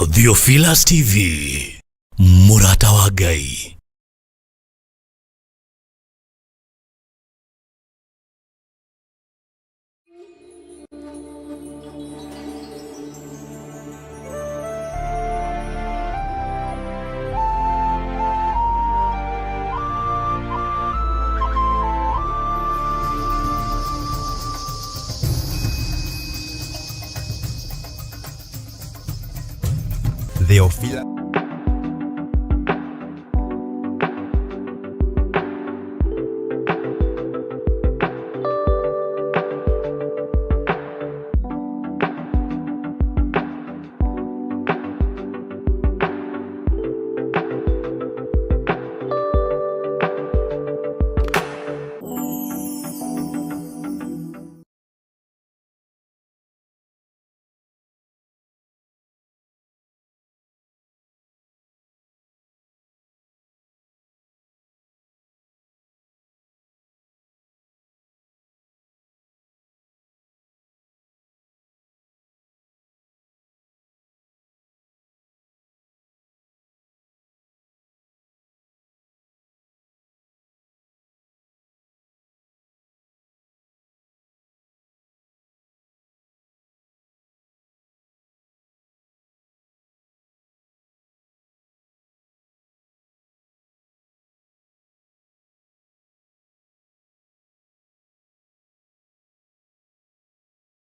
Theophilus TV, mũrata wa Ngai. Theophilus.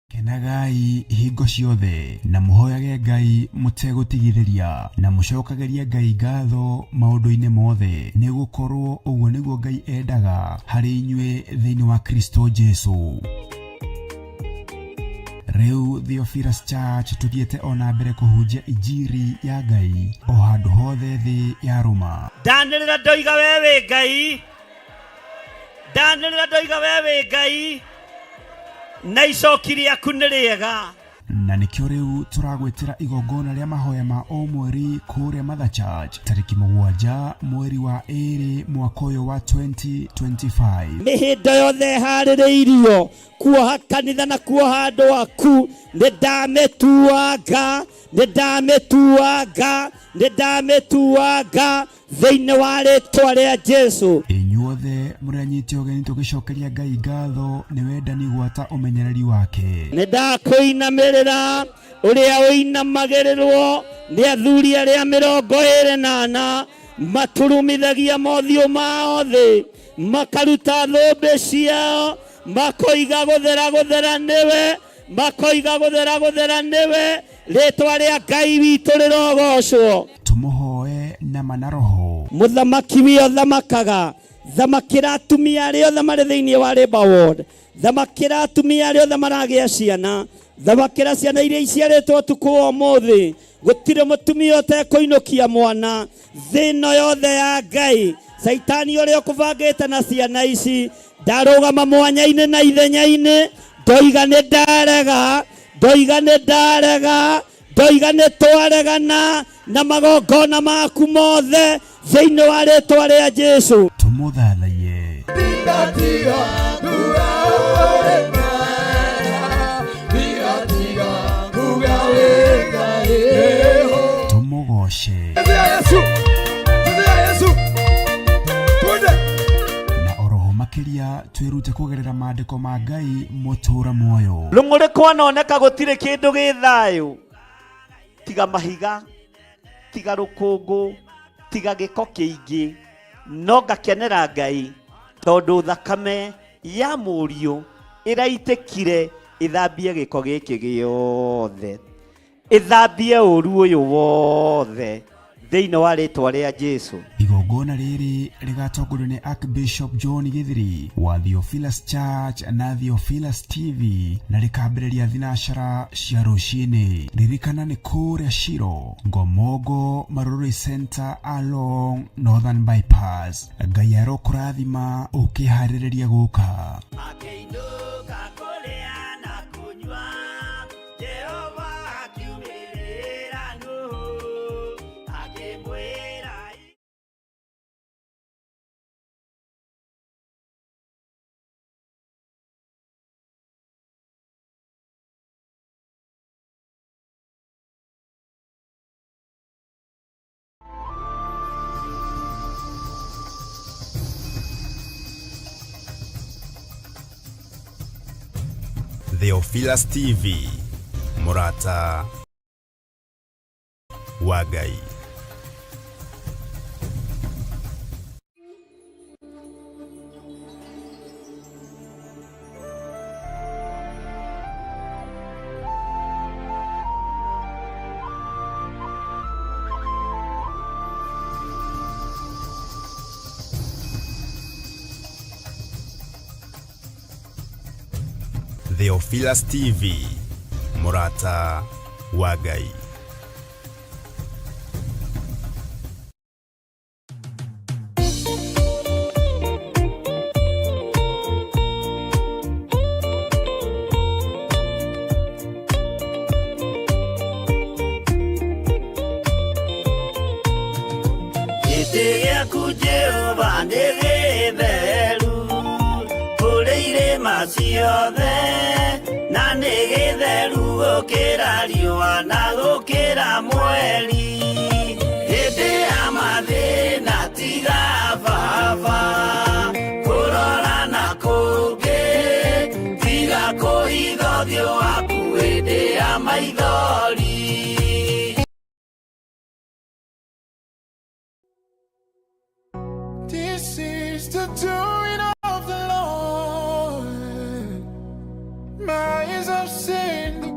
Kenagai hingo ciothe na mũhoyage Ngai mũtegũtigithĩria na mũcokagĩrie Ngai ngatho maũndũ-inĩ mothe, nĩ gũkorwo ũguo nĩguo Ngai endaga harĩ inyuĩ thĩinĩ wa Kristo Jesu. Rĩu Theophilus Church tũthiĩte o na mbere kũhunjia injiri ya Ngai o handũ hothe thĩ ya rũma. Ndanĩrĩra ndoiga we wĩ Ngai, ndanĩrĩra ndoiga we wĩ Ngai, na icoki rĩaku nĩ rĩega. Na nĩkĩo rĩu tũragwĩtĩra igongona rĩa mahoya ma o mweri kũrĩa Mother Church tarĩki 7 mweri wa 2 mwaka ũyũ wa 2025. Mĩhĩndo yothe ĩharĩrĩirio kuoha kanitha na kuoha andũ aku, nĩ ndamĩtuanga, nĩ ndamĩtuanga, nĩ ndamĩtuanga thĩinĩ wa rĩtwa rĩa Jesu. Inyuothe mũrĩ anyite ũgeni tũgĩcokeria Ngai ngatho nĩ wendani gwata ũmenyereri wake. Nĩ ndakũinamĩrĩra ũrĩa ũinamagĩrĩrwo nĩ athuri arĩa 24 maturumithagia mothiũ mao thĩ, makaruta thũmbĩ ciao, makoiga gũthera gũthera nĩwe, makoiga gũthera gũthera nĩwe, rĩtwa rĩa Ngai witũ rĩrogocwo. Tũmũhoe na mana roho. Mũthamaki wio thamakaga, thamakĩra atumia arĩa othe marĩ thĩinĩ wa Labour Ward, thamakĩra atumia arĩa othe maragĩa ciana, thamakĩra ciana iria iciarĩtwo ũtukũ wa ũmũthĩ. Gũtirĩ mũtumia ũtekũinũkia mwana thĩ ĩno yothe ya Ngai. Caitani ũrĩa ũkũbangĩte na ciana ici ndarũgama mwanya-inĩ na ithenya-inĩ, ndoiga nĩ ndarega, ndoiga nĩ ndarega, ndoiga nĩ twaregana na magongona maku mothe thĩinĩ wa rĩtwa rĩa Jesu. Tũmũthathaiye. Tũmũgoce. Na oroho makĩria twĩrute kũgerera maandĩko ma Ngai mũtũra muoyo. Rũng'ũrĩ kwanoneka gũtirĩ kĩndũ gĩ thayũ tiga mahiga, tiga rũkũngũ, tiga gĩko kĩingĩ, no ngakenera Ngai tondũ thakame ya mũriũ ĩraitĩkire ĩthambie gĩko gĩkĩ gĩothe, ĩthambie ũru ũyũ wothe thĩinĩ wa rĩtwa rĩa Jesu. Igongona rĩrĩ rĩgatongorio nĩ Archbishop John Githiri wa Theophilus Church na Theophilus TV na rĩkambĩrĩria thinacara cia rũcinĩ. Ririkana nĩ kũrĩa Shiro, Ngomongo, Marurui Center along Northern Bypass. Ngai arokũrathima ũkĩharĩrĩria gũka. Akĩinũka kũrĩa na kũnyua, Jehova akiumĩrĩra Nuhu, akĩmwĩra. Theophilus TV, mũrata wa Ngai. Theophilus TV, mũrata wa Ngai. Gĩtĩ gĩaku Jehova nĩ gĩtheru kũrĩ irĩma ciothe na nĩ gĩtheru gũkĩra riũa na gũkĩra mweri. Hĩndĩ ya mathĩna tiga baba kũrora na kũngĩ, tiga kũhitha ũthiũ waku hĩndĩ ya maithori. This is the doing of the Lord. My eyes have seen the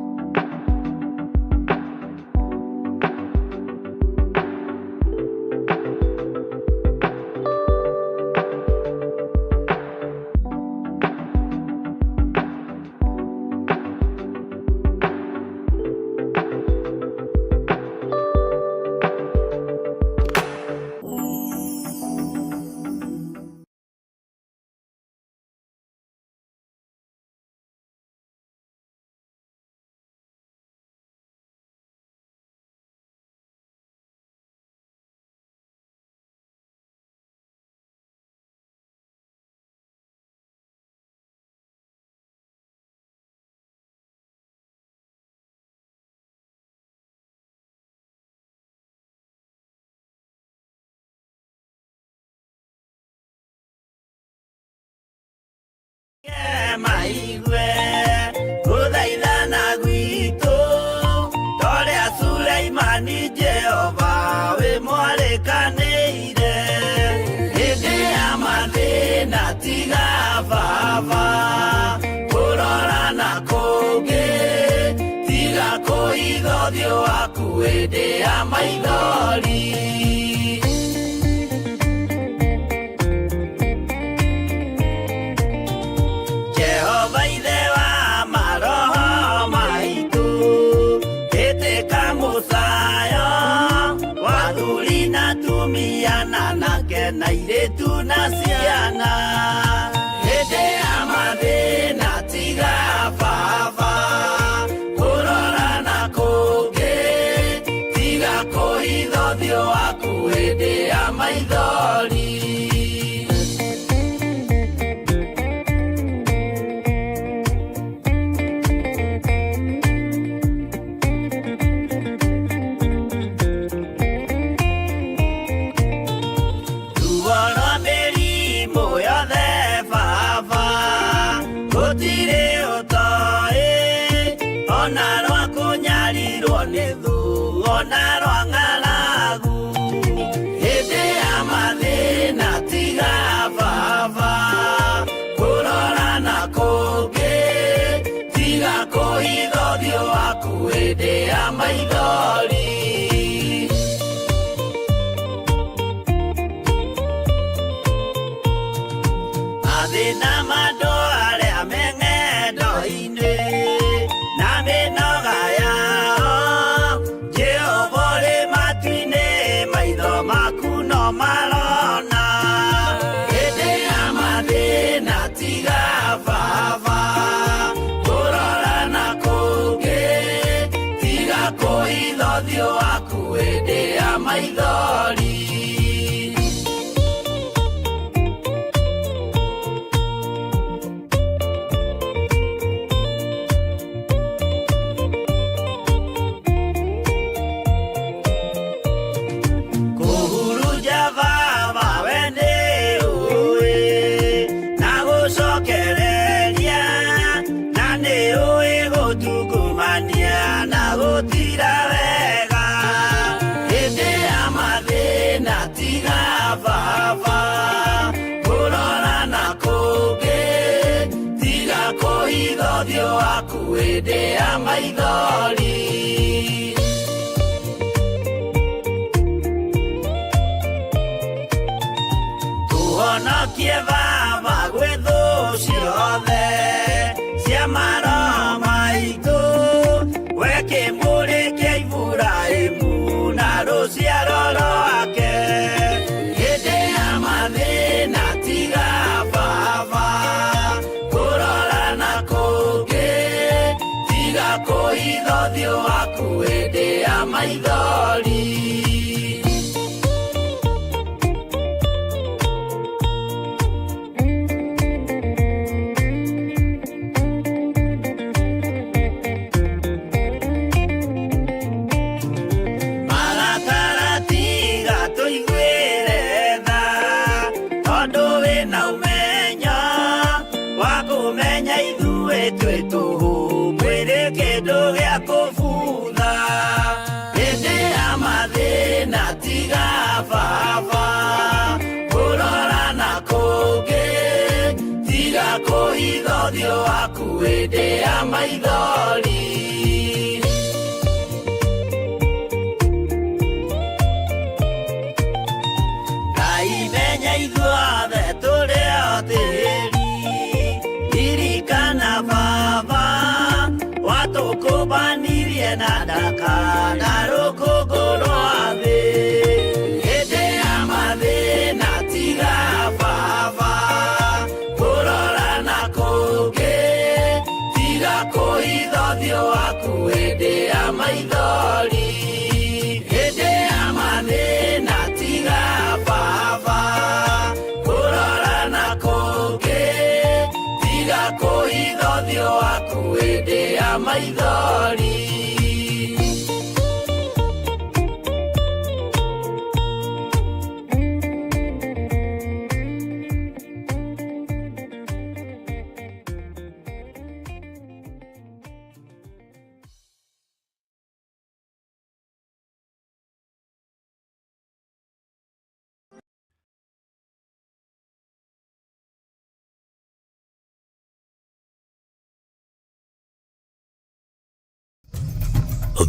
Maigue gũthaithana gwitũ torĩa Suleimani Jehova wĩ mwarĩkanĩire. Hĩndĩ ya mathĩna tiga baba kũrora na kũngĩ, tiga kũhitha ũthiũ waku hĩndĩ ya maithori. Jehova ithe wa maroho maitũ, ĩtĩka mũcayo wa athuri na atumia na anake na airĩtu na ciana. Hĩndĩ ya mathĩna tiga baba kũrora na kũngĩ, tiga kũhitha ũthiũ waku hĩndĩ ya maithori. Ruo rwa mĩrimũ yothe baba gũtirĩ ũtoĩ, ona rwa kũnyarirwo nĩ thũ, ona rwa ng'aragu. Hĩndĩ ya mathĩna tiga baba kũrora na kũngĩ, tiga kũhitha ũthiũ waku hĩndĩ ya maithori. Mathĩna ma andũ arĩa me ng'endo-inĩ na mĩnoga yao, Jehova ũrĩ matu-inĩ, maitho maku no marona. Hĩndĩ ya mathĩna tiga baba kũrora na kũngĩ, tiga kũhitha ũthiũ waku hĩndĩ ya maithori. Kũhurunja baba we nĩ ũĩ, na gũcokereria, na nĩ ũĩ waku hĩndĩ ya maithori. Tũhonokie Baba gwĩ thũ ciothe cia maroho maitũ, we kĩmũrĩ kĩa Iburahĩmu na rũciaro rwake. Hĩndĩ ya mathĩna tiga Baba kũrora na kũngĩ, tiga kũhitha ũthiũ waku hĩndĩ ya maithori. Marakara tiga tũiguĩre tha, tondũ wĩna ũmenyo wa kũmenya ithuĩ twĩ tũhũ, mwĩrĩ kĩndũ gĩa kũbutha. Hĩndĩ ya mathĩna tiga Baba kũrora na kũngĩ, tiga kũhitha ũthiũ waku hĩndĩ ya maithori. Ngai menya ithuothe tũrĩ o tĩri, ririkana Baba watũkũmbanirie na ndaka na rũkũngũ rwa thĩ. Hĩndĩ ya mathĩna tiga Baba kũrora na kũngĩ, tiga kũhitha ũthiũ waku hĩndĩ ya maithori. Hĩndĩ ya mathĩna tiga Baba kũrora na kũngĩ, tiga kũhitha ũthiũ waku hĩndĩ ya maithori.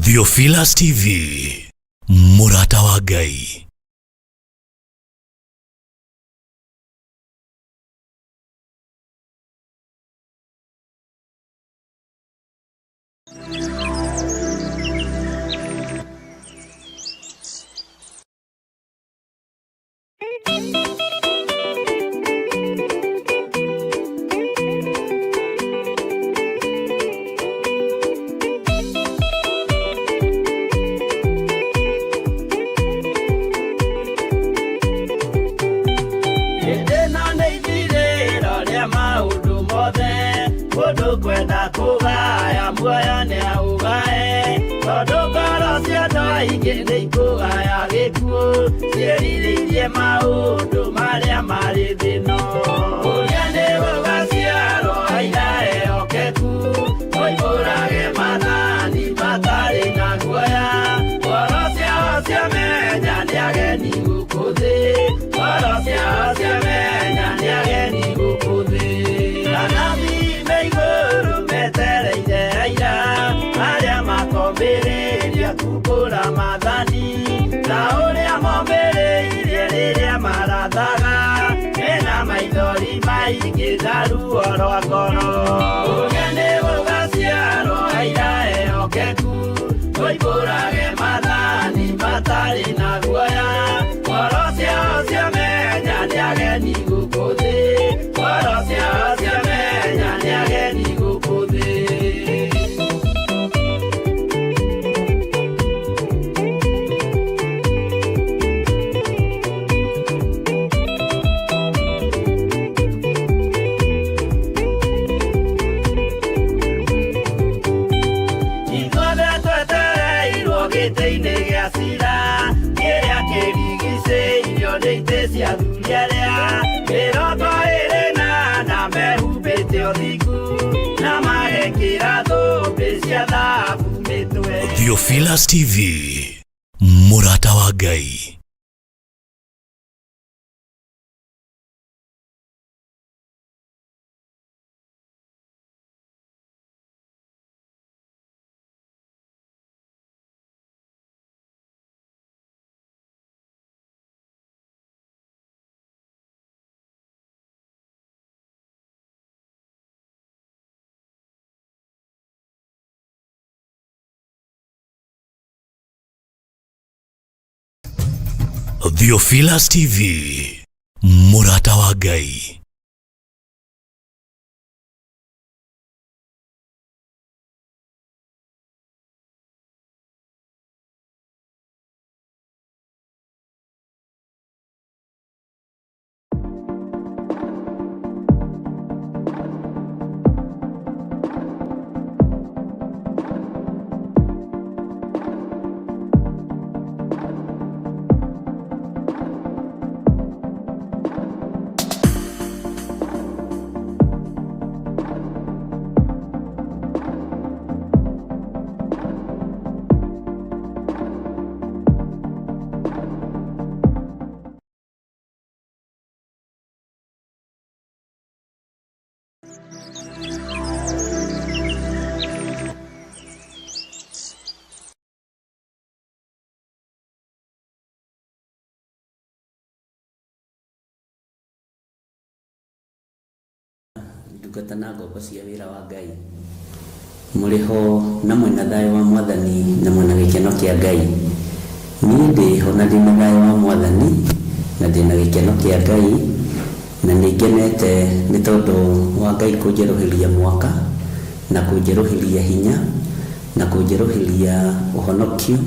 Theophilus TV, Mũrata wa Ngai. Hĩndĩ ĩno nĩ ithirĩro rĩa maũndũ mothe, mũndũ kwenda kũgaya muoyo nĩ aũgae, tondũ ngoro cia andũ aingĩ nĩ ikũgaya gĩkuũ, ciĩrirĩirie maũndũ marĩa marĩ thĩ ĩno. Ũrĩa nĩ gũgaciarwo aira ehokeku, moimbũrage maathani matarĩ na guoya, ngoro ciao ciamenya nĩ ageni gũkũ thĩ, ngoro ciao ciamenya nĩ ageni gũkũ thĩ. Anabii me igũrũ metereire aira, arĩa makombĩrĩria kumbũra maathani, ta ũrĩa mombĩrĩirie rĩrĩa marathaga, mena maithori maingĩ na ruo rwa ngoro. Ũrĩa nĩ gũgaciarwo aira ehokeku, moimbũrage maathani matarĩ na guoya, ngoro ciao ciamenya nĩ ageni gũkũ thĩ, ngoro ciao ciamenya nĩ ageni gũkũ thĩ. Ithuothe twetereirwo gĩtĩ-inĩ gĩa cira, kĩrĩa kĩrigicĩirio nĩ itĩ cia athuri arĩa 24 mehumbĩte ũthingu na magekĩra thũmbĩ cia thahabu mĩtwe. Theophilus TV, Mũrata wa Ngai. Theophilus TV, mũrata wa Ngai. Ndungata na ngombo cia wĩra wa Ngai, mũrĩ ho na mwĩna thayũ wa Mwathani na mwĩna gĩkeno kĩa Ngai. Niĩ ndĩ ho na ndĩna thayũ wa Mwathani na ndĩna gĩkeno kĩa Ngai, na nĩ ngenete nĩ tondũ wa Ngai kũnjerũhĩria mwaka na kũnjerũhĩria hinya na kũnjerũhĩria ũhonokio,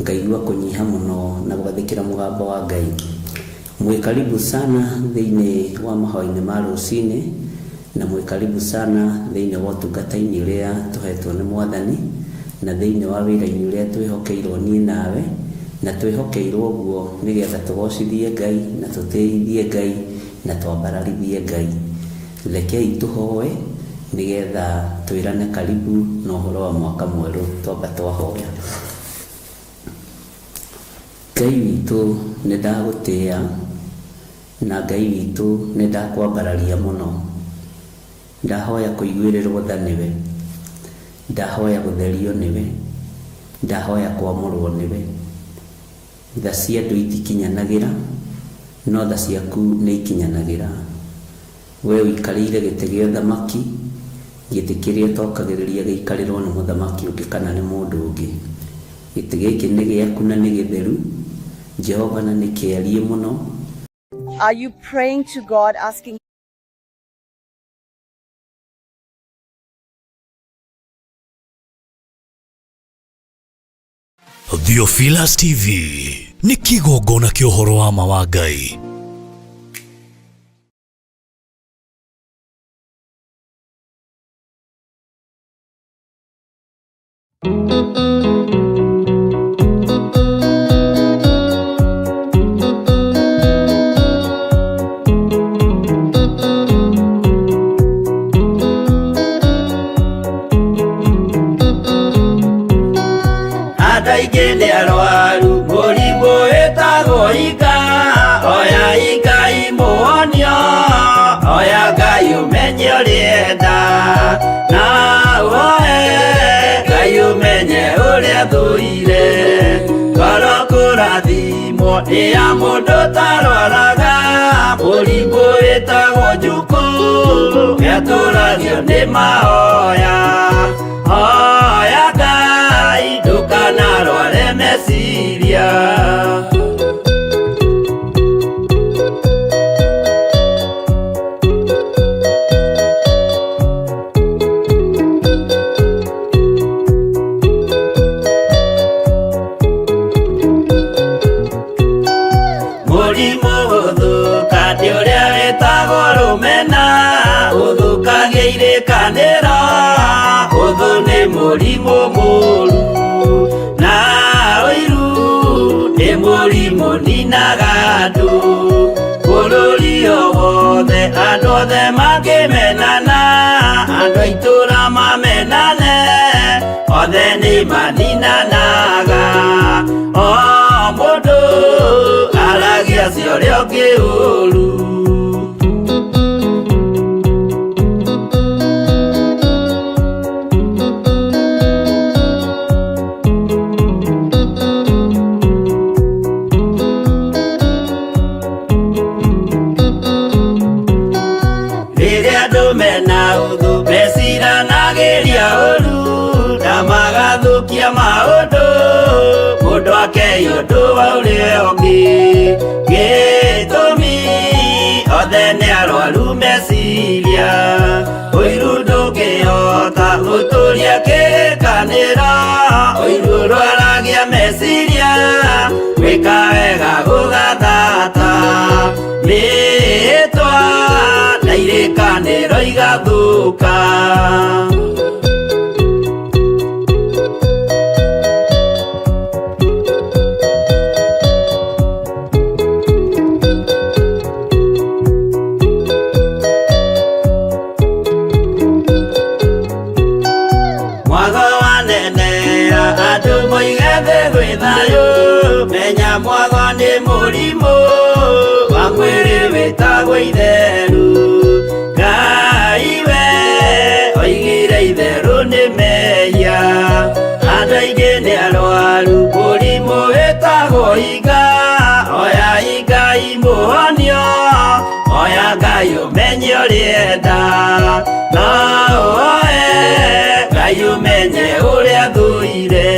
ngaigua kũnyiha mũno na gwathĩkĩra mũgambo wa Ngai. Mwĩ karibu sana thĩinĩ wa mahoya-inĩ ma rũcinĩ, na mwĩ karibu sana thĩinĩ wa ũtungata-inĩ ũrĩa tũhetwo nĩ Mwathani, na thĩinĩ wa wĩra-inĩ ũrĩa twĩhokeirwo niĩ nawe, na twĩhokeirwo ũguo nĩgetha tũgocithie Ngai na tũtĩithie Ngai na twambararithie Ngai. Rekei tũhoe nĩgetha twĩrane karibu na ũhoro wa mwaka mwerũ twamba twahoya. Ngai witũ, nĩ ndagũtĩĩa, na Ngai witũ, nĩ ndakwambararia mũno. Ndahoya kũiguĩrĩrwo tha nĩwe, ndahoya gũtherio nĩwe, ndahoya kwamũrwo nĩwe. Tha cia andũ itikinyanagĩra, no tha ciaku nĩ ikinyanagĩra. We ũikarĩire gĩtĩ gĩa ũthamaki, gĩtĩ kĩrĩa ũtokagĩrĩria gĩikarĩrwo nĩ mũthamaki ũngĩ kana nĩ mũndũ ũngĩ. Gĩtĩ gĩkĩ nĩ gĩaku na nĩ gĩtheru, Jehova, na nĩ kĩariĩ mũno. Are you praying to God, asking Theophilus TV nĩ kĩgongona kĩa ũhoro wa ma wa Ngai. Andũ aingĩ nĩ arwaru mũrimũ wĩtagwo ika, oya Ngai mũhonio, oya Ngai ũmenye ũrĩenda, na ũhoe Ngai ũmenye ũrĩa thũire. Ngoro kũrathimwo nĩ ya mũndũ ũtarwaraga, mũrimũ wĩtagwo njukũ, nĩatũragio nĩ mahoya. Hoya Ngai ndũkanarware meciria. Mũrimũ gũthũka nĩ ũrĩa wĩtagwo rũmena, ũthũkagia irĩkanĩro, ũthũ nĩ mũrimũ mũru, na ũiru nĩ mũrimũ ninaga andũ. Bũrũri o wothe andũ othe mangĩmenana, andũ a itũũra mamenane, othe nĩ maninanaga. O mũndũ aragia cia ũrĩa ũngĩ ũru. Rĩrĩa andũ mena ũthũ meciranagĩria ũru, na magathũkia maũndũ, mũndũ ake Ndũkanarĩrĩrie ũndũ wa ũrĩa ũngĩ. Gĩtũmi othe nĩ arwaru meciria. Ũiru ndũngĩhota gũtũria kĩrĩkanĩro. Ũiru ũrwaragia meciria. Gwĩka wega gũgathata. Mĩĩtwa na irĩkanĩro igathũka. Mwago wanenea andũ moige thĩ gwĩ thayũ. Menya mwago nĩ mũrimũ wa mwĩrĩ wĩtagwo itheru. Ngai we oigire itherũ nĩ mehia. Andũ aingĩ nĩ arwaru mũrimũ wĩtagwo iga. Oya Ngai mũhonio, oya Ngai ũmenye ũrĩenda. No ũoe Ngai ũmenye ũrĩa thũire.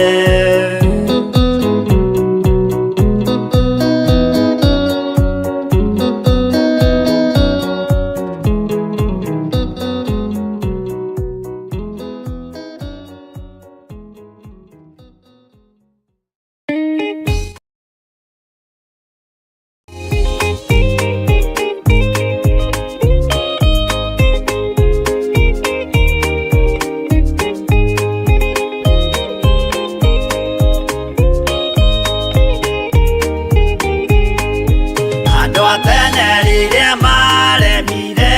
Andũ a tene rĩrĩa maremire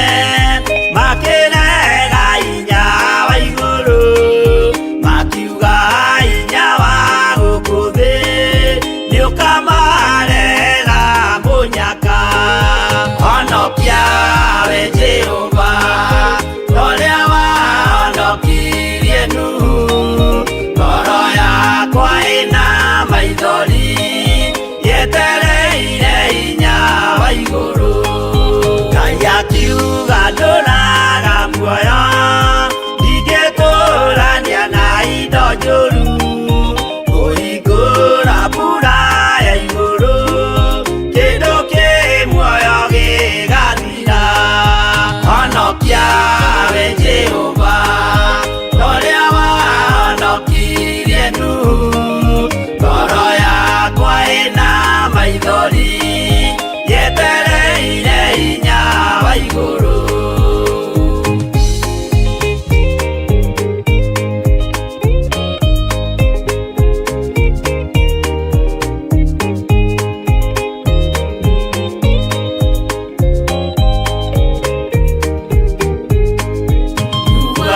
makĩrega hinya wa igũrũ, makiuga hinya wa gũkũ thĩ nĩũkamarega mũnyaka. Honokia we Jehova, ta ũrĩa wahonokirie Nuhu. Ngoro yakwa ĩna maithori yetereire hinya wa igũrũ. Ngai akiuga ndũraga muoyo, ndingĩtũrania na indo njũru. Kũhingũra mbura ya igũrũ, kĩndũ kĩ muoyo gĩgathira. Honokia we Jehova, ta ũrĩa wahonokirie Nuhu. Ngoro yakwa ĩna maithori yetereire hinya wa igũrũ.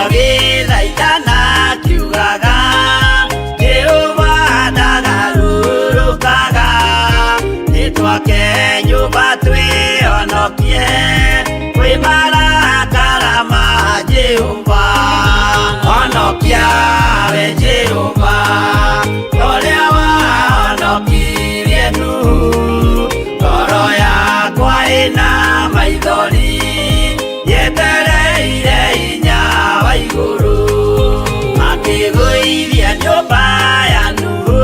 Agĩthaithana akiugaga, Jehova ndagarũrũkaga. Nĩtwake nyũmba twĩhonokie kwĩ marakara ma Jehova. Honokia we Jehova, ta ũrĩa wahonokirie Nuhu. Ngoro yakwa ĩna maithori yetereire hinya wa igũrũ. Makĩgũithia nyũmba ya Nuhu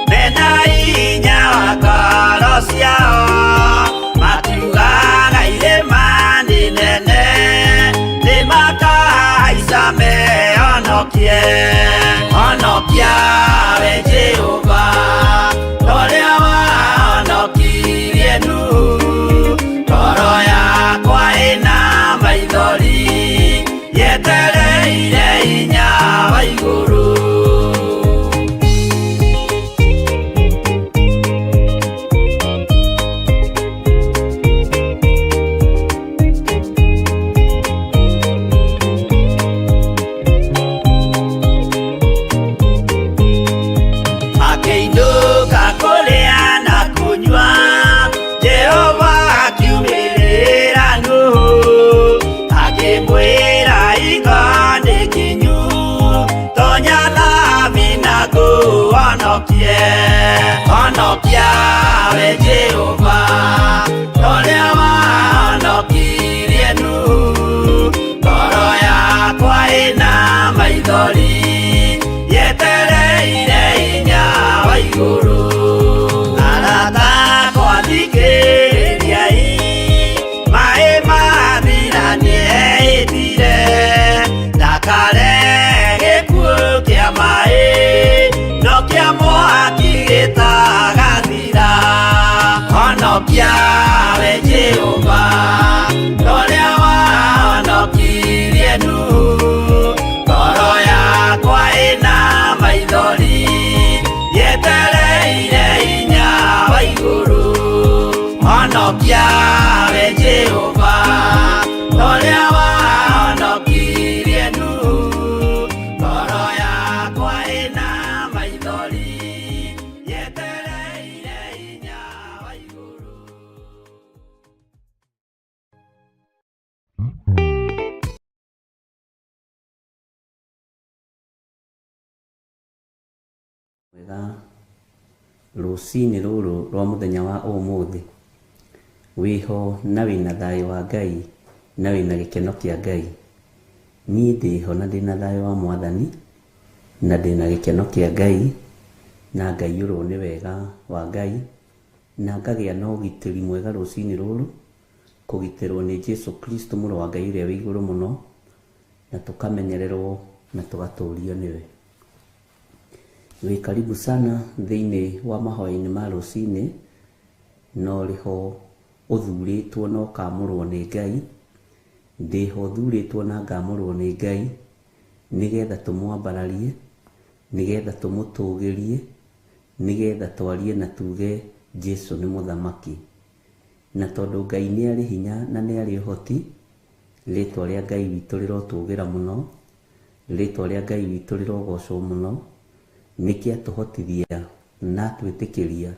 mena hinya wa ngoro ciao. Makiugaga irĩma nĩ nene, nĩmakahaica mehonokie. Honokia we Jehova, ta ũrĩa wahonokirie Nuhu. Ngoro yakwa ĩna maithori yetereire hinya wa igũrũ. Makĩinũka kũrĩa na kũnyua, Jehova akiumĩrĩra Nuhu, akĩmwĩra hingo nĩ kinyu, tonya thabina ngũhonokie. Honokia we Jehova, ta ũrĩa wahonokirie Nuhu. Ngoro yakwa ĩna maithori yetereire hinya wa igũrũ. Wega rũcinĩ rũrũ rwa mũthenya wa ũmũthĩ, wĩho na wĩna thayũ wa Ngai na wĩna gĩkeno kĩa Ngai. Niĩ ndĩho na ndĩna thayũ wa Mwathani na ndĩna gĩkeno kĩa Ngai na ngaiyũrwo nĩ wega wa Ngai na ngagĩa na ũgitĩri mwega rũcinĩ rũrũ, kũgitĩrwo nĩ Jesu Kristo mũrũ wa Ngai ũrĩa wĩ igũrũ mũno, na tũkamenyererwo na tũgatũrio nĩwe. Wĩ karibu sana thĩinĩ wa mahoya-inĩ ma rũcinĩ, na ũrĩho ũthurĩtwo na ũkamũrwo nĩ Ngai. Ndĩho thurĩtwo na ngamũrwo nĩ Ngai nĩgetha tũmwambararie, nĩgetha tũmũtũgĩrie, nĩgetha twarie na tuge Jesu nĩ mũthamaki. Na tondũ Ngai nĩ arĩ hinya na nĩ arĩ ũhoti, rĩtwa rĩa Ngai witũ rĩrotũgĩra mũno, rĩtwa rĩa Ngai witũ rĩrogocwo mũno, nĩkĩ atũhotithia na atwĩtĩkĩria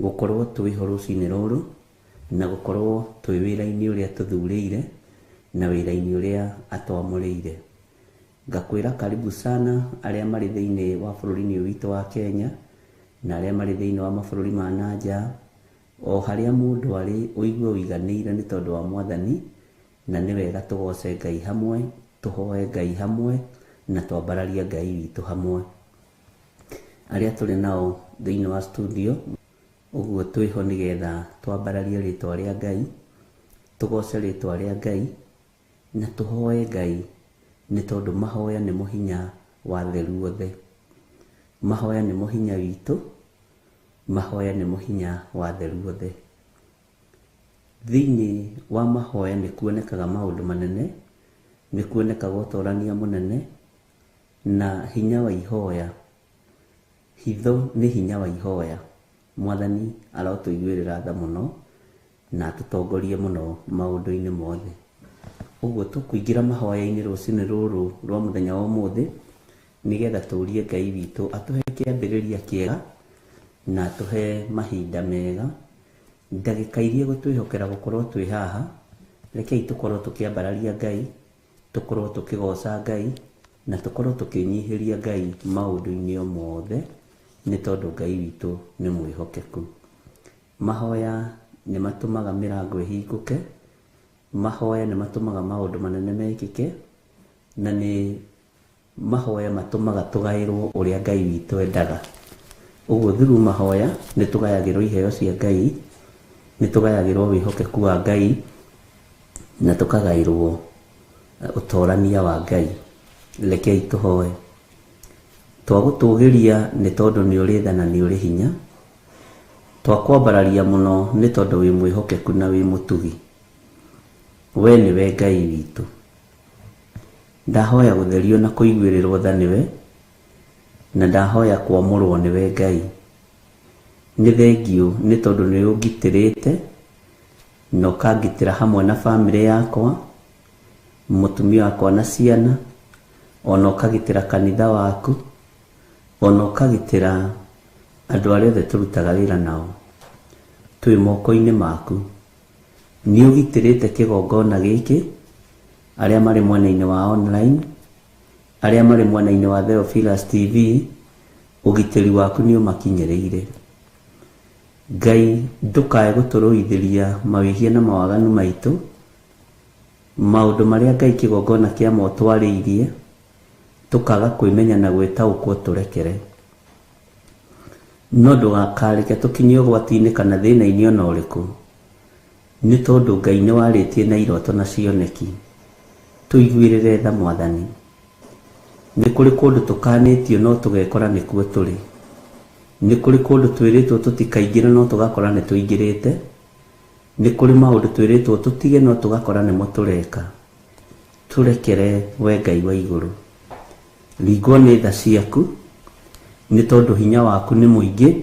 gũkorwo twĩho rũcinĩ rũrũ na gũkorwo twĩ wĩra-inĩ ũrĩa tũthurĩire na wĩra-inĩ ũrĩa atwamũrĩire. Ngakwĩra karibu sana arĩa marĩ thĩinĩ wa bũrũri-inĩ ũyũ witũ wa Kenya na arĩa marĩ thĩinĩ wa mabũrũri ma na nja, o harĩa mũndũ arĩ ũigue ũiganĩire nĩ tondũ wa Mwathani, na nĩ wega tũgoce Ngai hamwe, tũhoe Ngai hamwe na twambararie Ngai witũ hamwe. Arĩa tũrĩ nao thĩinĩ wa studio, ũguo twĩho nĩgetha twambararie rĩtwa rĩa Ngai, tũgoce rĩtwa rĩa Ngai na tũhoe Ngai, nĩ tondũ mahoya nĩmo hinya wa theru othe. Mahoya nĩmo hinya witũ, mahoya nĩmo hinya wa theru othe. Thĩinĩ wa mahoya nĩ kuonekaga maũndũ manene, nĩ kuonekaga ũtorania mũnene na hinya wa ihoya. Hitho nĩ hinya wa ihoya. Mwathani arotũiguĩrĩra tha mũno na atũtongorie mũno maũndũ-inĩ mothe. Ũguo tũkũingĩra mahoya-inĩ rũcinĩ rũrũ rwa mũthenya wa ũmũthĩ nĩgetha tũrie Ngai witũ atũhe kĩambĩrĩria kĩega na atũhe mahinda mega. Ndagĩka iria gũtwĩhokera gũkorwo twĩ haha, rekei tũkorwo tũkĩambararia Ngai, tũkorwo tũkĩgoca Ngai na tũkorwo tũkĩnyihĩria Ngai maũndũ-inĩ o mothe, nĩ tondũ Ngai witũ nĩ mwĩhokeku. Mahoya nĩ matũmaga mĩrango ĩhingũke, mahoya nĩ matũmaga maũndũ manene mekĩke, na nĩ mahoya matũmaga tũgaĩrwo ũrĩa Ngai witũ endaga. Ũguo through mahoya nĩ tũgayagĩrwo iheo cia Ngai, nĩ tũgayagĩrwo wĩhokeku wa Ngai, na tũkagaĩrwo ũtorania wa Ngai. Rekei tũhoe. Twagũtũgĩria nĩ tondũ nĩ ũrĩ tha na nĩ ũrĩ hinya, twakwambararia mũno nĩ tondũ wĩ mwĩhokeku na wĩ mũtugi. We nĩwe Ngai witũ. Ndahoya gũtherio na kũiguĩrĩrwo tha nĩwe, na ndahoya kwamũrwo nĩwe Ngai. Nĩ thengiũ nĩ tondũ nĩ ũngitĩrĩte na ũkangitĩra hamwe na bamĩrĩ yakwa, mũtumia wakwa na ciana, ona ũkagitĩra kanitha waku, ona ũkagitĩra andũ arĩa othe tũrutaga wĩra nao. Twĩ moko-inĩ maku. Nĩ ũgitĩrĩte kĩgongona gĩkĩ, arĩa marĩ mwena-inĩ wa online, arĩa marĩ mwena-inĩ wa Theophilus TV, ũgitĩri waku nĩ ũmakinyĩrĩire. Ngai ndũkae gũtũrũithĩria mawĩhia na mawaganu maitũ, maũndũ marĩa Ngai kĩgongona kĩa motwarĩirie, tũkaga kwĩmenya na gwĩtaũkwo tũrekere. No ndũgakareke tũkinye ũgwati-inĩ kana thĩna-inĩ ona ũrĩkũ, nĩ tondũ Ngai nĩ warĩtie na iroto na cioneki. Tũiguĩrĩre tha Mwathani. Nĩ kũrĩ kũndũ tũkanĩtio no tũgekora nĩkuo tũrĩ. Nĩ kũrĩ kũndũ twĩrĩtwo tũtikaingĩre no tũgakora nĩ tũingĩrĩte. Nĩ kũrĩ maũndũ twĩrĩtwo tũtige no tũgakora nĩmo tũreka. Tũrekere we Ngai wa igũrũ. Ringwo nĩ tha ciaku, nĩ tondũ hinya waku nĩ mũingĩ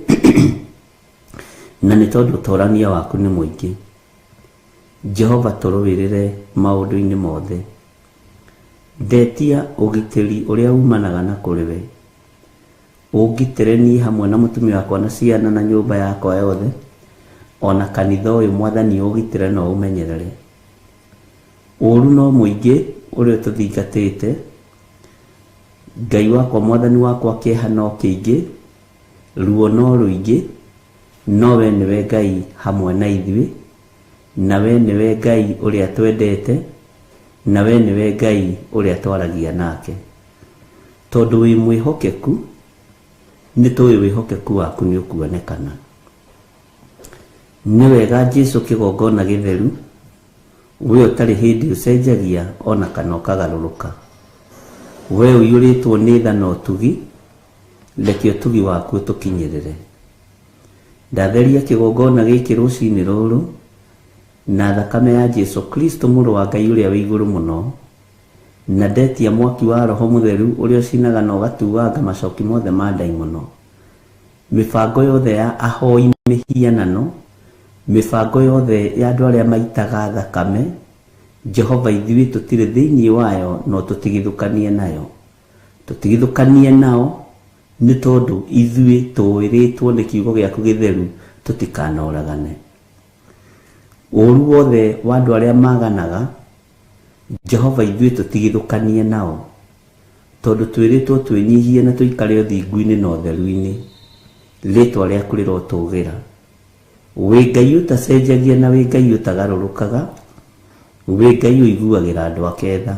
na nĩ tondũ ũtorania waku nĩ mũingĩ. Jehova tũrũĩrĩre maũndũ-inĩ mothe. Ndetia ũgitĩri ũrĩa umanaga na kũrĩ we. Ũngitĩre niĩ hamwe na mũtumia wakwa na ciana na nyũmba yakwa yothe, ona kanitha ũyũ Mwathani ũgitĩre na ũmenyerere. Ũru no mũingĩ ũrĩa ũtũthingatĩte, Ngai wakwa Mwathani wakwa kĩeha no kĩingĩ, Ruo no rũingĩ, no we nĩwe Ngai hamwe na ithuĩ, na we nĩwe Ngai ũrĩa twendete, na we nĩwe Ngai ũrĩa twaragia nake. Tondũ wĩ mwĩhokeku, nĩ tũĩ wĩhokeku waku nĩ ũkuonekana. Nĩ wega Jesũ kĩgongona gĩtheru, we ũtarĩ hĩndĩ ũcenjagia ona kana ũkagarũrũka. We ũiyũrĩtwo nĩ tha na ũtugi, reke ũtugi waku ũtũkinyĩrĩre. Ndatheria kĩgongona gĩkĩ rũcinĩ rũrũ na thakame ya Jesũ Kristo mũrũ wa Ngai ũrĩa wĩ igũrũ mũno, na ndetia mwaki wa Roho Mũtheru ũrĩa ũcinaga na ũgatuanga macoki mothe ma ndaimono. Mĩbango yothe ya ahoi mĩhianano, mĩbango yothe ya andũ arĩa maitaga thakame, Jehova ithuĩ tũtirĩ thĩinĩ wayo no tũtigithũkanie nayo. Tũtigithũkanie nao nĩ tondũ ithuĩ tũĩrĩtwo nĩ kiugo gĩaku gĩtheru tũtikanoragane. Ũru wothe wa andũ arĩa maganaga, Jehova ithuĩ tũtigithũkanie nao, tondũ twĩrĩtwo twĩnyihie na tũikare ũthingu-inĩ na ũtheru-inĩ. Rĩtwa rĩaku rĩrotũgĩra. Wĩ Ngai ũtacenjagia na wĩ Ngai ũtagarũrũkaga, wĩ Ngai ũiguagĩra andũ ake tha.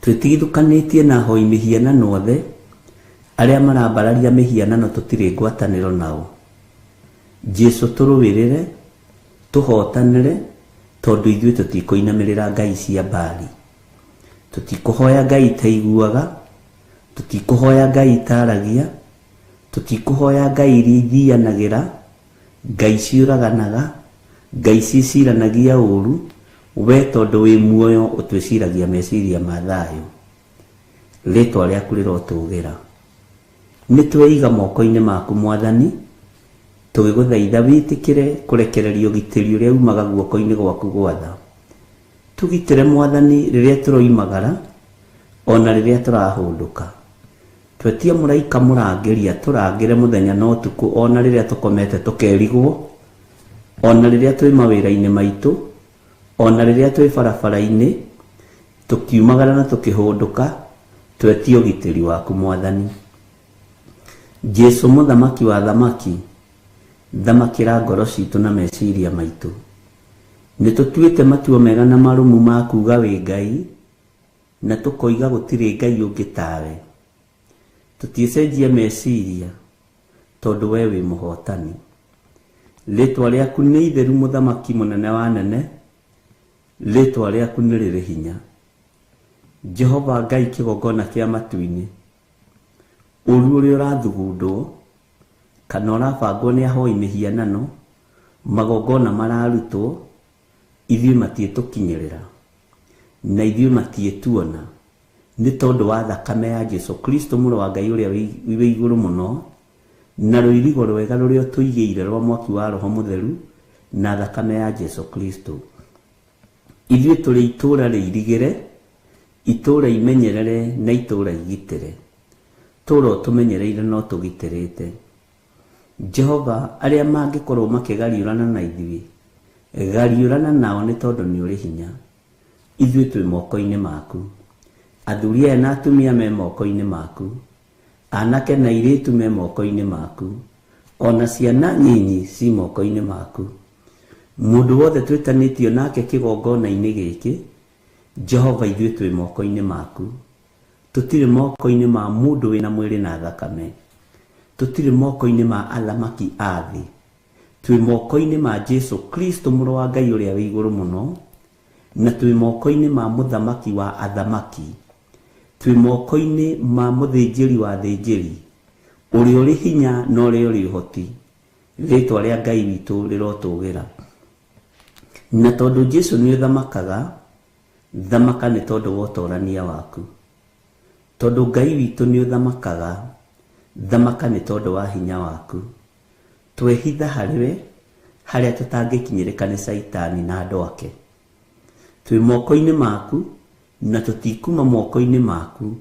Twĩtigithũkanĩtie na ahoi mĩhianano othe, arĩa marambararia mĩhianano tũtirĩ ngwatanĩro nao. Jesũ tũrũĩrĩre, tũhotanĩre, tondũ ithuĩ tũtikũinamĩrĩra ngai cia Baali. Tũtikũhoya ngai itaiguaga, tũtikũhoya ngai itaragia, tũtikũhoya ngai iria ithianagĩra, ngai ciũraganaga, ngai ciciranagia ũru, we tondũ wĩ muoyo ũtwĩciragia meciria ma thayũ. Rĩtwa rĩaku rĩrotũgĩra. Nĩ tweiga moko-inĩ maku Mwathani, tũgĩgũthaitha wĩtĩkĩre kũrekereria ũgitĩri ũrĩa umaga guoko-inĩ gwaku gwatha. Tũgitĩre Mwathani rĩrĩa tũroimagara ona rĩrĩa tũrahũndũka. Twetie mũraika mũrangĩri atũrangĩre mũthenya na ũtukũ ona rĩrĩa tũkomete tũkerigwo, ona rĩrĩa twĩ mawĩra-inĩ maitũ, ona rĩrĩa twĩ barabara-inĩ, tũkiumagara na tũkĩhũndũka, twetie ũgitĩri waku Mwathani. Jesũ mũthamaki wa thamaki, thamakĩra ngoro citũ na meciria maitũ. Nĩ tũtuĩte matua mega na marũmu ma kuuga wĩ Ngai, na tũkoiga gũtirĩ Ngai ũngĩ tawe. Tũtiĩcenjia meciria tondũ we wĩ mũhotani. Rĩtwa rĩaku nĩ itheru mũthamaki mũnene wa nene, rĩtwa rĩaku nĩ rĩrĩ hinya. Jehova Ngai kĩgongona kĩa matu-inĩ, ũru ũrĩa ũrathugundwo kana ũrabangwo nĩ ahoi mĩhianano, magongona mararutwo, ithuĩ matiĩtũkinyĩrĩra na ithuĩ matiĩtuona, nĩ tondũ wa thakame ya Jesũ Kristo mũrũ wa Ngai ũrĩa wĩ igũrũ mũno, na rũirigo rwega rũrĩa ũtũigĩire rwa mwaki wa Roho Mũtheru na thakame ya Jesũ Kristo. Ithuĩ tũrĩ itũũra rĩirigĩre, itũũra imenyerere na itũũra igitĩre. Tũũra ũtũmenyereire na ũtũgitĩrĩte. Jehova, arĩa mangĩkorwo makĩgariũrana na ithuĩ, gariũrana nao nĩ tondũ nĩ ũrĩ hinya. Ithuĩ twĩ moko-inĩ maku. Athuri aya na atumia me moko-inĩ maku. Anake na airĩtu me moko-inĩ maku. Ona ciana nyinyi ci moko-inĩ maku. Mũndũ wothe twĩtanĩtio nake kĩgongona-inĩ gĩkĩ, Jehova ithuĩ twĩ moko-inĩ maku. Tũtirĩ moko-inĩ ma mũndũ wĩna mwĩrĩ na thakame. Tũtirĩ moko-inĩ ma athamaki a thĩ. Twĩ moko-inĩ ma Jesũ Kristo mũrũ wa Ngai ũrĩa wĩ igũrũ mũno, na twĩ moko-inĩ ma mũthamaki wa athamaki. Twĩ moko-inĩ ma mũthĩnjĩri wa athĩnjĩri, ũrĩa ũrĩ hinya na ũrĩa ũrĩ ũhoti. Rĩtwa rĩa Ngai witũ rĩrotũgĩra. Na tondũ Jesũ nĩ ũthamakaga, thamaka nĩ tondũ wa ũtorania waku. Tondũ Ngai witũ nĩ ũthamakaga, thamaka nĩ tondũ wa hinya waku. Twehitha harĩ we, harĩa tũtangĩkinyĩrĩka nĩ Caitani na andũ ake. Twĩ moko-inĩ maku na tũtikuma moko-inĩ maku,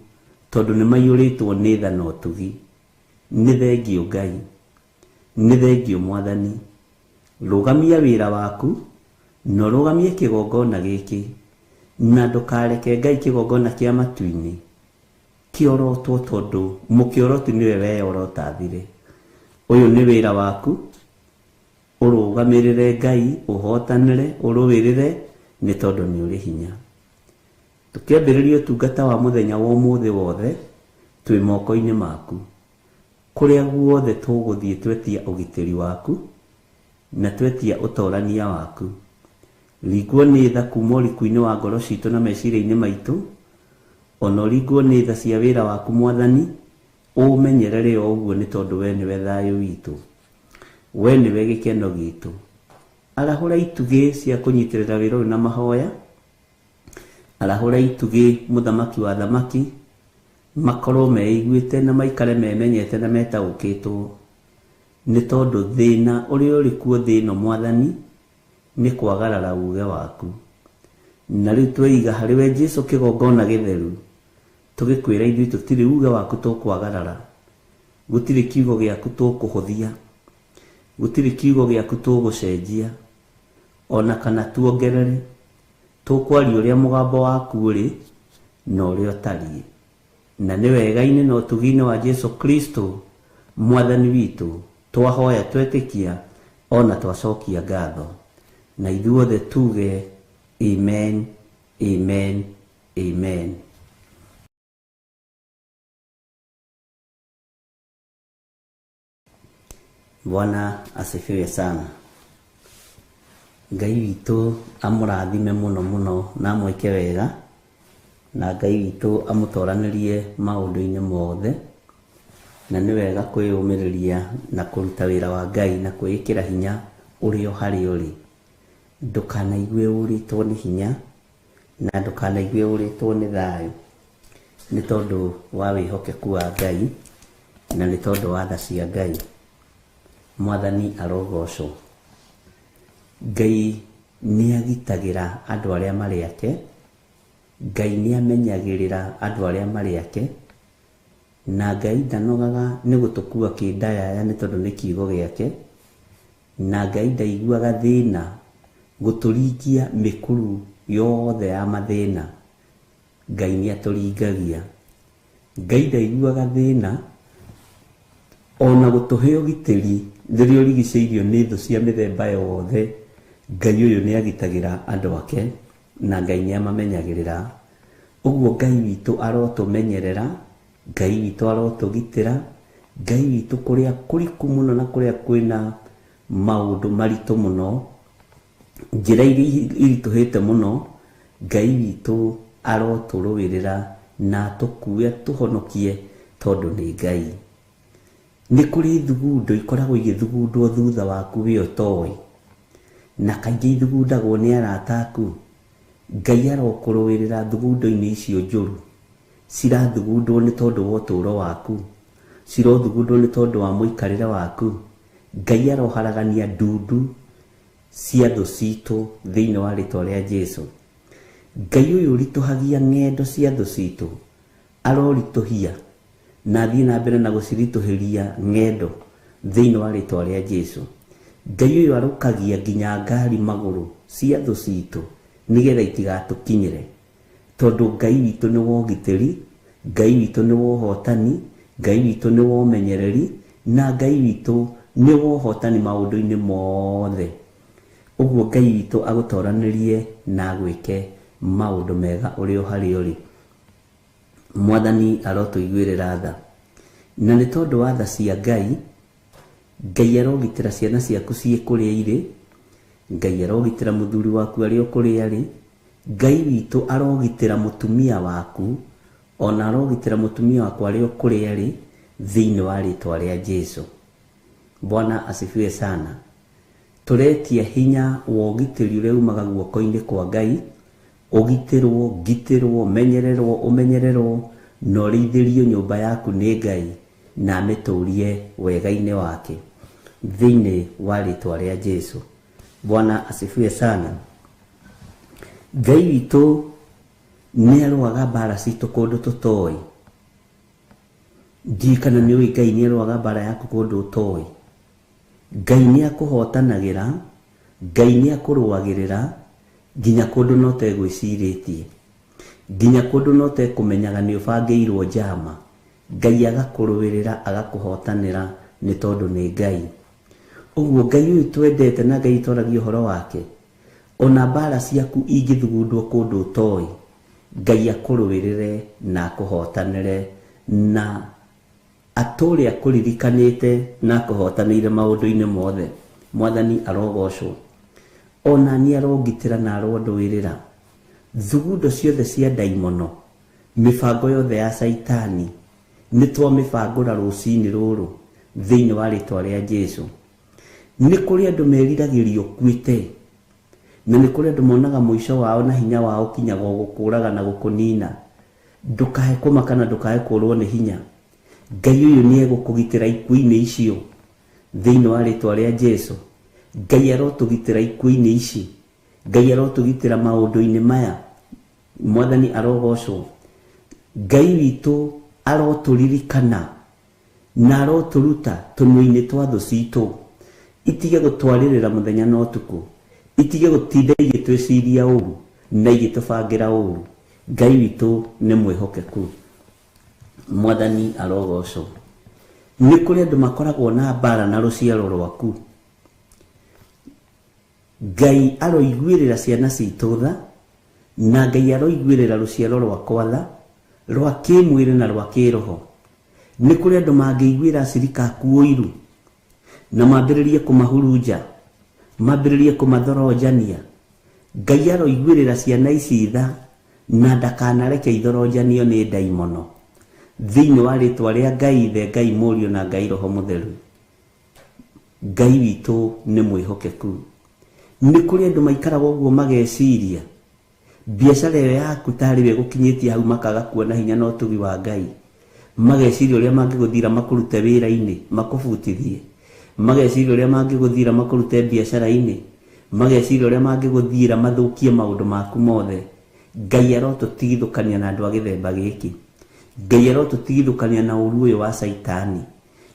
tondũ nĩ maiyũrĩtwo nĩ tha na ũtugi. Nĩ thengio Ngai, nĩ thengio Mwathani. Rũgamia wĩra waku na ũrũgamie kĩgongona gĩkĩ, na ndũkareke Ngai kĩgongona kĩa matu-inĩ Kĩorotwo tondũ mũkĩoroti nĩwe weyorota thire. Ũyũ nĩ wĩra waku, ũrũgamĩrĩre Ngai, ũhotanĩre, ũrũĩrĩre, nĩ tondũ nĩ ũrĩ hinya. Tũkĩambĩrĩria ũtungata wa mũthenya wa ũmũthĩ wothe, twĩ moko-inĩ maku. Kũrĩa guothe tũgũthiĩ twetia ũgitĩri waku, na twetia ũtorania waku. Ringwo nĩ tha kuma ũriku-inĩ wa ngoro citũ na meciria-inĩ maitũ, ona ũringwo nĩ tha cia wĩra waku Mwathani, ũmenyerere o ũguo nĩ tondũ we nĩwe thayũ witũ, we nĩwe gĩkeno gitũ. Arahũra itugĩ cia kũnyitĩrĩra wĩra ũyũ na mahoya, arahũra itugĩ mũthamaki wa thamaki, makorwo meiguĩte na maikare memenyete na metaũkĩtwo, nĩ tondũ thĩna ũrĩa ũrĩ kuo thĩ ĩno Mwathani nĩ kwagarara uge waku. Na rĩu tweiga harĩ we Jesũ kĩgongona gĩtheru, tũgĩkwĩra ithuĩ tũtirĩ uge waku tũkwagarara, gũtirĩ kiugo gĩaku tũkũhũthia, gũtirĩ kiugo gĩaku tũgũcenjia, ona kana tuongerere, tũkwaria ũrĩa mũgambo waku ũrĩ na ũrĩa ũtariĩ. Na nĩ wega-inĩ na ũtugi-inĩ wa Jesũ Kristo Mwathani witũ twahoya twetĩkia ona twacokia ngatho, na ithuothe tuge amen, amen, amen. Bwana asifiwe sana. Ngai witũ amũrathime mũno mũno na amwĩke wega, na Ngai witũ amũtoranĩrie maũndũ-inĩ mothe, na nĩ wega kwĩyũmĩrĩria na kũruta wĩra wa Ngai na kwĩĩkĩra hinya ũrĩ o harĩa ũrĩ. Ndũkanaigue ũrĩtwo nĩ hinya, na ndũkanaigue ũrĩtwo nĩ thayũ, nĩ tondũ wa wĩhokeku wa Ngai, na nĩ tondũ wa tha cia Ngai. Mwathani arogocwo. Ngai nĩ agitagĩra andũ arĩa marĩ ake, Ngai nĩ amenyagĩrĩra andũ arĩa marĩ ake, na Ngai ndanogaga nĩ gũtũkua kĩndayaya nĩ tondũ nĩ kiugo gĩake, na Ngai ndaiguaga thĩna gũtũringia mĩkuru yothe ya mathĩna. Ngai nĩ atũringagia. Ngai ndaiguaga thĩna ona gũtũhe ũgitĩri rĩrĩa ũrigicĩirio nĩ thũ cia mĩthemba yothe. Ngai ũyũ nĩ agitagĩra andũ ake, na Ngai nĩ amamenyagĩrĩra. Ũguo Ngai witũ arotũmenyerera, Ngai witũ arotũgitĩra, Ngai witũ kũrĩa kũriku mũno na kũrĩa kwĩna maũndũ maritũ mũno, njĩra iria iritũhĩte mũno, Ngai witũ arotũrũĩrĩra na atũkue atũhonokie tondũ nĩ Ngai. Nĩ kũrĩ thugundo ikoragwo igĩthugundwo thutha waku we ũtoĩ, na kaingĩ ithugundagwo nĩ arata aku. Ngai arokũrũĩrĩra thugundo-inĩ icio njũru cirathugundwo nĩ tondũ wa ũtũũro waku, cirothugundwo nĩ tondũ wa mũikarĩre waku. Ngai aroharagania ndundu cia thũ citũ thĩinĩ wa rĩtwa rĩa Jesũ. Ngai ũyũ ũritũhagia ng'endo cia thũ citũ aroritũhia na athiĩ na mbere na gũciritũhĩria ng'endo thĩinĩ wa rĩtwa rĩa Jesũ. Ngai ũyũ arũkagia nginya ngari magũrũ cia thũ citũ nĩgetha itigatũkinyĩre, tondũ Ngai witũ nĩ wa ũgitĩri, Ngai witũ nĩ wa ũhotani, Ngai witũ nĩ wa ũmenyereri, na Ngai witũ nĩ wa ũhotani maũndũ-inĩ mothe. Ũguo Ngai witũ agũtoranĩrie na agwĩke maũndũ mega ũrĩ o harĩa ũrĩ. Mwathani arotũiguĩrĩra tha, na nĩ tondũ wa tha cia Ngai, Ngai arogitĩra ciana ciaku ciĩ kũrĩa irĩ, Ngai arogitĩra mũthuri waku arĩ o kũrĩa arĩ, Ngai witũ arogitĩra mũtumia waku, ona arogitĩra mũtumia waku arĩ o kũrĩa arĩ, thĩinĩ wa rĩtwa rĩa Jesũ. Bwana asifiwe sana. Tũretia hinya wa ũgitĩri ũrĩa umaga guoko-inĩ kwa Ngai, ũgitĩrwo, ngitĩrwo, menyererwo, ũmenyererwo, na ũrĩithĩrio nyũmba yaku nĩ Ngai, na amĩtũrie wega-inĩ wake thĩinĩ wa rĩtwa rĩa Jesũ. Bwana asifiwe sana. Ngai witũ nĩ arũaga mbara citũ kũndũ tũtoĩ. Ndiũĩ kana nĩ ũĩ Ngai nĩ arũaga mbara yaku kũndũ ũtoĩ. Ngai nĩ akũhotanagĩra, Ngai nĩ akũrũagĩrĩra nginya kũndũ no ũtegwĩcirĩtie. Nginya kũndũ no tekũmenyaga nĩ ũbangĩirwo njama, Ngai agakũrũĩrĩra agakũhotanĩra nĩ tondũ nĩ Ngai. Ũguo Ngai ũyũ twendete na Ngai twaragia ũhoro wake, ona mbara ciaku ingĩthugundwo kũndũ ũtoĩ, Ngai akũrũĩrĩre na akũhotanĩre na atũre akũririkanĩte na akũhotanĩire maũndũ-inĩ mothe. Mwathani arogocwo. Ona niĩ arongitĩra na arondũĩrĩra. Thugundo ciothe cia ndaimono, mĩbango yothe ya Caitani, nĩ twamĩbangũra rũcinĩ rũrũ thĩinĩ wa rĩtwa rĩa Jesu. Nĩ kũrĩ andũ meriragĩria ũkuĩte, na nĩ kũrĩ andũ monaga mũico wao na hinya wao ũkinyaga o gũkũraga na gũkũnina. Ndũkae kũmaka na ndũkae kũrwo nĩ hinya. Ngai ũyũ nĩ egũkũgitĩra ikuũ-inĩ icio thĩinĩ wa rĩtwa rĩa Jesu. Ngai arotũgitĩra ikuũ-inĩ ici. Ngai arotũgitĩra maũndũ-inĩ maya. Mwathani arogocwo. Ngai witũ arotũririkana na arotũruta tũnua-inĩ twa thũ citũ. Itige gũtwarĩrĩra mũthenya na ũtukũ, itige gũtinda igĩtwĩciria ũru na igĩtũbangĩra ũru. Ngai witũ nĩ mwĩhokeku. Mwathani arogocwo. Nĩ kũrĩ andũ makoragwo na mbara na rũciaro rwaku. Ngai aroiguĩrĩra ciana citũ tha, na Ngai aroiguĩrĩra rũciaro rwakwa tha, rwa kĩmwĩrĩ na rwa kĩroho. Nĩ kũrĩ andũ mangĩiguĩra acirika aku ũiru na mambĩrĩrie kũmahurunja, mambĩrĩrie kũmathoronjania. Ngai aroiguĩrĩra ciana ici tha na ndakanareke ithoronjanio nĩ ndaimono. Thĩinĩ wa rĩtwa rĩa Ngai Ithe, Ngai Mũriũ na Ngai Roho Mũtheru. Ngai witũ nĩ mwĩhokeku. Nĩ kũrĩ andũ maikaraga ũguo mageciria biacara ĩyo yaku tarĩ we ĩgũkinyĩtie hau, makaga kuona hinya na ũtugi wa Ngai. Mageciria ũrĩa mangĩgũthira makũrute wĩra-inĩ, makũbutithie. Mageciria ũrĩa mangĩgũthira makũrute biacara-inĩ. Mageciria ũrĩa mangĩgũthira mathũkie maũndũ maku mothe. Ngai arotũtigithũkania na andũ a gĩthemba gĩkĩ. Ngai arotũtigithũkania na ũru ũyũ wa Caitani.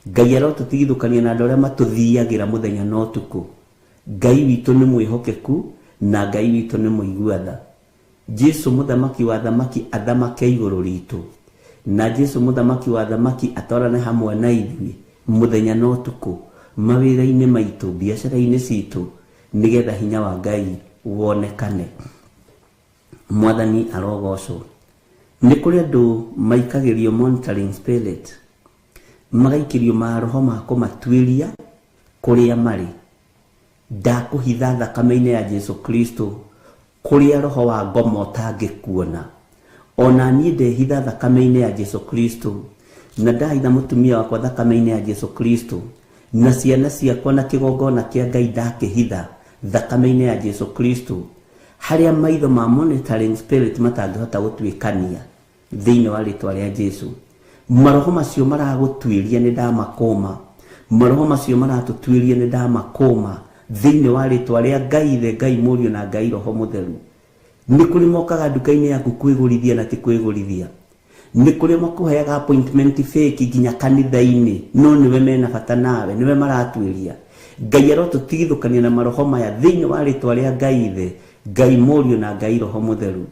Ngai arotũtigithũkania na andũ arĩa matũthiagĩra mũthenya na ũtukũ. Ngai witũ nĩ mwĩhokeku na Ngai witũ nĩ mũigua tha. Jesu mũthamaki wa thamaki athamake igũrũ ritũ, na Jesu mũthamaki wa thamaki atwarane hamwe na ithuĩ mũthenya na ũtukũ, mawĩra-inĩ maitũ, biacara-inĩ citũ, nĩgetha hinya wa Ngai wonekane. Mwathani arogocwo. Nĩ kũrĩ andũ maikagĩrio monitoring spirit, magaikĩrio maroho ma kũmatuĩria kũrĩa marĩ. Ndakũhitha thakame-inĩ ya Jesu Kristo kũrĩa roho wa ngoma ũtangĩkuona. Ona niĩ ndehitha thakame-inĩ ya Jesu Kristo, na ndahitha mũtumia wakwa thakame-inĩ ya Jesu Kristo, na ciana ciakwa na kĩgongona kĩa Ngai ndakĩhitha thakame-inĩ ya Jesu Kristo, harĩa maitho ma monitoring spirit matangĩhota gũtuĩkania thĩinĩ wa rĩtwa rĩa Jesu. Maroho macio maragũtuĩria nĩ ndamakũma. Maroho macio maratũtuĩria nĩ ndamakũma thĩinĩ wa rĩtwa rĩa Ngai Ithe, Ngai Mũriũ na Ngai Roho Mũtheru. Nĩ kũrĩ mokaga nduka-inĩ yaku kwĩgũrithia na ti kwĩgũrithia. Nĩ kũrĩ makũheaga appointment fake nginya kanitha-inĩ, no nĩwe mena bata nawe, nĩwe maratuĩria. Ngai arotũtigithũkania na maroho maya thĩinĩ wa rĩtwa rĩa Ngai Ithe, Ngai Mũriũ na Ngai Roho Mũtheru.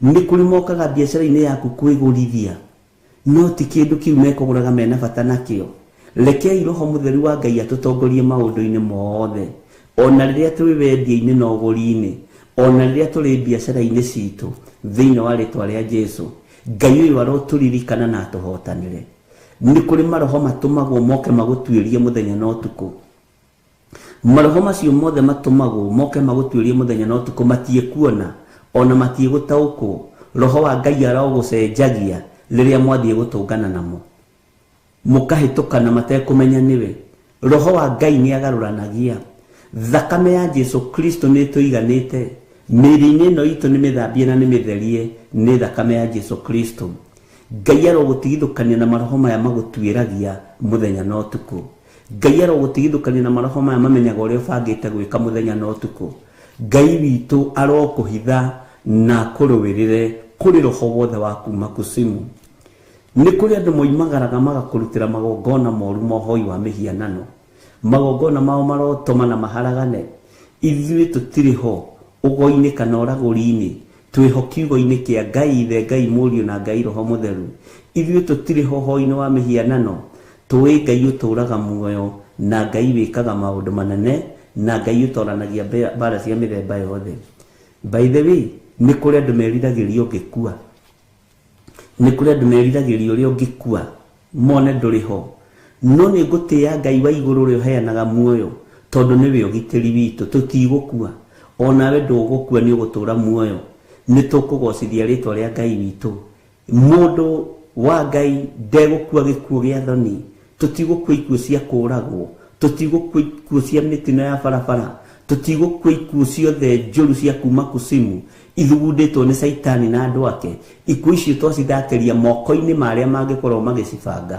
Nĩ kũrĩ mokaga biacara-inĩ yaku kwĩgũrithia, no ti kĩndũ kĩu mekũgũraga mena bata nakĩo. Rekei Roho Mũtheru wa Ngai atũtongorie maũndũ-inĩ mothe, ona rĩrĩa tũrĩ wendia-inĩ na ũgũri-inĩ, ona rĩrĩa tũrĩ biacara-inĩ citũ, thĩinĩ wa rĩtwa rĩa Jesu. Ngai ũyũ arotũririkana na atũhotanĩre. Nĩ kũrĩ maroho matũmagwo moke magũtuĩrie mũthenya na ũtukũ. Maroho macio mothe matũmagwo moke magũtuĩrie mũthenya na ũtukũ matiĩkuona ona matiĩgũtaũkwo. Roho wa Ngai arogũcenjagia rĩrĩa mwathiĩ gũtũngana namo, mũkahĩtũkana matekũmenya nĩwe. Roho wa Ngai nĩ agarũranagia. Thakame ya Jesu Kristo nĩ ĩtũiganĩte. Mĩĩrĩ-inĩ ĩno itũ nĩ mĩthambie na nĩ mĩtherie nĩ thakame ya Jesu Kristo. Ngai arogũtigithũkania na maroho maya magũtuĩragia mũthenya na ũtukũ. Ngai arogũtigithũkania na maroho maya mamenyaga ũrĩa ũbangĩte gwĩka mũthenya na ũtukũ. Ngai witũ arokũhitha na akũrũĩrĩre kũrĩ roho wothe wa kuma kusimu. Nĩ kũrĩ andũ moimagaraga magakũrutĩra magongona moru ma ũhoi wa mĩhianano. Magongona mao marotoma na maharagane. Ithuĩ tũtirĩ ho ũgo-inĩ kana ũragũri-inĩ. Twĩho kiugo-inĩ kĩa Ngai Ithe, Ngai Mũriũ na Ngai Roho Mũtheru. Ithuĩ tũtirĩ hoho-inĩ wa mĩhianano, tũĩ Ngai ũtũũraga muoyo na Ngai wĩkaga maũndũ manene na Ngai ũtoranagia mbara cia mĩthemba yothe. By the way, nĩ kũrĩ andũ meriragĩria ũngĩkua, nĩ kũrĩ andũ meriragĩria ũrĩa ũngĩkua mone ndũrĩ ho, no nĩ ngũtĩĩa Ngai wa igũrũ ũrĩa ũheanaga muoyo, tondũ nĩwe ũgitĩri witũ. Tũtigũkua, onawe ndũgũkua, nĩ ũgũtũũra muoyo. Nĩ tũkũgocithia rĩtwa rĩa Ngai witũ. Mũndũ wa Ngai ndegũkua gĩkuũ gĩa thoni. Tũtigũkua ikuũ cia kũũragwo, tũtigũkua ikuũ cia mĩtino ya barabara, tũtigũkua ikuũ ciothe njũru cia kuma kusimu ithugundĩtwo nĩ Caitani na andũ ake. Ikuũ icio twacithakĩria moko-inĩ ma arĩa mangĩkorwo magĩcibanga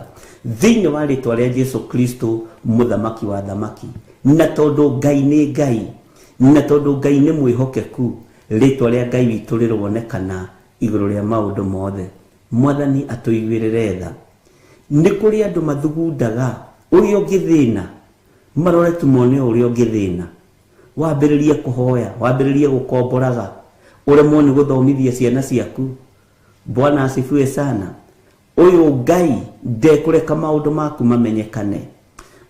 thĩinĩ wa rĩtwa rĩa Jesu Kristo, mũthamaki wa thamaki. Na tondũ Ngai nĩ Ngai, na tondũ Ngai nĩ mwĩhokeku, rĩtwa rĩa Ngai witũ rĩronekana igũrũ rĩa maũndũ mothe. Mwathani atũiguĩrĩre tha. Nĩ kũrĩ andũ mathugundaga ũrĩa ũngĩthĩna, marore tu mone ũrĩa ũngĩthĩna. Wambĩrĩrie kũhoya, wambĩrĩrie gũkomboraga, ũremwo nĩ gũthomithia ciana ciaku. Bwana asifiwe sana. Ũyũ Ngai ndekũreka maũndũ maku mamenyekane.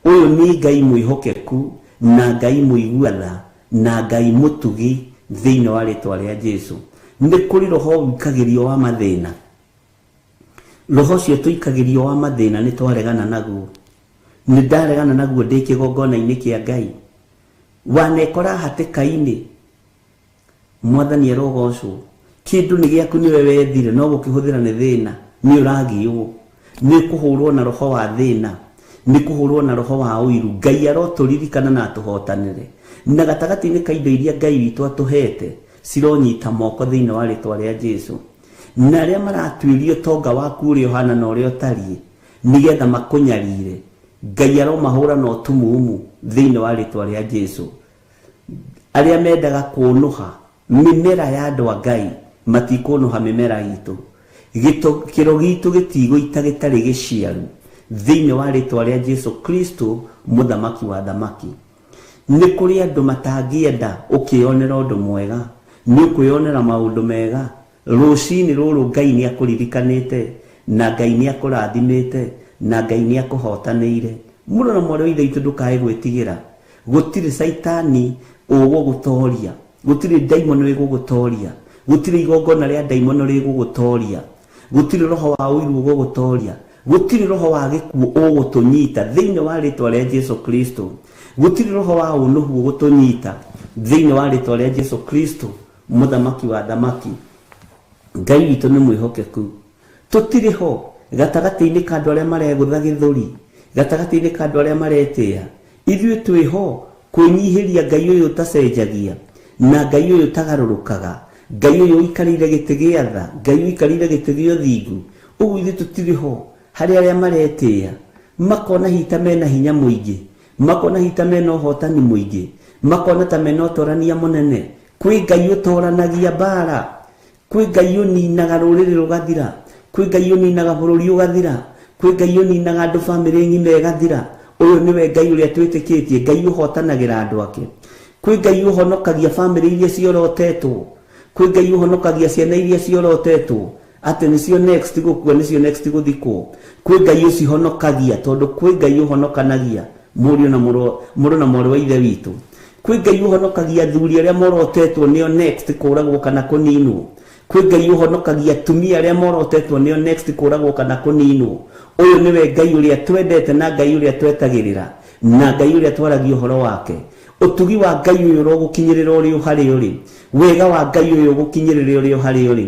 Ũyũ nĩ Ngai mwĩhokeku na Ngai mũigua tha na Ngai mũtugi thĩinĩ wa rĩtwa rĩa Jesu. Nĩ kũrĩ roho wikagĩrio wa mathĩna. Roho ũcio tũikagĩrio wa mathĩna nĩ twaregana naguo. Nĩ ndaregana naguo ndĩ kĩgongona-inĩ kĩa Ngai. Wanekora hatĩka-inĩ, Mwathani arogocwo. Kĩndũ nĩ gĩaku nĩwe wethire, no gũkĩhũthĩra nĩ thĩna, nĩ ũragiywo, nĩ kũhũrwo na roho wa thĩna, nĩ kũhũrwo na roho wa ũiru. Ngai arotũririkana na atũhotanĩre. Na gatagatĩ-inĩ ka indo iria Ngai witũ atũhete cironyita moko thĩinĩ wa rĩtwa rĩa Jesu. Na arĩa maratuĩria ũtonga waku ũrĩa ũhana na ũrĩa ũtariĩ nĩgetha makũnyarire, Ngai aromahũra na ũtumumu thĩinĩ wa rĩtwa rĩa Jesu. Arĩa mendaga kũnũha mĩmera ya andũ a Ngai matikũnũha mĩmera itũ. Kĩro gitũ gĩtigũita gĩtarĩ gĩciaru thĩinĩ wa rĩtwa rĩa Jesu Kristo, mũthamaki wa thamaki. Nĩ kũrĩ andũ matangĩenda ũkĩyonera ũndũ mwega, nĩ ũkwĩyonera maũndũ mega. Rũcinĩ rũrũ Ngai nĩ akũririkanĩte, na Ngai nĩ akũrathimĩte, na Ngai nĩ akũhotanĩire. Mũrũ na mwarĩ wa Ithe witũ, ndũkae gwĩtigĩra. Gũtirĩ Caitani ũgũgũtoria, gũtirĩ ndaimono ĩgũgũtoria, gũtirĩ igongona rĩa ndaimono rĩgũgũtoria, gũtirĩ roho wa ũiru ũgũgũtoria, gũtirĩ roho wa gĩkuũ ũgũtũnyita thĩinĩ wa rĩtwa rĩa Jesu Kristo, gũtirĩ roho wa ũnũhu ũgũtũnyita thĩinĩ wa rĩtwa rĩa Jesu Kristo, mũthamaki wa thamaki. Ngai witũ nĩ mwĩhokeku. Tũtirĩ ho gatagatĩ-inĩ ka andũ arĩa maregũtha gĩthũri, gatagatĩ-inĩ ka andũ arĩa maretĩĩa. Ithuĩ twĩho kwĩnyihĩria Ngai ũyũ ũtacenjagia, na Ngai ũyũ ũtagarũrũkaga, Ngai ũyũ ũikarĩire gĩtĩ gĩa tha, Ngai ũikarĩire gĩtĩ gĩa ũthingu. Ũguo ithuĩ tũtirĩ ho harĩ arĩa maretĩĩa, makona hita mena hinya mũingĩ, makona hita mena ũhotani mũingĩ, makona ta mena ũtorania mũnene. Kwĩ Ngai ũtoranagia mbara, kwĩ Ngai ũninaga rũrĩrĩ rũgathira, kwĩ Ngai ũninaga bũrũri ũgathira, kwĩ Ngai ũninaga andũ bamĩrĩ ng'ima ĩgathira. Ũyũ nĩwe Ngai ũrĩa twĩtĩkĩtie, Ngai ũhotanagĩra andũ ake. Kwĩ Ngai ũhonokagia bamĩrĩ iria ciorotetwo, kwĩ Ngai ũhonokagia ciana iria ciorotetwo atĩ nĩcio next gũkua, nĩcio next gũthikwo. Kwĩ Ngai ũcihonokagia, tondũ kwĩ Ngai ũhonokanagia mũriũ na mũrũ na mwarĩ wa Ithe witũ. Kwĩ Ngai ũhonokagia athuri arĩa morotetwo nĩo next kũragwo kana kũninwo. Kwĩ Ngai ũhonokagia atumia arĩa morotetwo nĩo next kũragwo kana kũninwo. Ũyũ nĩwe Ngai ũrĩa twendete na Ngai ũrĩa twetagĩrĩra na Ngai ũrĩa twaragia ũhoro wake. Ũtugi wa Ngai ũyũ ũrogũkinyĩrĩra ũrĩ o harĩa ũrĩ, wega wa Ngai ũyũ ũgũkinyĩrĩre ũrĩ o harĩa ũrĩ,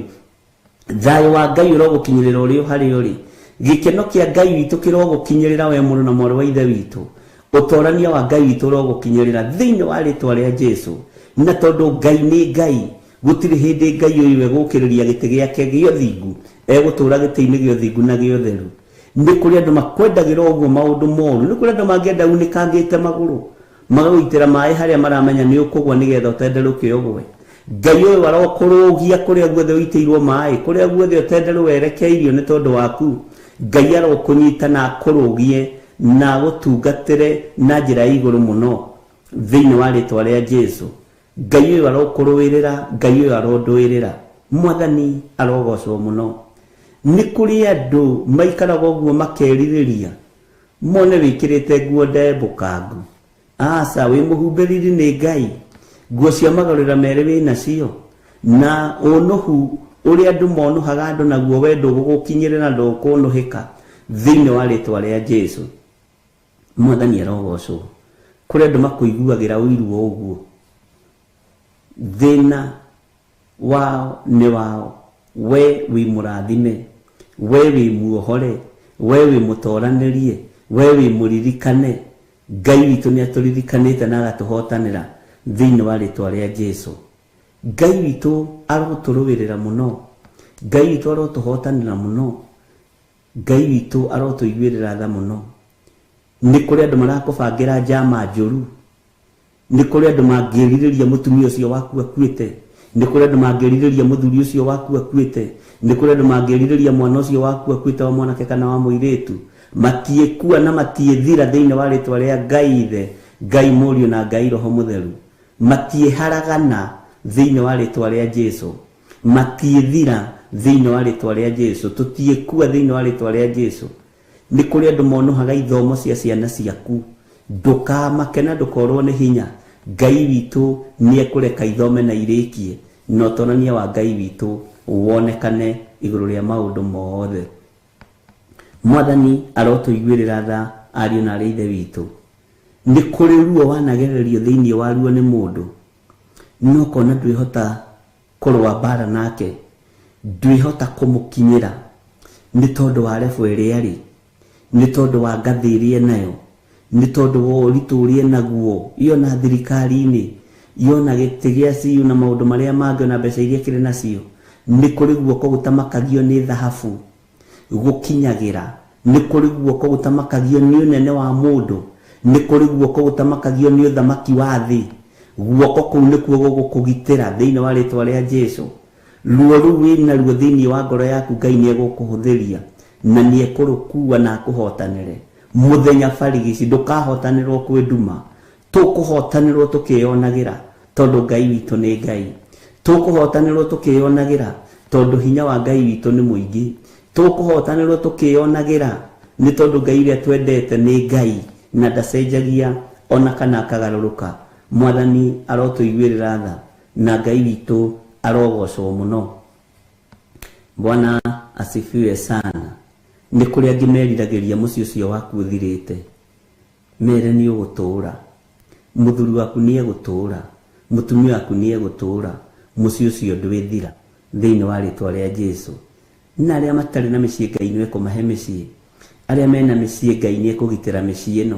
thayũ wa Ngai ũrogũkinyĩrĩra ũrĩ o harĩa ũrĩ, gĩkeno kĩa Ngai witũ kĩrogũkinyĩrĩra we mũrũ na mwarĩ wa Ithe witũ, ũtorania wa Ngai witũ ũrogũkinyĩrĩra thĩinĩ wa rĩtwa rĩa Jesu. Na tondũ Ngai nĩ Ngai, gũtirĩ hĩndĩ Ngai ũyũ egũkĩrĩria gĩtĩ gĩake gĩa ũthingu, egũtũũra gĩtĩ-inĩ gĩa ũthingu na gĩa ũtheru. Nĩ kũrĩ andũ makwendagĩra ũguo maũndũ moru, nĩ kũrĩ andũ mangĩenda unĩkangĩte magũrũ, magagũitĩra maĩ harĩa maramenya nĩ ũkũgwa nĩgetha ũtenderũke ũgwe. Ngai ũyũ arokũrũgia kũrĩa guothe ũitĩirwo maĩ, kũrĩa guothe ũtenderũ werekeirio nĩ tondũ waku. Ngai arokũnyita na akũrũgie na agũtungatĩre na njĩra ya igũrũ mũno thĩinĩ wa rĩtwa rĩa Jesu. Ngai ũyũ arokũrũĩrĩra, Ngai ũyũ arondũĩrĩra. Mwathani arogocwo mũno. Nĩ kũrĩ andũ maikaraga ũguo makerirĩria mone wĩkĩrĩte nguo ndembũkangu. Aca, wĩ mũhumbĩriri nĩ Ngai, nguo cia magarũrĩra merĩ wĩ nacio, na ũnũhu ũrĩa andũ monũhaga andũ naguo we ndũgũgũkinyĩrĩra, ndũkũnũhĩka thĩinĩ wa rĩtwa rĩa Jesu. Mwathani arogocwo. Kũrĩ andũ makũiguagĩra ũiru o ũguo, thĩna wao nĩ wao. We wĩ mũrathime, we wĩ muohore, we wĩ mũtoranĩrie, we wĩ mũririkane. Ngai witũ nĩ atũririkanĩte na agatũhotanĩra thĩinĩ wa rĩtwa rĩa Jesu. Ngai witũ arotũrũĩrĩra mũno, Ngai witũ arotũhotanĩra mũno, Ngai witũ arotũiguĩrĩra tha mũno. Nĩ kũrĩ andũ marakũbangĩra njama njũru, nĩ kũrĩ andũ mangĩrirĩria mũtumia ũcio waku akuĩte, nĩ kũrĩ andũ mangĩrirĩria mũthuri ũcio waku akuĩte, nĩ kũrĩ andũ mangĩrirĩria mwana ũcio waku akuĩte wa mwanake kana wa mũirĩtu. Matiĩkua na matiĩthira thĩinĩ wa rĩtwa rĩa Ngai Ithe, Ngai Mũriũ na Ngai Roho Mũtheru. Matiĩharagana thĩinĩ wa rĩtwa rĩa Jesu, matiĩthira thĩinĩ wa rĩtwa rĩa Jesu, tũtiĩkua thĩinĩ wa rĩtwa rĩa Jesu. Nĩ kũrĩ andũ monũhaga ithomo cia ciana ciaku, ndũkamake na ndũkorwo nĩ hinya. Ngai witũ nĩ ekũreka ithome na irĩkie, na ũtonania wa Ngai witũ wonekane igũrũ rĩa maũndũ mothe. Mwathani arotũiguĩrĩra tha ariũ na arĩ ithe witũ. Nĩ kũrĩ ruo wanagererio thĩinĩ wa ruo nĩ mũndũ, no kona ndwĩhota kũrũa mbara nake, ndwĩhota kũmũkinyĩra nĩ tondũ wa rebu ĩrĩa arĩ, nĩ tondũ wa ngathĩ ĩrĩa enayo, nĩ tondũ wa ũritũ ũrĩa enaguo, yona thirikari-inĩ, yona gĩtĩ gĩa CU na maũndũ marĩa mangĩ, ona mbeca iria kĩrĩ nacio. Nĩ kũrĩ guoko gũtamakagio nĩ thahabu gũkinyagĩra, nĩ kũrĩ guoko gũtamakagio nĩ ũnene wa mũndũ, nĩ kũrĩ guoko gũtamakagio nĩ ũthamaki wa thĩ. Guoko kũu nĩkuo gũgũkũgitĩra thĩinĩ wa rĩtwa rĩa Jesu. Ruo rũu wĩna ruo thĩinĩ wa ngoro yaku, Ngai nĩ egũkũhũthĩria na nĩ ekũrũkua na akũhotanĩre. Mũthenya barigici ndũkahotanĩrwo kwĩ nduma, tũkũhotanĩrwo tũkĩyonagĩra tondũ Ngai witũ nĩ Ngai. Tũkũhotanĩrwo tũkĩyonagĩra tondũ hinya wa Ngai witũ nĩ mũingĩ. Tũkũhotanĩrwo tũkĩyonagĩra nĩ tondũ Ngai ũrĩa twendete nĩ Ngai na ndacenjagia ona kana akagarũrũka. Mwathani arotũiguĩrĩra tha na Ngai witũ arogocwo mũno. Bwana asifiwe sana. Nĩ kũrĩ angĩ meriragĩria mũciĩ ũcio waku ũthirĩte, mere nĩ ũgũtũũra, mũthuri waku nĩ egũtũũra, mũtumia waku nĩ egũtũũra, mũciĩ ũcio ndwĩthira thĩinĩ wa rĩtwa rĩa Jesu. Na arĩa matarĩ na mĩciĩ, Ngai nĩ ekũmahe mĩciĩ. Arĩa mena mĩciĩ, Ngai nĩ ekũgitĩra mĩciĩ ĩno.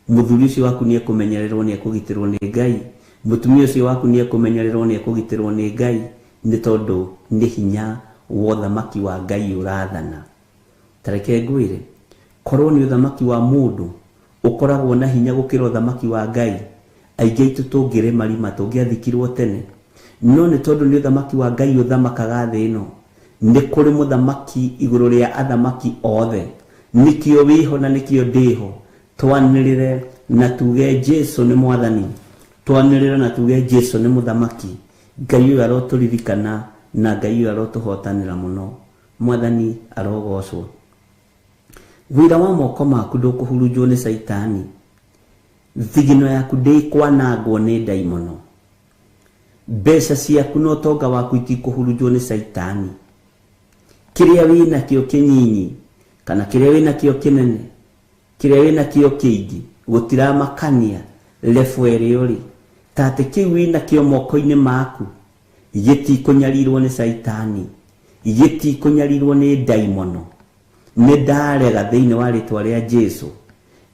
Mũthuri ũcio waku nĩ ekũmenyererwo, nĩ ekũgitĩrwo nĩ Ngai. Mũtumia ũcio waku nĩ ekũmenyererwo, nĩ ekũgitĩrwo nĩ Ngai, nĩ tondũ nĩ hinya wa ũthamaki wa Ngai ũrathana. Ta reke ngwĩre, korwo nĩ ũthamaki wa mũndũ ũkoragwo na hinya gũkĩra ũthamaki wa Ngai, aingĩ aitũ tũngĩrĩ marima, tũngĩathikirwo tene. No nĩ tondũ nĩ ũthamaki wa Ngai ũthamakaga thĩ ĩno, nĩ kũrĩ mũthamaki igũrũ rĩa athamaki othe. Nĩkĩo wĩho na nĩkĩo ndĩho. Twanĩrĩre na tuge Jesu nĩ mwathani, twanĩrĩre na tuge Jesu nĩ mũthamaki. Ngai ũyũ arotũririkana na Ngai ũyũ arotũhotanĩra mũno. Mwathani arogocwo. Wĩra wa moko maku ndũkũhurunjwo nĩ Caitani, thigino yaku ndĩkwanangwo nĩ ndaimono, mbeca ciaku na ũtonga waku itikũhurunjwo nĩ Caitani. Kĩrĩa wĩnakĩo kĩnyinyi kana kĩrĩa wĩnakĩo kĩnene, kĩrĩa wĩnakĩo kĩingĩ, gũtiramakania level ĩrĩa ũrĩ, ta atĩ kĩu wĩnakĩo moko-inĩ maku gĩtikũnyarirwo nĩ Caitani, gĩtikũnyarirwo nĩ ndaimono. Nĩ ndarega thĩinĩ wa rĩtwa rĩa Jesu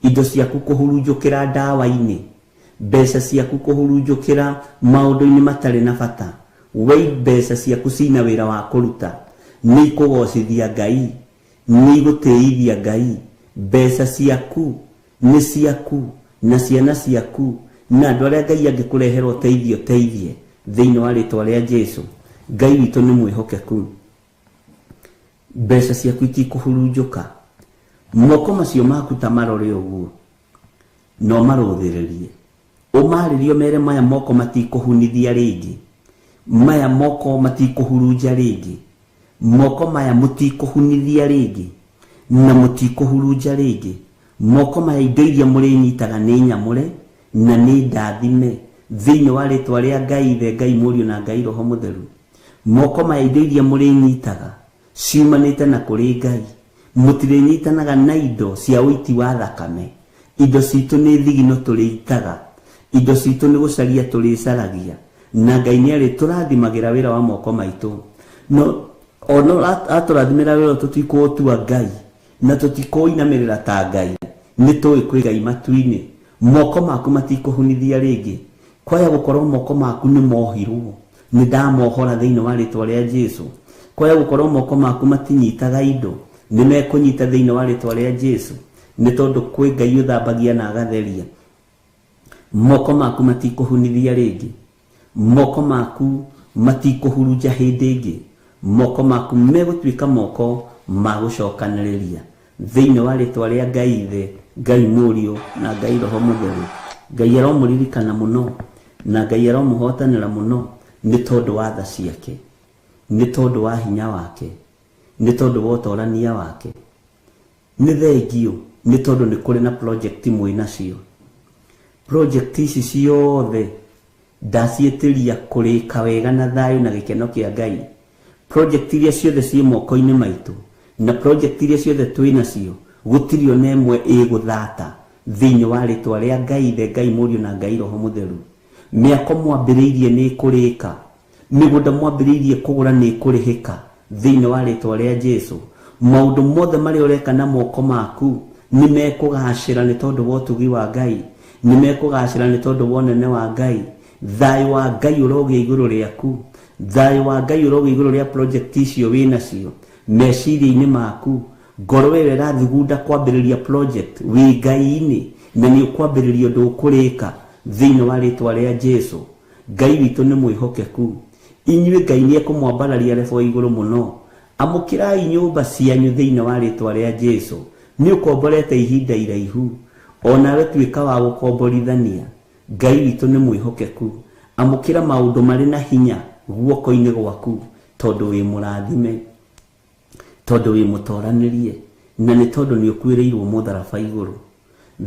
indo ciaku kũhurunjũkĩra ndawa-inĩ, mbeca ciaku kũhurunjũkĩra maũndũ-inĩ matarĩ na bata. We mbeca ciaku cina wĩra wa kũruta, nĩ ikũgocithia Ngai, nĩ igũtĩithia Ngai. Mbeca ciaku nĩ ciaku na ciana ciaku na andũ arĩa Ngai angĩkũrehera ũteithio, teithie thĩinĩ wa rĩtwa rĩa Jesu. Ngai witũ nĩ mwĩhokeku. Mbeca ciaku itikũhurunjũka. Moko macio maku ta marore ũguo, no marũthĩrĩrie, ũmarĩrie mere maya moko matikũhunithia rĩngĩ. Maya moko matikũhurunja rĩngĩ, moko maya mũtikũhunithia rĩngĩ na mũtikũhurunja rĩngĩ. Moko maya indo iria mũrĩnyitaga nĩ nyamũre na nĩ ndathime thĩinĩ wa rĩtwa rĩa Ngai Ithe, Ngai Mũriũ na Ngai Roho Mũtheru. Moko maya indo iria mũrĩnyitaga ciumanĩte na kũrĩ Ngai. Mũtirĩnyitanaga na indo cia ũiti wa thakame. Indo citũ nĩ thigino tũrĩitaga, indo citũ nĩ gũcaria tũrĩcaragia, na Ngai nĩ arĩtũrathimagĩra wĩra wa moko maitũ. No ona atũrathimĩra wĩra tũtikũũtua Ngai na tũtikũinamĩrĩra ta Ngai. Nĩ tũĩ kwĩ Ngai matu-inĩ. Moko maku matikũhunithia rĩngĩ. Kwaya gũkorwo moko maku nĩ mohirwo, nĩ ndamohora thĩinĩ wa rĩtwa rĩa Jesu. Kwaya gũkorwo moko maku matinyitaga indo, nĩ mekũnyita thĩinĩ wa rĩtwa rĩa Jesu, nĩ tondũ kwĩ Ngai ũthambagia na agatheria. Moko maku matikũhunithia rĩngĩ, moko maku matikũhurunja hĩndĩ ĩngĩ, moko maku megũtuĩka moko ma gũcokanĩrĩria thĩinĩ wa rĩtwa rĩa Ngai Ithe, Ngai Mũriũ na Ngai Roho Mũtheru. Ngai aromũririkana mũno na Ngai aromũhotanĩra mũno nĩ tondũ wa tha ciake, nĩ tondũ wa hinya wake, nĩ tondũ wa ũtorania wake. Nĩ thengio nĩ tondũ nĩ kũrĩ na project mwĩ nacio. Project ici ciothe ndaciĩtĩria kũrĩka wega na thayũ na gĩkeno kĩa Ngai. Project iria ciothe ciĩ moko-inĩ maitũ na project iria ciothe twĩ nacio, gũtirĩ ona ĩmwe ĩgũthata thĩinĩ wa rĩtwa rĩa Ngai Ithe, Ngai Mũriũ na Ngai Roho Mũtheru. Mĩako mwambĩrĩirie nĩ ĩkũrĩka, mĩgũnda mwambĩrĩirie kũgũra nĩ ĩkũrĩhĩka thĩinĩ wa rĩtwa rĩa Jesu. Maũndũ mothe marĩa ũreka na moko maku nĩ mekũgacĩra nĩ tondũ wa ũtugi wa Ngai, nĩ mekũgacĩra nĩ tondũ wa ũnene wa Ngai. Thayũ wa Ngai ũrogĩa igũrũ rĩaku, thayũ wa Ngai ũrogĩa igũrũ rĩa project icio wĩ nacio meciria-inĩ maku. Ngoro ĩyo ĩrathugunda kwambĩrĩria project wĩ Ngai-inĩ, na nĩ ũkwambĩrĩria ũndũ ũkũrĩka thĩinĩ wa rĩtwa rĩa Jesu. Ngai witũ nĩ mwĩhokeku. Inyuĩ Ngai nĩ ekũmwambararia rebo igũrũ mũno. Amũkĩrai nyũmba cianyu thĩinĩ wa rĩtwa rĩa Jesu. Nĩ ũkomborete ihinda iraihu, onawe tuĩka wa gũkomborithania. Ngai witũ nĩ mwĩhokeku. Amũkĩra maũndũ marĩ na hinya guoko-inĩ gwaku, tondũ wĩ mũrathime, tondũ wĩ mũtoranĩrie, na nĩ tondũ nĩ ũkuĩrĩirwo mũtharaba igũrũ.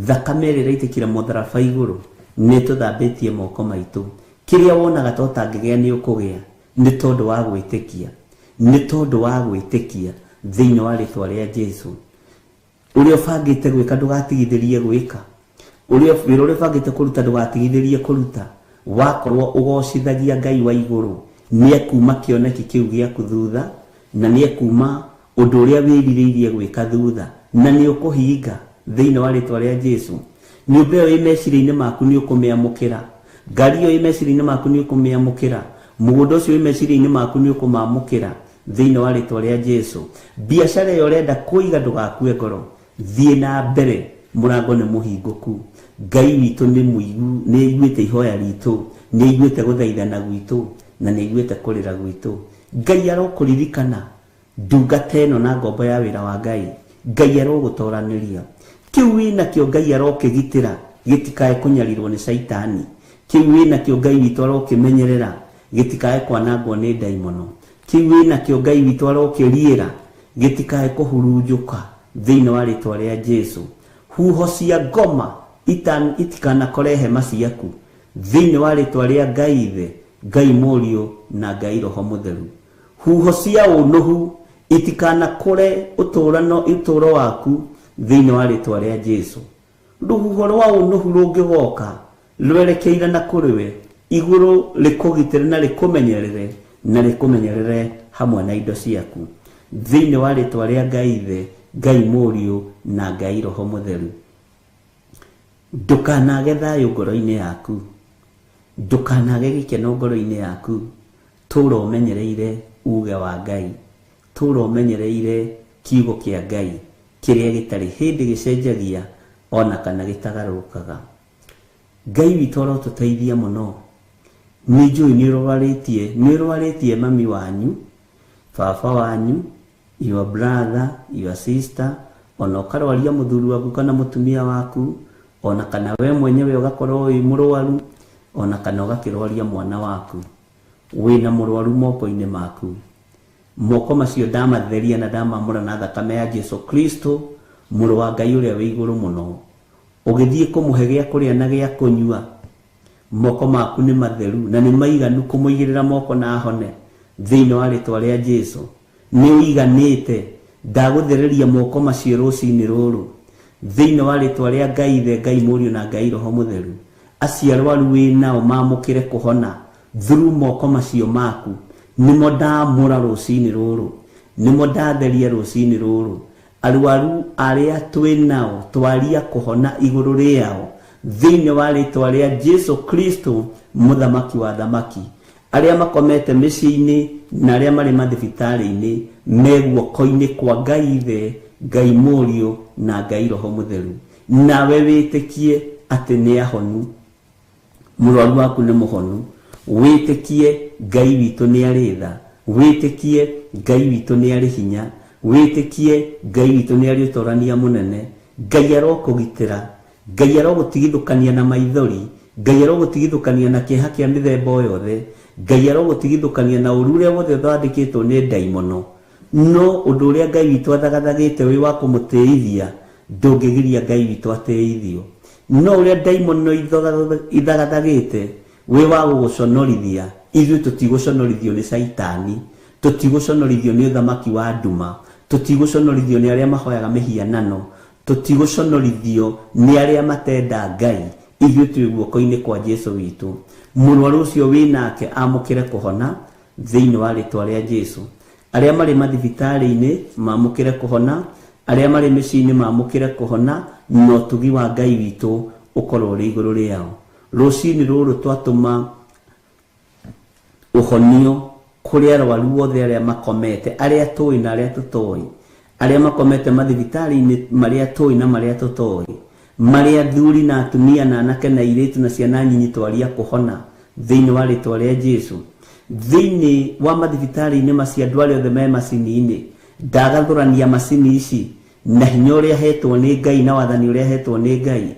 Thakame ĩrĩa ĩraitĩkĩra mũtharaba igũrũ nĩ ĩtũthambĩtie moko maitũ. Kĩrĩa wonaga ta ũtangĩgĩa nĩ ũkũgĩa, nĩ tondũ wa gwĩtĩkia, nĩ tondũ wa gwĩtĩkia thĩinĩ wa rĩtwa rĩa Jesu. Ũrĩa ũbangĩte gwĩka ndũgatigithĩrie gwĩka, ũrĩa wĩra ũrĩa ũbangĩte kũruta ndũgatigithĩrie kũruta. Wakorwo ũgocithagia Ngai wa igũrũ, nĩ ekuma kĩoneki kĩu gĩaku thutha, na nĩ ekuma ũndũ ũrĩa wĩrirĩirie gwĩka thutha, na nĩ ũkũhinga thĩinĩ wa rĩtwa rĩa Jesu. Nyũmba ĩyo ĩ meciria-inĩ maku nĩ ũkũmĩamũkĩra, ngari ĩyo ĩ meciria-inĩ maku nĩ ũkũmĩamũkĩra, mũgũnda ũcio wĩ meciria-inĩ maku nĩ ũkũmamũkĩra thĩinĩ wa rĩtwa rĩa Jesu. Biacara ĩyo ũrenda kũiga ndũgakue ngoro, thiĩ na mbere, mũrango nĩ mũhingũku. Ngai witũ nĩ mũigu, nĩ aiguĩte ihoya ritũ, nĩ aiguĩte gũthaithana gwitũ, na nĩ aiguĩte kũrĩra gwitũ. Ngai arokũririkana ndungata ĩno na ngombo ya wĩra wa Ngai. Ngai arogũtoranĩria. Kĩu wĩnakĩo Ngai arokĩgitĩra gĩtikae kũnyarirwo nĩ Caitani. Kĩu wĩnakĩo Ngai witũ arokĩmenyerera gĩtikae kwanangwo nĩ ndaimono. Kĩu wĩnakĩo Ngai witũ arokĩriĩra gĩtikae kũhurunjũka thĩinĩ wa rĩtwa rĩa Jesu. Huho cia ngoma itikanakore hema ciaku thĩinĩ wa rĩtwa rĩa Ngai Ithe, Ngai Mũriũ na Ngai Roho Mũtheru. Huho cia ũnũhu itikanakore ũtũũro waku thĩinĩ wa rĩtwa rĩa Jesu. Rũhuho rwa ũnũhu rũngĩgoka rwerekeire na kũrĩ we, igũrũ rĩkũgitĩre na rĩkũmenyerere, na rĩkũmenyerere hamwe na indo ciaku thĩinĩ wa rĩtwa rĩa Ngai Ithe, Ngai Mũriũ na Ngai Roho Mũtheru. Ndũkanage thayũ ngoro-inĩ yaku, ndũkanage gĩkeno ngoro-inĩ yaku. Tũũra ũmenyereire uge wa Ngai, tũũra ũmenyereire kiugo kĩa Ngai kĩrĩa gĩtarĩ hĩndĩ gĩcenjagia ona kana gĩtagarũrũkaga. Ngai witũ arotũteithia mũno. Nĩ njũĩ nĩ ũrwarĩtie mami wanyu, baba wanyu, your brother, your sister, ona ũkarwaria mũthuri waku kana mũtumia waku, ona kana we mwenyewe ũgakorwo wĩ mũrwaru, ona kana ũgakĩrwaria mwana waku. Wĩna mũrwaru moko-inĩ maku, moko macio ndamatheria na ndamamũra na thakame ya Jesu Kristo mũrũ wa Ngai ũrĩa wĩ igũrũ mũno. Ũgĩthiĩ kũmũhe gĩa kũrĩa na gĩa kũnyua, moko maku nĩ matheru na nĩ maiganu kũmũigĩrĩra moko na ahone thĩinĩ wa rĩtwa rĩa Jesu. Nĩ ũiganĩte, ndagũthereria moko macio rũcinĩ rũrũ thĩinĩ wa rĩtwa rĩa Ngai Ithe, Ngai Mũriũ na Ngai Roho Mũtheru. Acio arwaru wĩ nao mamũkĩre kũhona through moko macio maku. Nĩmo ndamũra rũcinĩ rũrũ, nĩmo ndatheria rũcinĩ rũrũ. Arwaru arĩa twĩ nao twaria kũhona igũrũ rĩao thĩinĩ wa rĩtwa rĩa Jesu Kristo mũthamaki wa thamaki. Arĩa makomete mĩciĩ-inĩ na arĩa marĩ mathibitarĩ-inĩ me guoko-inĩ kwa Ngai Ithe, Ngai Mũriũ na Ngai Roho Mũtheru. Nawe wĩtĩkie atĩ nĩ ahonu, mũrwaru waku nĩ mũhonu. Wĩtĩkie Ngai witũ nĩ arĩ tha, wĩtĩkie Ngai witũ nĩ arĩ hinya, wĩtĩkie Ngai witũ nĩ arĩ ũtorania mũnene. Ngai arokũgitĩra, Ngai arogũtigithũkania na maithori, Ngai arogũtigithũkania na kĩeha kĩa mĩthemba o yothe, Ngai arogũtigithũkania na ũru ũrĩa wothe ũthandĩkĩtwo nĩ ndaimono. No ũndũ ũrĩa Ngai witũ athagathagĩte wĩ wa kũmũtĩithia ndũngĩgiria Ngai witũ atĩithio. No ũrĩa ndaimono ithagathagĩte wĩ wa gũgũconorithia, ithuĩ tũtigũconorithio nĩ Caitani, tũtigũconorithio nĩ ũthamaki wa nduma, tũtigũconorithio nĩ arĩa mahoyaga mĩhianano, tũtigũconorithio nĩ arĩa matenda Ngai. Ithuĩ twĩ guoko-inĩ kwa Jesu witũ. Mũrwaru ũcio wĩ nake amũkĩre kũhona thĩinĩ wa rĩtwa rĩa Jesu. Arĩa marĩ mathibitarĩ-inĩ mamũkĩre kũhona, arĩa marĩ mĩciĩ-inĩ mamũkĩre kũhona, na ũtugi wa Ngai witũ ũkorwo ũrĩ igũrũ rĩao. Rũcinĩ rũrũ twatũma ũhonio kũrĩ arwaru othe arĩa makomete, arĩa tũĩ na arĩa tũtoĩ, arĩa makomete mathibitarĩ-inĩ marĩa tũĩ na marĩa tũtoĩ, marĩa athuri na atumia na anake na airĩtu na ciana nyinyi twaria kũhona thĩinĩ wa rĩtwa rĩa Jesu. Thĩinĩ wa mathibitarĩ-inĩ macio andũ arĩa othe me macini-inĩ, ndagathũrania macini ici na hinya ũrĩa hetwo nĩ Ngai na wathani ũrĩa hetwo nĩ Ngai.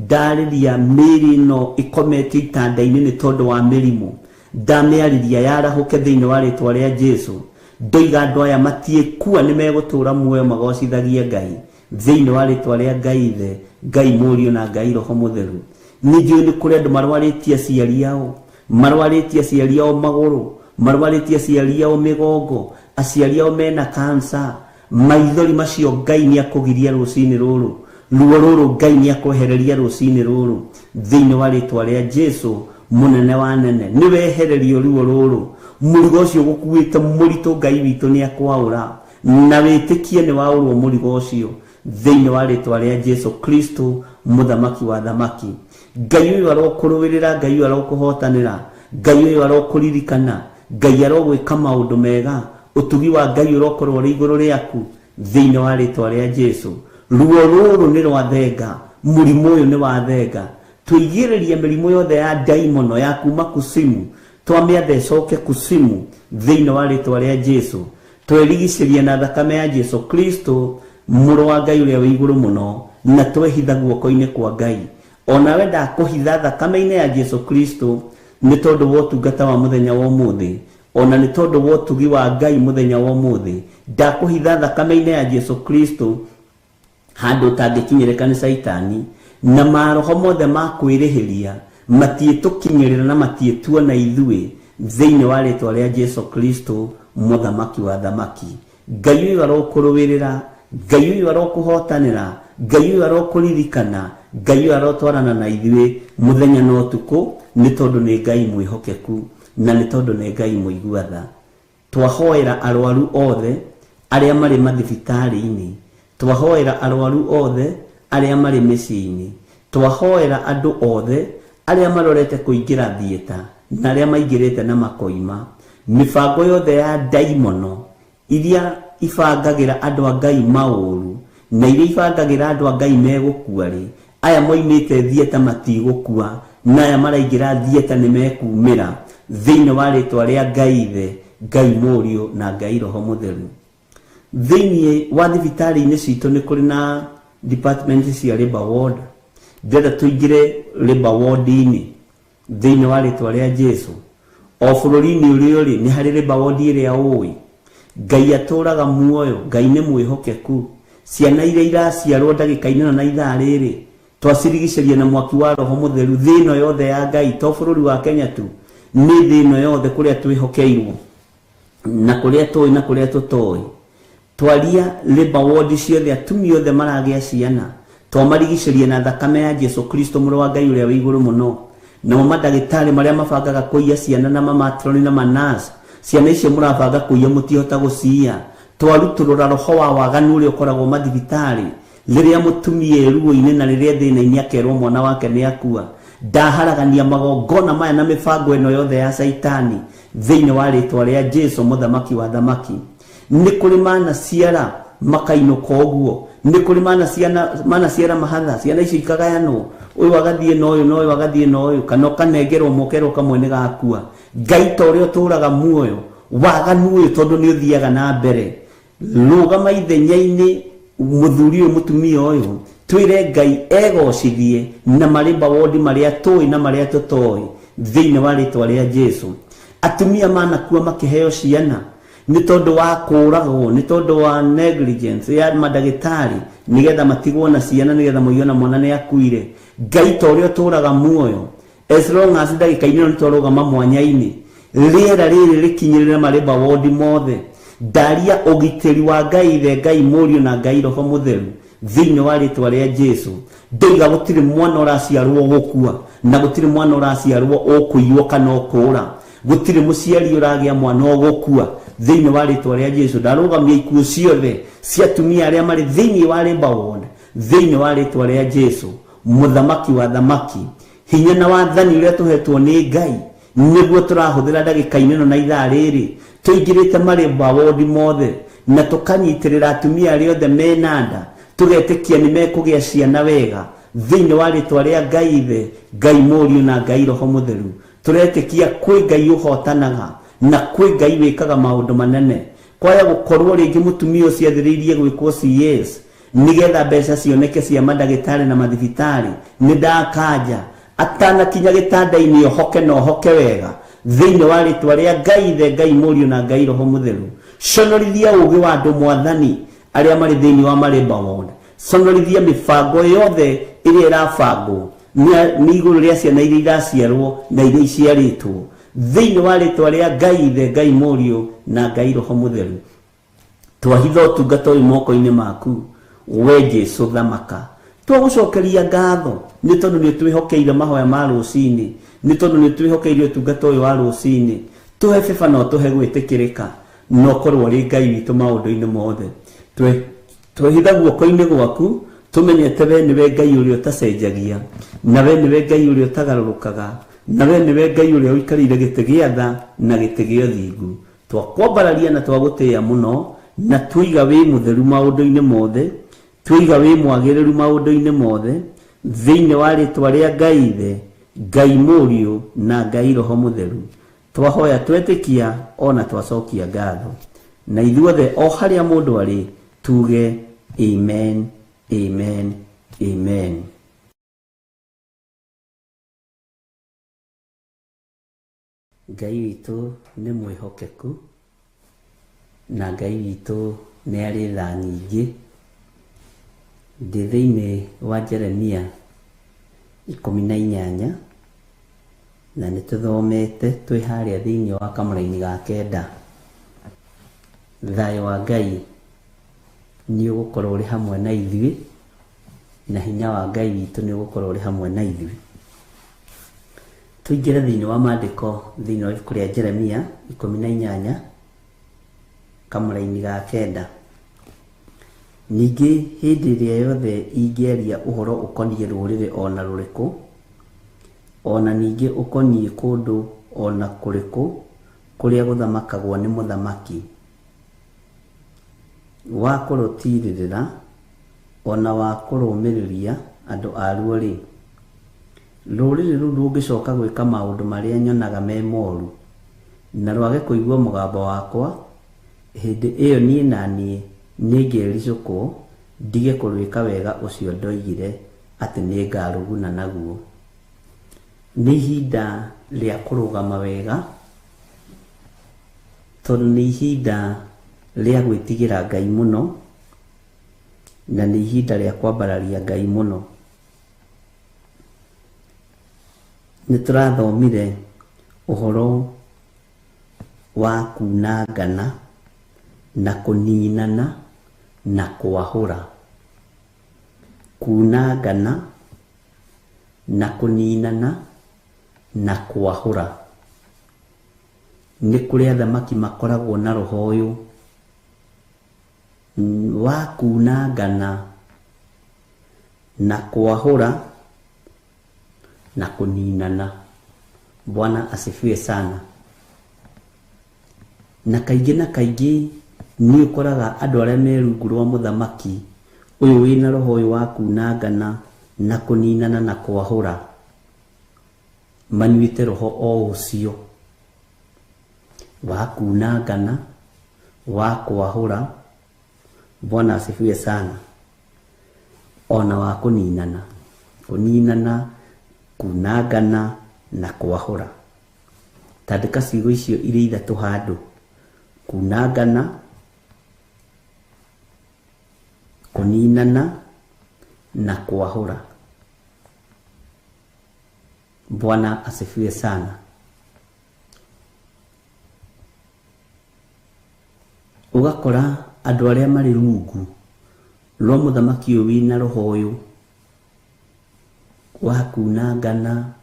Ndarĩria mĩĩrĩ ĩno ĩkometio itanda-inĩ nĩ tondũ wa mĩrimũ, ndamĩarĩria yarahũke thĩinĩ wa rĩtwa rĩa Jesu. Ndoiga andũ aya matiĩkua, nĩ megũtũũra muoyo magocithagie Ngai thĩinĩ wa rĩtwa rĩa Ngai Ithe, Ngai Mũriũ na Ngai Roho Mũtheru. Nĩ njũĩ nĩ kũrĩ andũ marwarĩtie aciari ao, marwarĩtie aciari ao magũrũ, marwarĩtie aciari ao mĩgongo, aciari ao mena kansa. Maithori macio Ngai nĩ akũgiria rũcinĩ rũrũ, ruo rũrũ Ngai nĩ akwehereria rũcinĩ rũrũ thĩinĩ wa rĩtwa rĩa Jesu mũnene wa nene. Nĩ wehererio ruo rũrũ, mũrigo ũcio gũkuĩte mũritũ Ngai witũ nĩ akwaũra, na wĩtĩkie nĩ waũrwo mũrigo ũcio thĩinĩ wa rĩtwa rĩa Jesu Kristo mũthamaki wa thamaki. Ngai ũyũ arokũrũĩrĩra, Ngai ũyũ arokũhotanĩra, Ngai ũyũ arokũririkana, Ngai arogwĩka maũndũ mega, ũtugi wa Ngai ũrokorwo ũrĩ igũrũ rĩaku thĩinĩ wa rĩtwa rĩa Jesu. Ruo rũrũ nĩ rwa thenga, mũrimũ ũyũ nĩ wa thenga. Tũigĩrĩrie mĩrimũ yothe ya ndaimono ya kuma kusimu, twamĩatha ĩcoke kusimu thĩinĩ wa rĩtwa rĩa Jesu. Twerigicĩria na thakame ya Jesu Kristo mũrũ wa Ngai ũrĩa wĩ igũrũ mũno, na twehitha guoko-inĩ kwa Ngai. Onawe ndakũhitha thakame-inĩ ya Jesu Kristo nĩ tondũ wa ũtungata wa mũthenya wa ũmũthĩ, ona nĩ tondũ wa ũtugi wa Ngai mũthenya wa ũmũthĩ. Ndakũhitha thakame-inĩ ya Jesu Kristo handũ ũtangĩkinyĩrĩka nĩ Caitani, na maroho mothe ma kwĩrĩhĩria matiĩtũkinyĩrĩra na matiĩtuona ithuĩ thĩinĩ wa rĩtwa rĩa Jesu Kristo mũthamaki wa thamaki. Ngai ũyũ arokũrũĩrĩra, Ngai ũyũ arokũhotanĩra, Ngai ũyũ arokũririkana, Ngai ũyũ arotwarana na ithuĩ mũthenya na ũtukũ, nĩ tondũ nĩ Ngai mwĩhokeku na nĩ tondũ nĩ Ngai mũigua tha. Twahoera arwaru othe arĩa marĩ mathibitarĩ-inĩ, twahoera arwaru othe arĩa marĩ mĩciĩ-inĩ, twahoera andũ othe arĩa marorete kũingĩra thieta na arĩa maingĩrĩte na makoima. Mĩbango yothe ya ndaimono iria ibangagĩra andũ a Ngai maũru na iria ibangagĩra andũ a Ngai megũkua rĩ, aya moimĩte thieta matigũkua na aya maraingĩra thieta nĩ mekumĩra thĩinĩ wa rĩtwa rĩa Ngai Ithe, Ngai Mũriũ na Ngai Roho Mũtheru. Thĩinĩ wa thibitarĩ-inĩ citũ nĩ kũrĩ na department cia labor ward. Ndĩrenda tũingĩre labor ward-inĩ thĩinĩ wa rĩtwa rĩa Jesu. O bũrũri-inĩ ũrĩa ũrĩ nĩ harĩ labour ward ĩrĩa ũĩ. Ngai atũraga muoyo, Ngai nĩ mwĩhokeku. Ciana iria iraciarwo ndagĩka-inĩ ĩno na ithaa rĩrĩ, twacirigicĩria na mwaki wa Roho Mũtheru. Thĩ ĩno yothe ya Ngai, to bũrũri wa Kenya tu, nĩ thĩ ĩno yothe kũrĩa twĩhokeirwo na kũrĩa tũĩ na kũrĩa tũtoĩ. Twaria labour ward ciothe, atumia othe maragĩa ciana, twamarigicĩria na thakame ya Jesu Kristo mũrũ wa Ngai ũrĩa wĩ igũrũ mũno. Namo mandagĩtarĩ marĩa mabangaga kũiya ciana na mamatroni na manurse, ciana icio mũrabanga kũiya mũtihota gũciiya. Twarutũrũra roho wa waganu ũrĩa ũkoragwo mathibitarĩ rĩrĩa mũtumia ruo-inĩ na rĩrĩa thĩna-inĩ akerwo mwana wake nĩ akua. Ndaharagania magongona maya na mĩbango ĩno yothe ya Caitani thĩinĩ wa rĩtwa rĩa Jesu mũthamaki wa thamaki. Nĩ kũrĩ manaciara makainũka ũguo, nĩ kũrĩ manaciara mahatha, ciana icio ikagayanwo, ũyũ agathiĩ na ũyũ na ũyũ agathiĩ na ũyũ, kana ũkanengerwo mokerwo kamwe nĩ gakua. Ngai ta ũrĩa ũtũraga muoyo, waganu ũyũ tondũ nĩ ũthiaga na mbere, rũgama ithenya-inĩ mũthuri ũyũ mũtumia ũyũ, twĩre Ngai egocithie na marĩmba wondi marĩa tũĩ na marĩa tũtoĩ thĩinĩ wa rĩtwa rĩa Jesu. Atumia manakua makĩheo ciana nĩ tondũ wa kũragwo, nĩ tondũ wa negligence ya mandagĩtarĩ, nĩgetha matigwo na ciana, nĩgetha moiyo na mwana nĩ akuire. Ngai ta ũrĩa ũtũraga muoyo, as long as ndagĩka-inĩ ĩno nĩtwarũgama mwanya-inĩ, rĩera rĩrĩ rĩkinyĩrĩre marĩmba wondi mothe. Ndaria ũgitĩri wa Ngai Ithe, Ngai Mũriũ na Ngai Roho Mũtheru thĩinĩ wa rĩtwa rĩa Jesu. Ndoiga gũtirĩ mwana ũraciarwo gũkua, na gũtirĩ mwana ũraciarwo ũkũiywo kana ũkũũra. Gũtirĩ mũciari ũragĩa mwana ũgũkua thĩinĩ wa rĩtwa rĩa Jesu. Ndarũgamia ikuũ ciothe cia atumia arĩa marĩ thĩinĩ wa labour ward thĩinĩ wa rĩtwa rĩa Jesu mũthamaki wa thamaki. Hinya na wathani ũrĩa tũhetwo nĩ Ngai nĩguo tũrahũthĩra ndagĩka-inĩ ĩno na ithaa rĩrĩ, tũingĩrĩte marĩmba wondi mothe na tũkanyitĩrĩra atumia arĩa othe mena nda, tũgetĩkia nĩ mekũgĩa ciana wega thĩinĩ wa rĩtwa rĩa Ngai Ithe, Ngai Mũriũ na Ngai Roho Mũtheru. Tũretĩkia kwĩ Ngai ũhotanaga na kwĩ Ngai wĩkaga maũndũ manene. Kwaya gũkorwo rĩngĩ mũtumia ũcio athĩrĩirie gwĩkwo CS nĩgetha mbeca cioneke cia mandagĩtarĩ na mathibitarĩ, nĩ ndakanja atanakinya gĩtanda-inĩ ohoke na ohoke wega thĩinĩ wa rĩtwa rĩa Ngai Ithe, Ngai Mũriũ na Ngai Roho Mũtheru. Conorithia ũũgĩ wa andũ mwathani arĩa marĩ thĩinĩ wa marĩmba ward. Conorithia mĩbango yothe ĩrĩa ĩrabangwo nĩ igũrũ rĩa ciana iria iraciarwo na iria iciarĩtwo thĩinĩ wa rĩtwa rĩa Ngai Ithe, Ngai Mũriũ na Ngai Roho Mũtheru. Twahitha ũtungata ũyũ moko-inĩ maku, we Jesu thamaka. Twagũcokeria ngatho nĩ tondũ nĩ twĩhokeire mahoya ma rũcinĩ, nĩ tondũ nĩ twĩhokeire ũtungata ũyũ wa rũcinĩ. Tũhe beba na ũtũhe gwĩtĩkĩrĩka, na ũkorwo ũrĩ Ngai witũ maũndũ-inĩ mothe. Twehitha guoko-inĩ gwaku, tũmenyete we nĩwe Ngai ũrĩa ũtacenjagia, na we nĩwe Ngai ũrĩa ũtagarũrũkaga, na we nĩwe Ngai ũrĩa ũikarĩire gĩtĩ gĩa tha na gĩtĩ gĩa ũthingu. Twakwambararia na twagũtĩĩa mũno, na twiga wĩ mũtheru maũndũ-inĩ mothe, twiga wĩ mwagĩrĩru maũndũ-inĩ mothe, thĩinĩ wa rĩtwa rĩa Ngai Ithe, Ngai Mũriũ na Ngai Roho Mũtheru. Twahoya twetĩkia ona twacokia ngatho. Na ithuothe o harĩa mũndũ arĩ tuge amen, amen, amen. Ngai witũ nĩ mwĩhokeku na Ngai witũ nĩ arĩ tha nyingĩ. Ndĩ thĩinĩ wa Jeremia 18 na nĩ tũthomete twĩ harĩa thĩinĩ wa kamũraini ga 9. Thayũ wa Ngai nĩ ũgũkorwo ũrĩ hamwe na ithuĩ, na hinya wa Ngai witũ nĩ ũgũkorwo ũrĩ hamwe na ithuĩ. Tũingĩre thĩinĩ wa maandĩko thĩinĩ wa ibuku rĩa Jeremia 18 kamũraini ga 9. Ningĩ hĩndĩ ĩrĩa yothe ingĩaria ũhoro ũkoniĩ rũrĩrĩ o na rũrĩkũ, o na ningĩ ũkoniĩ kũndũ o na kũrĩkũ kũrĩa gũthamakagwo nĩ mũthamaki, wa kũrũtirĩrĩra o na wa kũrũmĩrĩria andũ aruo-rĩ, rũrĩrĩ rũu rũngĩcoka gwĩka maũndũ marĩa nyonaga me moru, na rwage kũigua mũgambo wakwa, hĩndĩ ĩyo niĩ na niĩ nĩngericũkwo ndige kũrwĩka wega ũcio ndoigire atĩ nĩngarũguna naguo. Nĩ ihinda rĩa kũrũgama wega, Tondũ nĩ ihinda rĩa gwĩtigĩra Ngai mũno, na nĩ ihinda rĩa kwambararia Ngai mũno. Nĩ tũrathomire ũhoro wa kunangana na kũninana na kwahũra. Kunangana na kũninana na kwahũra. Nĩ kũrĩ athamaki makoragwo na roho ũyũ wa kunangana na kwahũra na kũninana. Bwana asifiwe sana. Na kaingĩ na kaingĩ nĩ ũkoraga andũ arĩa me rungu rwa mũthamaki ũyũ wĩna roho ũyũ wa kunangana na kũninana na kwahũra manyuĩte roho o ũcio wa kunangana, wa kwahũra. Bwana asifiwe sana. Ona wa kũninana, kũninana, kunangana na kwahũra. Tandĩka ciugo icio irĩ ithatũ handũ: kunangana, kũninana na kwahũra. Bwana asifiwe sana. Ũgakora andũ arĩa marĩ rungu rwa mũthamaki ũyũ wĩna roho ũyũ wa kunangana,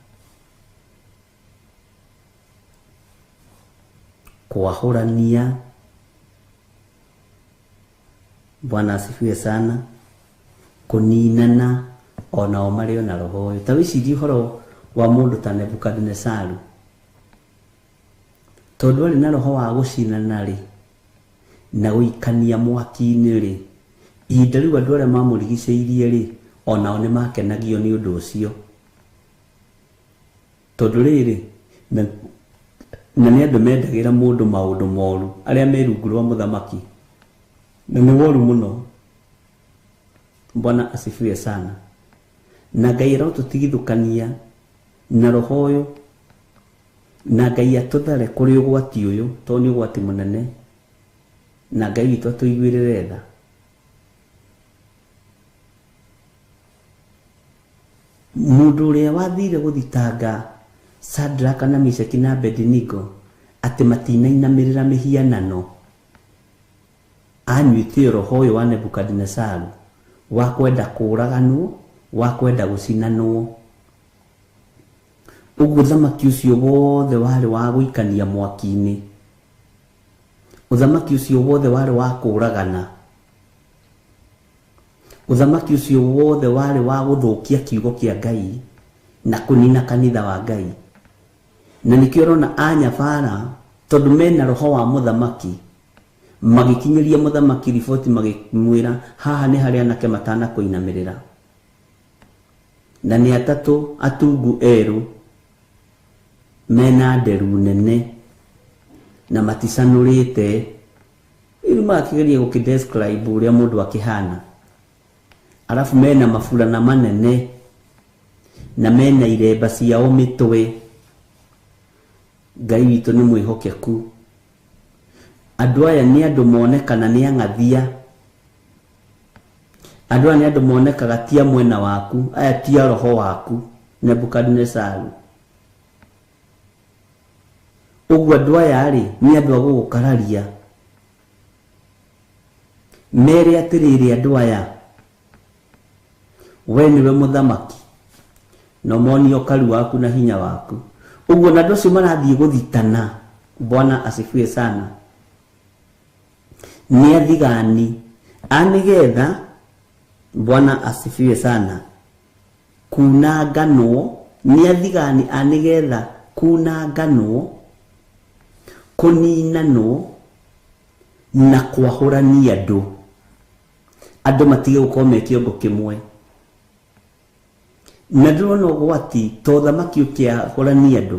kwahũrania. Bwana asifiwe sana. Kũninana, onao marĩ ona roho ũyũ. Ta wĩcirie ũhoro wa mũndũ ta Nebukadinesaru, tondũ arĩ na roho wa gũcinana rĩ na gũikania mwaki-inĩ rĩ, ihinda rĩu andũ arĩa mamũrigicĩirie rĩ, onao nĩ makenagio nĩ ũndũ ũcio. Tondũ rĩrĩ, na nĩ andũ mendagĩra mũndũ maũndũ moru, arĩa me rungu rwa mũthamaki, na nĩ woru mũno. Bwana asifiwe sana. Na Ngai arotũtigithũkania na roho ũyũ, na Ngai atũthare kũrĩ ũgwati ũyũ, tondũ nĩ ũgwati mũnene, na Ngai witũ atũiguĩrĩre tha. Mũndũ ũrĩa wathire gũthitanga Shadraka na Meshaki na Abednego atĩ matinainamĩrĩra mĩhianano, anyuĩte roho ũyũ wa Nebukadinesaru wa kwenda kũũraganwo, wa kwenda gũcinanwo. Ũguo ũthamaki ũcio wothe warĩ wa gũikania mwaki-inĩ, ũthamaki ũcio wothe warĩ wa kũũragana, ũthamaki ũcio wothe warĩ wa gũthũkia kiugo kĩa Ngai na kũnina kanitha wa Ngai. Na nĩkĩo ũrona anyabara, tondũ mena roho wa mũthamaki, magĩkinyĩria mũthamaki riboti magĩmwĩra haha nĩ harĩa anake matanakũinamĩrĩra, na nĩ atatũ atungu erũ mena nderu nene na maticanũrĩte. Rĩu magakĩgeria gũkĩ-describe ũrĩa mũndũ akĩhana, arabu mena maburana manene na mena iremba ciao mĩtwe. Ngai witũ nĩ mwĩhokeku. Andũ aya nĩ andũ monekana nĩ ang'athia, andũ aya nĩ andũ monekaga ti a mwena waku, aya ti a roho waku Nebukadinesaru. Ũguo andũ aya rĩ nĩ andũ a gũgũkararia, mere atĩrĩrĩ, andũ aya we nĩwe mũthamaki na monie ũkaru waku na hinya waku. Ũguo na andũ acio marathiĩ gũthitana. Bwana asifiwe sana. Nĩ athigani a nĩgetha, Bwana asifiwe sana, kunanganwo. Nĩ athigani a nĩgetha kunanganwo, kũninanwo na kwahũrania andũ, andũ matige gũkorwo me kĩongo kĩmwe. Na ndĩrona ũgwati to ũthamaki ũkĩahũrania andũ,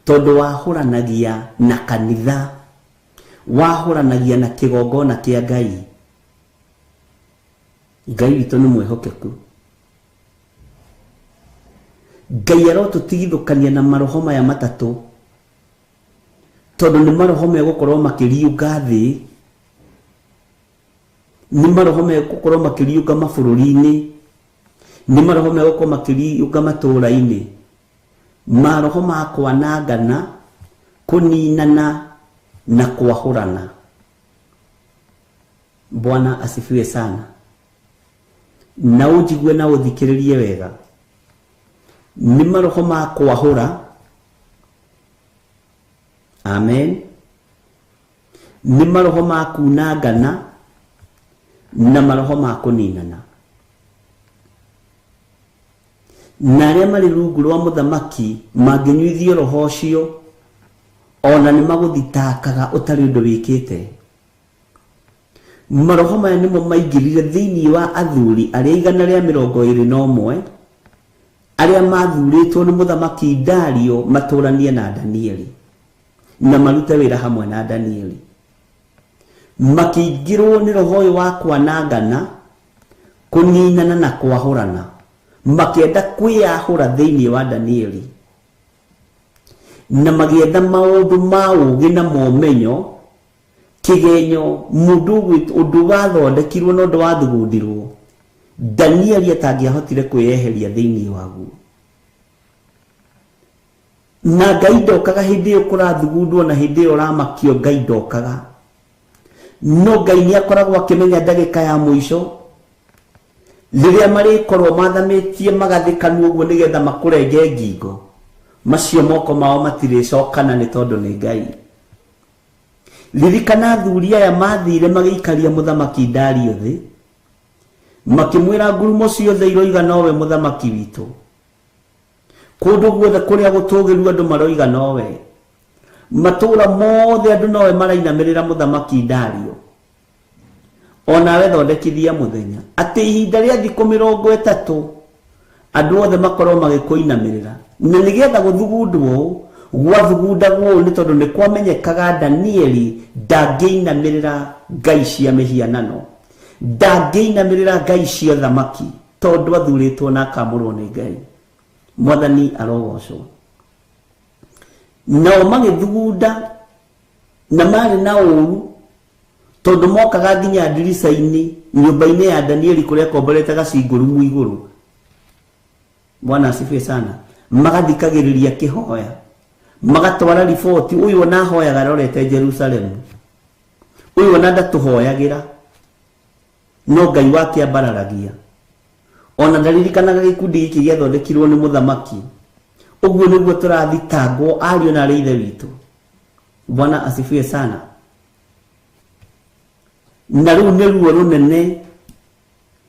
tondũ wahũranagia na kanitha, wahũranagia na kĩgongona kĩa Ngai. Ngai witũ nĩ mwĩhokeku. Ngai arotũtigithũkania na maroho maya matatũ: Tondũ nĩ maroho megũkorwo makĩriũnga thĩ, nĩ maroho megũkorwo makĩriũnga mabũrũri-inĩ, nĩ maroho megũkorwo makĩriũnga matũũra-inĩ, maroho ma kwanangana, kũninana na kwahũrana. Bwana asifiwe sana. Na ũnjigue na ũthikĩrĩrie wega, nĩ maroho ma kwahũra, amen, nĩ maroho ma kunangana na maroho ma kũninana. Na arĩa marĩ rungu rwa mũthamaki mangĩnyuithio roho ũcio, ona nĩ magũthitakaga ũtarĩ ũndũ wĩkĩte. Maroho maya nĩmo maingĩrire thĩinĩ wa athuri arĩa 121 arĩa mathurĩtwo nĩ mũthamaki Dario matũranie na Danieli na marute wĩra hamwe na Danieli. Makĩingĩrwo nĩ roho ũyũ wa kwanangana, kũninana na kwahũrana, makĩenda kwĩyahũra thĩinĩ wa Danieli, na magĩetha maũndũ ma ũũgĩ na momenyo, kĩgenyo, mũndũ ũndũ wathondekirwo na ũndũ wathugundirwo Danieli atangĩahotire kwĩyeheria thĩinĩ waguo. Na Ngai ndokaga hĩndĩ ĩyo kũrathugundwo na hĩndĩ ĩyo ũramakio, Ngai ndokaga. No Ngai nĩ akoragwo akĩmenya ndagĩka ya mũico rĩrĩa marĩkorwo mathamĩtie magathĩkanwo ũguo nĩgetha makũrenge ngingo, macio moko mao matirĩcokana nĩ tondũ nĩ Ngai. Ririkana athuri aya mathire magĩikaria mũthamaki Dario thĩ, makĩmwĩra ngurumo ciothe iroiga nowe mũthamaki witũ, kũndũ guothe kũrĩa gũtũgĩru andũ maroiga nowe, matũũra mothe andũ nowe marainamĩrĩra mũthamaki Dario. Onawe thondekithia mũthenya atĩ ihinda rĩa thikũ 30 andũ othe makorwo magĩkũinamĩrĩra, na nĩgetha gũthugundwo gwathugundagwo nĩ tondũ nĩ kwamenyekaga Danieli ndangĩinamĩrĩra ngai cia mĩhianano, ndangĩinamĩrĩra ngai cia thamaki, tondũ athurĩtwo na akamũrwo nĩ Ngai. Mwathani arogocwo. Nao magĩthugunda na marĩ na ũũru, tondũ mokaga nginya ndirica-inĩ nyũmba-inĩ ya Danieli kũrĩa akomborete gacingũrumu igũrũ. Bwana asifiwe sana. Magathikagĩrĩria kĩhoya, magatwara riboti, ũyũ ona ahoyaga arorete Jerusalemu, ũyũ ona ndatũhoyagĩra, no Ngai wake ambararagia. Ona ndaririkanaga gĩkundi gĩkĩ gĩathondekirwo nĩ mũthamaki. Ũguo nĩguo tũrathitangwo ariũ na arĩ ithe witũ. Bwana asifiwe sana. Na rĩu nĩ ruo rũnene,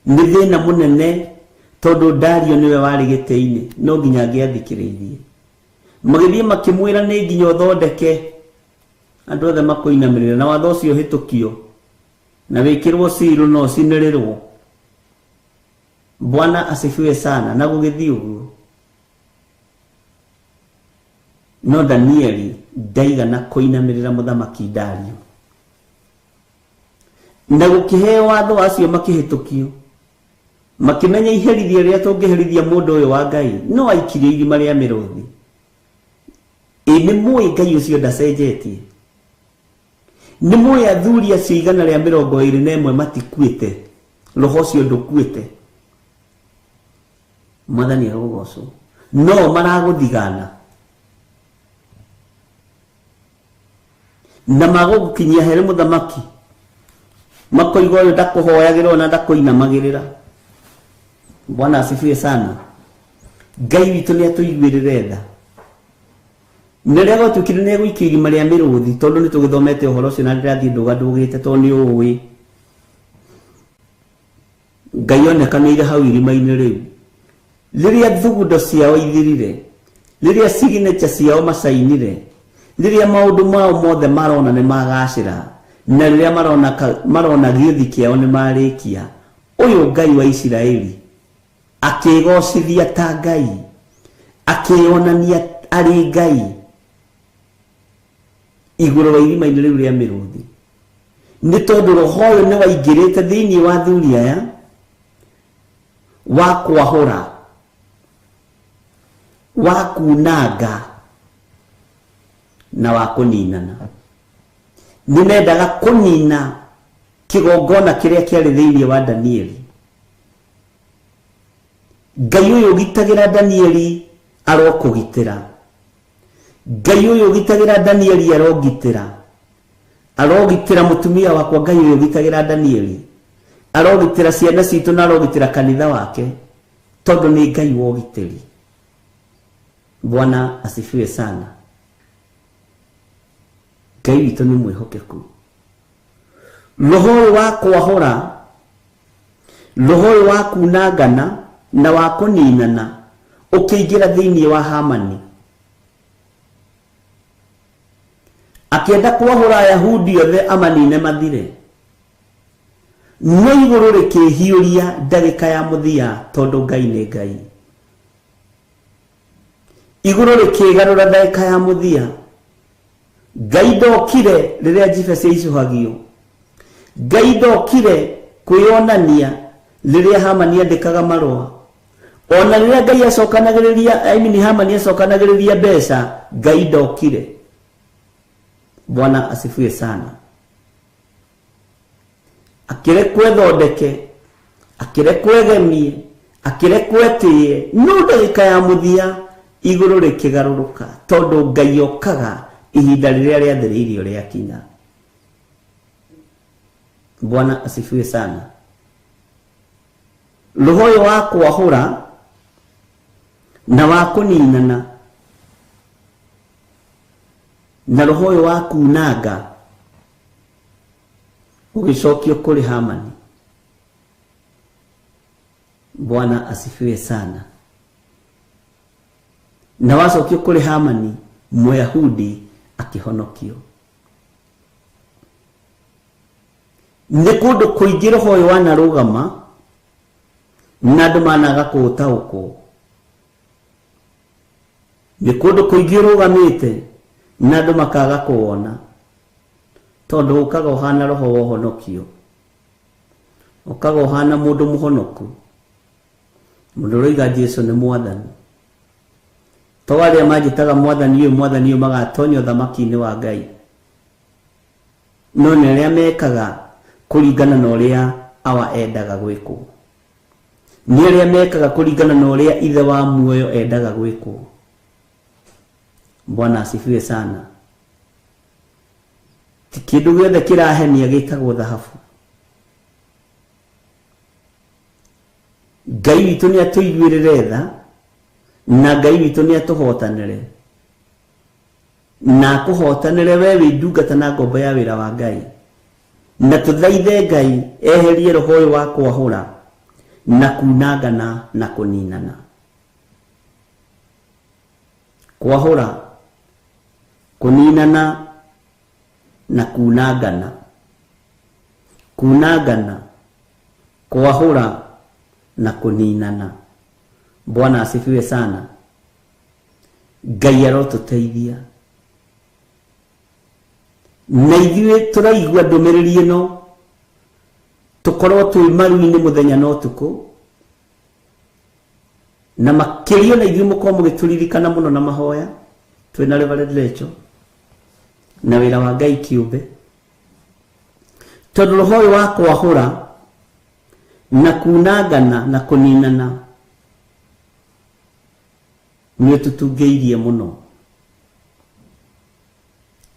nĩ thĩna mũnene, tondũ Dario nĩwe warĩ gĩtĩ-inĩ, no nginya angĩathikĩrĩirie. Magĩthiĩ makĩmwĩra nĩ nginya ũthondeke andũ othe makũinamĩrĩra, na watho ũcio ũhĩtũkio na wĩkĩrwo ciru na ũcinĩrĩrwo. Bwana asifiwe sana. Na gũgĩthiĩ ũguo, no Danieli ndaigana kũinamĩrĩra mũthamaki Dario, na gũkĩheo watho acio makĩhĩtũkio, makĩmenya iherithia rĩrĩa tũngĩherithia mũndũ ũyũ wa Ngai no aikirio irima rĩa mĩrũthi. Ĩ nĩ mũĩ Ngai ũcio ndacenjetie? Nĩ mũĩ athuri acio 121 matikuĩte, roho ũcio ndũkuĩte. Mwathani arogocwo. No maragũthigana na magũgũkinyia harĩ mũthamaki, makoiga ũyũ ndakũhoyagĩra ona ndakũinamagĩrĩra. Bwana asifiwe sana. Ngai witũ nĩ atũiguĩrĩre tha. Na rĩrĩa gwatuĩkire nĩ egũikio irima rĩa mĩrũthi, tondũ nĩ tũgĩthomete ũhoro ũcio na ndĩrathiĩ ndũgandũgĩte tondũ nĩ ũĩ Ngai onekanĩire hau irima-inĩ rĩu. Rĩrĩa thugundo ciao ithirire, rĩrĩa signature ciao macainire, rĩrĩa maũndũ mao mothe marona nĩ magacĩra, na rĩrĩa marona gĩũthi kĩao nĩ marĩkia, ũyũ Ngai wa Isiraeli akĩgocithia ta Ngai, akĩonania arĩ Ngai igũrũ wa irima-inĩ rĩu rĩa mĩrũthi. Nĩ tondũ roho ũyũ nĩ waingĩrĩte thĩinĩ wa athuri aya wa kwahũra, wa kunanga na wa kũninana. Nĩ mendaga kũnina kĩgongona kĩrĩa kĩarĩ thĩinĩ wa Danieli. Ngai ũyũ ũgitagĩra Danieli arokũgitĩra. Ngai ũyũ ũgitagĩra Danieli arongitĩra. Arogitĩra mũtumia wakwa. Ngai ũyũ ũgitagĩra Danieli arogitĩra ciana citũ na arogitĩra kanitha wake, tondũ nĩ Ngai wa ũgitĩri. Bwana asifiwe sana. Ngai witũ nĩ mwĩhokeku. Roho ũyũ wa kwahũra, roho ũyũ wa kunangana na wa kũninana ũkĩingĩra thĩinĩ wa Hamani. Akĩenda kwahũra Ayahudi othe amanine mathire. No igũrũ rĩkĩhiũria ndagĩka ya mũthia, tondũ Ngai nĩ Ngai. Igũrũ rĩkĩgarũra ndagĩka ya mũthia. Ngai ndokire rĩrĩa njibe ciaicũhagio. Ngai ndokire kwĩyonania rĩrĩa Hamani andĩkaga marũa. Ona rĩrĩa Ngai acokanagĩrĩria, I mean Hamani acokanagĩrĩria mbeca, Ngai ndokire. Bwana asifiwe sana. Akĩrekwo ethondeke, akĩrekwo egemie, akĩrekwo etĩe, no ndagĩka ya mũthia igũrũ rĩkĩgarũrũka, tondũ Ngai okaga ihinda rĩrĩa rĩathĩrĩirio rĩakinya. Bwana asifiwe sana. Roho ũyũ wa kwahũra na wa kũninana na roho ũyũ wa kunanga ũgĩcokio kũrĩ Hamani. Bwana asifiwe sana. Na wacokio kũrĩ Hamani, Mũyahudi akĩhonokio. Nĩ kũndũ kũingĩ roho ũyũ wanarũgama na andũ managa kũũtaũkwo. Nĩ kũndũ kũingĩ ũrũgamĩte na andũ makaga kũwona, tondũ ũkaga ũhana roho wa ũhonokio, ũkaga ũhana mũndũ mũhonoku, mũndũ ũroiga Jesũ nĩ mwathani. To arĩa manjĩtaga mwathani ũyũ mwathani ũyũ magatonya ũthamaki-inĩ wa Ngai, no nĩ arĩa mekaga kũringana na ũrĩa Awa endaga gwĩkwo, nĩ arĩa mekaga kũringana na ũrĩa Ithe wa muoyo endaga gwĩkwo. Bwana asifiwe sana. Ti kĩndũ gĩothe kĩrahenia gĩtagwo thahabu. Ngai witũ nĩ atũiguĩrĩre tha, na Ngai witũ nĩ atũhotanĩre, na akũhotanĩre we wĩ ndungata na ngombo ya wĩra wa Ngai. Na tũthaithe Ngai eherie roho ũyũ wa kwahũra na kunangana na kũninana. Kwahũra, kũninana na kunangana. Kunangana, kwahũra na kũninana. Bwana asifiwe sana. Ngai arotũteithia. Na ithuĩ tũraigua ndũmĩrĩri ĩno, tũkorwo twĩ maru-inĩ mũthenya na ũtukũ, na makĩria na ithuĩ mũkorwo mũgĩtũririkana mũno na mahoya. Twĩna Reverend Rachel na wĩra wa Ngai kĩũmbe, tondũ roho ũyũ wa kwahũra na kunangana na kũninana nĩ ũtũtungĩirie mũno,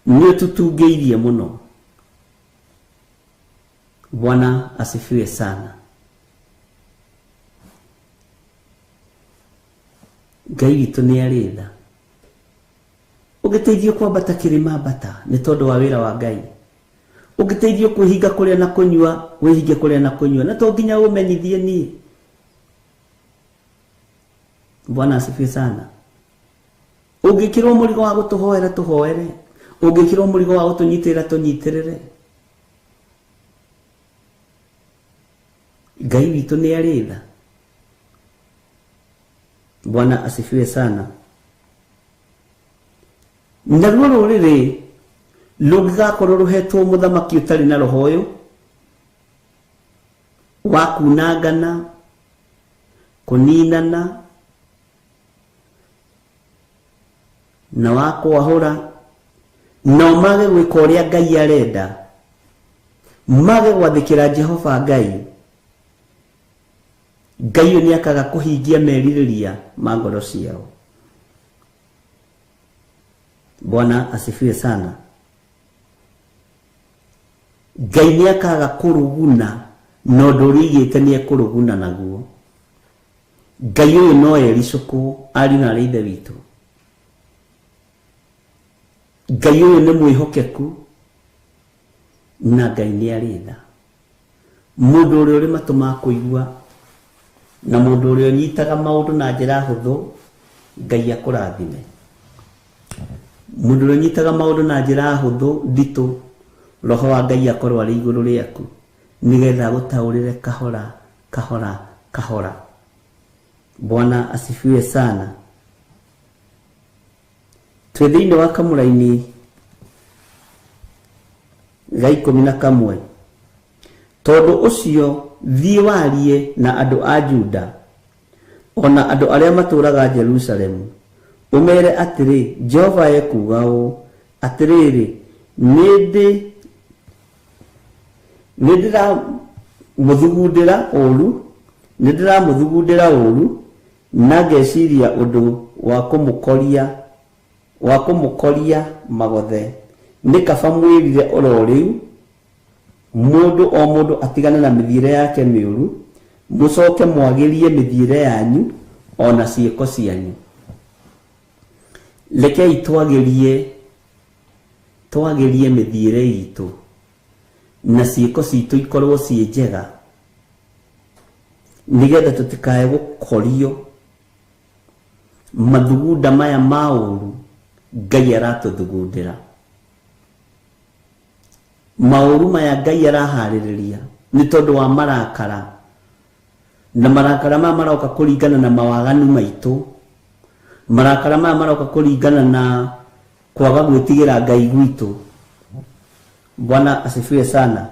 nĩ ũtũtungĩirie mũno. Bwana asifiwe sana. Ngai witũ nĩ arĩ tha. Ũngĩteithio kwambata kĩrĩma ambata nĩ tondũ wa wĩra wa Ngai. Ũngĩteithio kwĩhinga kũrĩa na kũnyua, wĩhinge kũrĩa na kũnyua, na to nginya ũmenyithie niĩ. Bwana asifiwe sana. Ũngĩkĩrwo mũrigo wa gũtũhoera tũhoere, ũngĩkĩrwo mũrigo wa gũtũnyitĩrĩra tũnyitĩrĩre. Ngai witũ nĩ arĩ tha. Bwana asifiwe sana. Naruo rũrĩrĩ rũngĩgakorwo rũhetwo mũthamaki ũtarĩ na roho ũyũ wa kunangana, kũninana na wa kwahũra Nao mage gwĩka ũrĩa Ngai arenda, mage gwathĩkĩra Jehova Ngai, Ngai ũyũ nĩakaga kũhingia merirĩria ma ngoro ciao. Bwana asifiwe sana. Ngai nĩakaga kũruguna na ũndũ ũrĩa aigĩte nĩekũruguna naguo. Ngai ũyũ no ericũkwo ariũ na arĩ ithe witũ. Ngai ũyũ nĩ mwĩhokeku na Ngai nĩ arĩ tha. Mũndũ ũrĩa ũrĩ matũ ma kũigua na mũndũ ũrĩa ũnyitaga maũndũ na njĩra hũthũ, Ngai akũrathime. Mũndũ ũrĩa ũnyitaga maũndũ na njĩra hũthũ nditũ, Roho wa Ngai akorwo arĩ igũrũ rĩaku nĩgetha agũtaũrĩre kahora kahora kahora. Bwana asifiwe sana. Twĩ thĩinĩ wa kamũraini ga 11. Tondũ ũcio thiĩ warie na andũ a Juda ona andũ arĩa matũũraga Jerusalemu, ũmeere atĩrĩ, Jehova ekuuga ũũ, atĩrĩrĩ, nĩndĩramũthugundĩra ũũru na ngeciria ũndũ wa kũmũkoria magothe. Nĩ kaba mwĩrire oro rĩu, mũndũ o mũndũ atigane na mĩthiĩre yake mĩũru, mũcoke mwagĩrie mĩthiĩre yanyu ona ciĩko cianyu. Rekei twagĩrie mĩthiĩre itũ na ciĩko citũ ikorwo ciĩ njega, nĩgetha tũtikae gũkorio mathugunda maya ma ũũru Ngai aratũthugundĩra. Maũru maya Ngai araharĩrĩria nĩ tondũ wa marakara, na marakara maya maroka kũringana na mawaganu maitũ, marakara maya maroka kũringana na kwaga gwĩtigĩra Ngai gwitũ. Bwana asifiwe sana.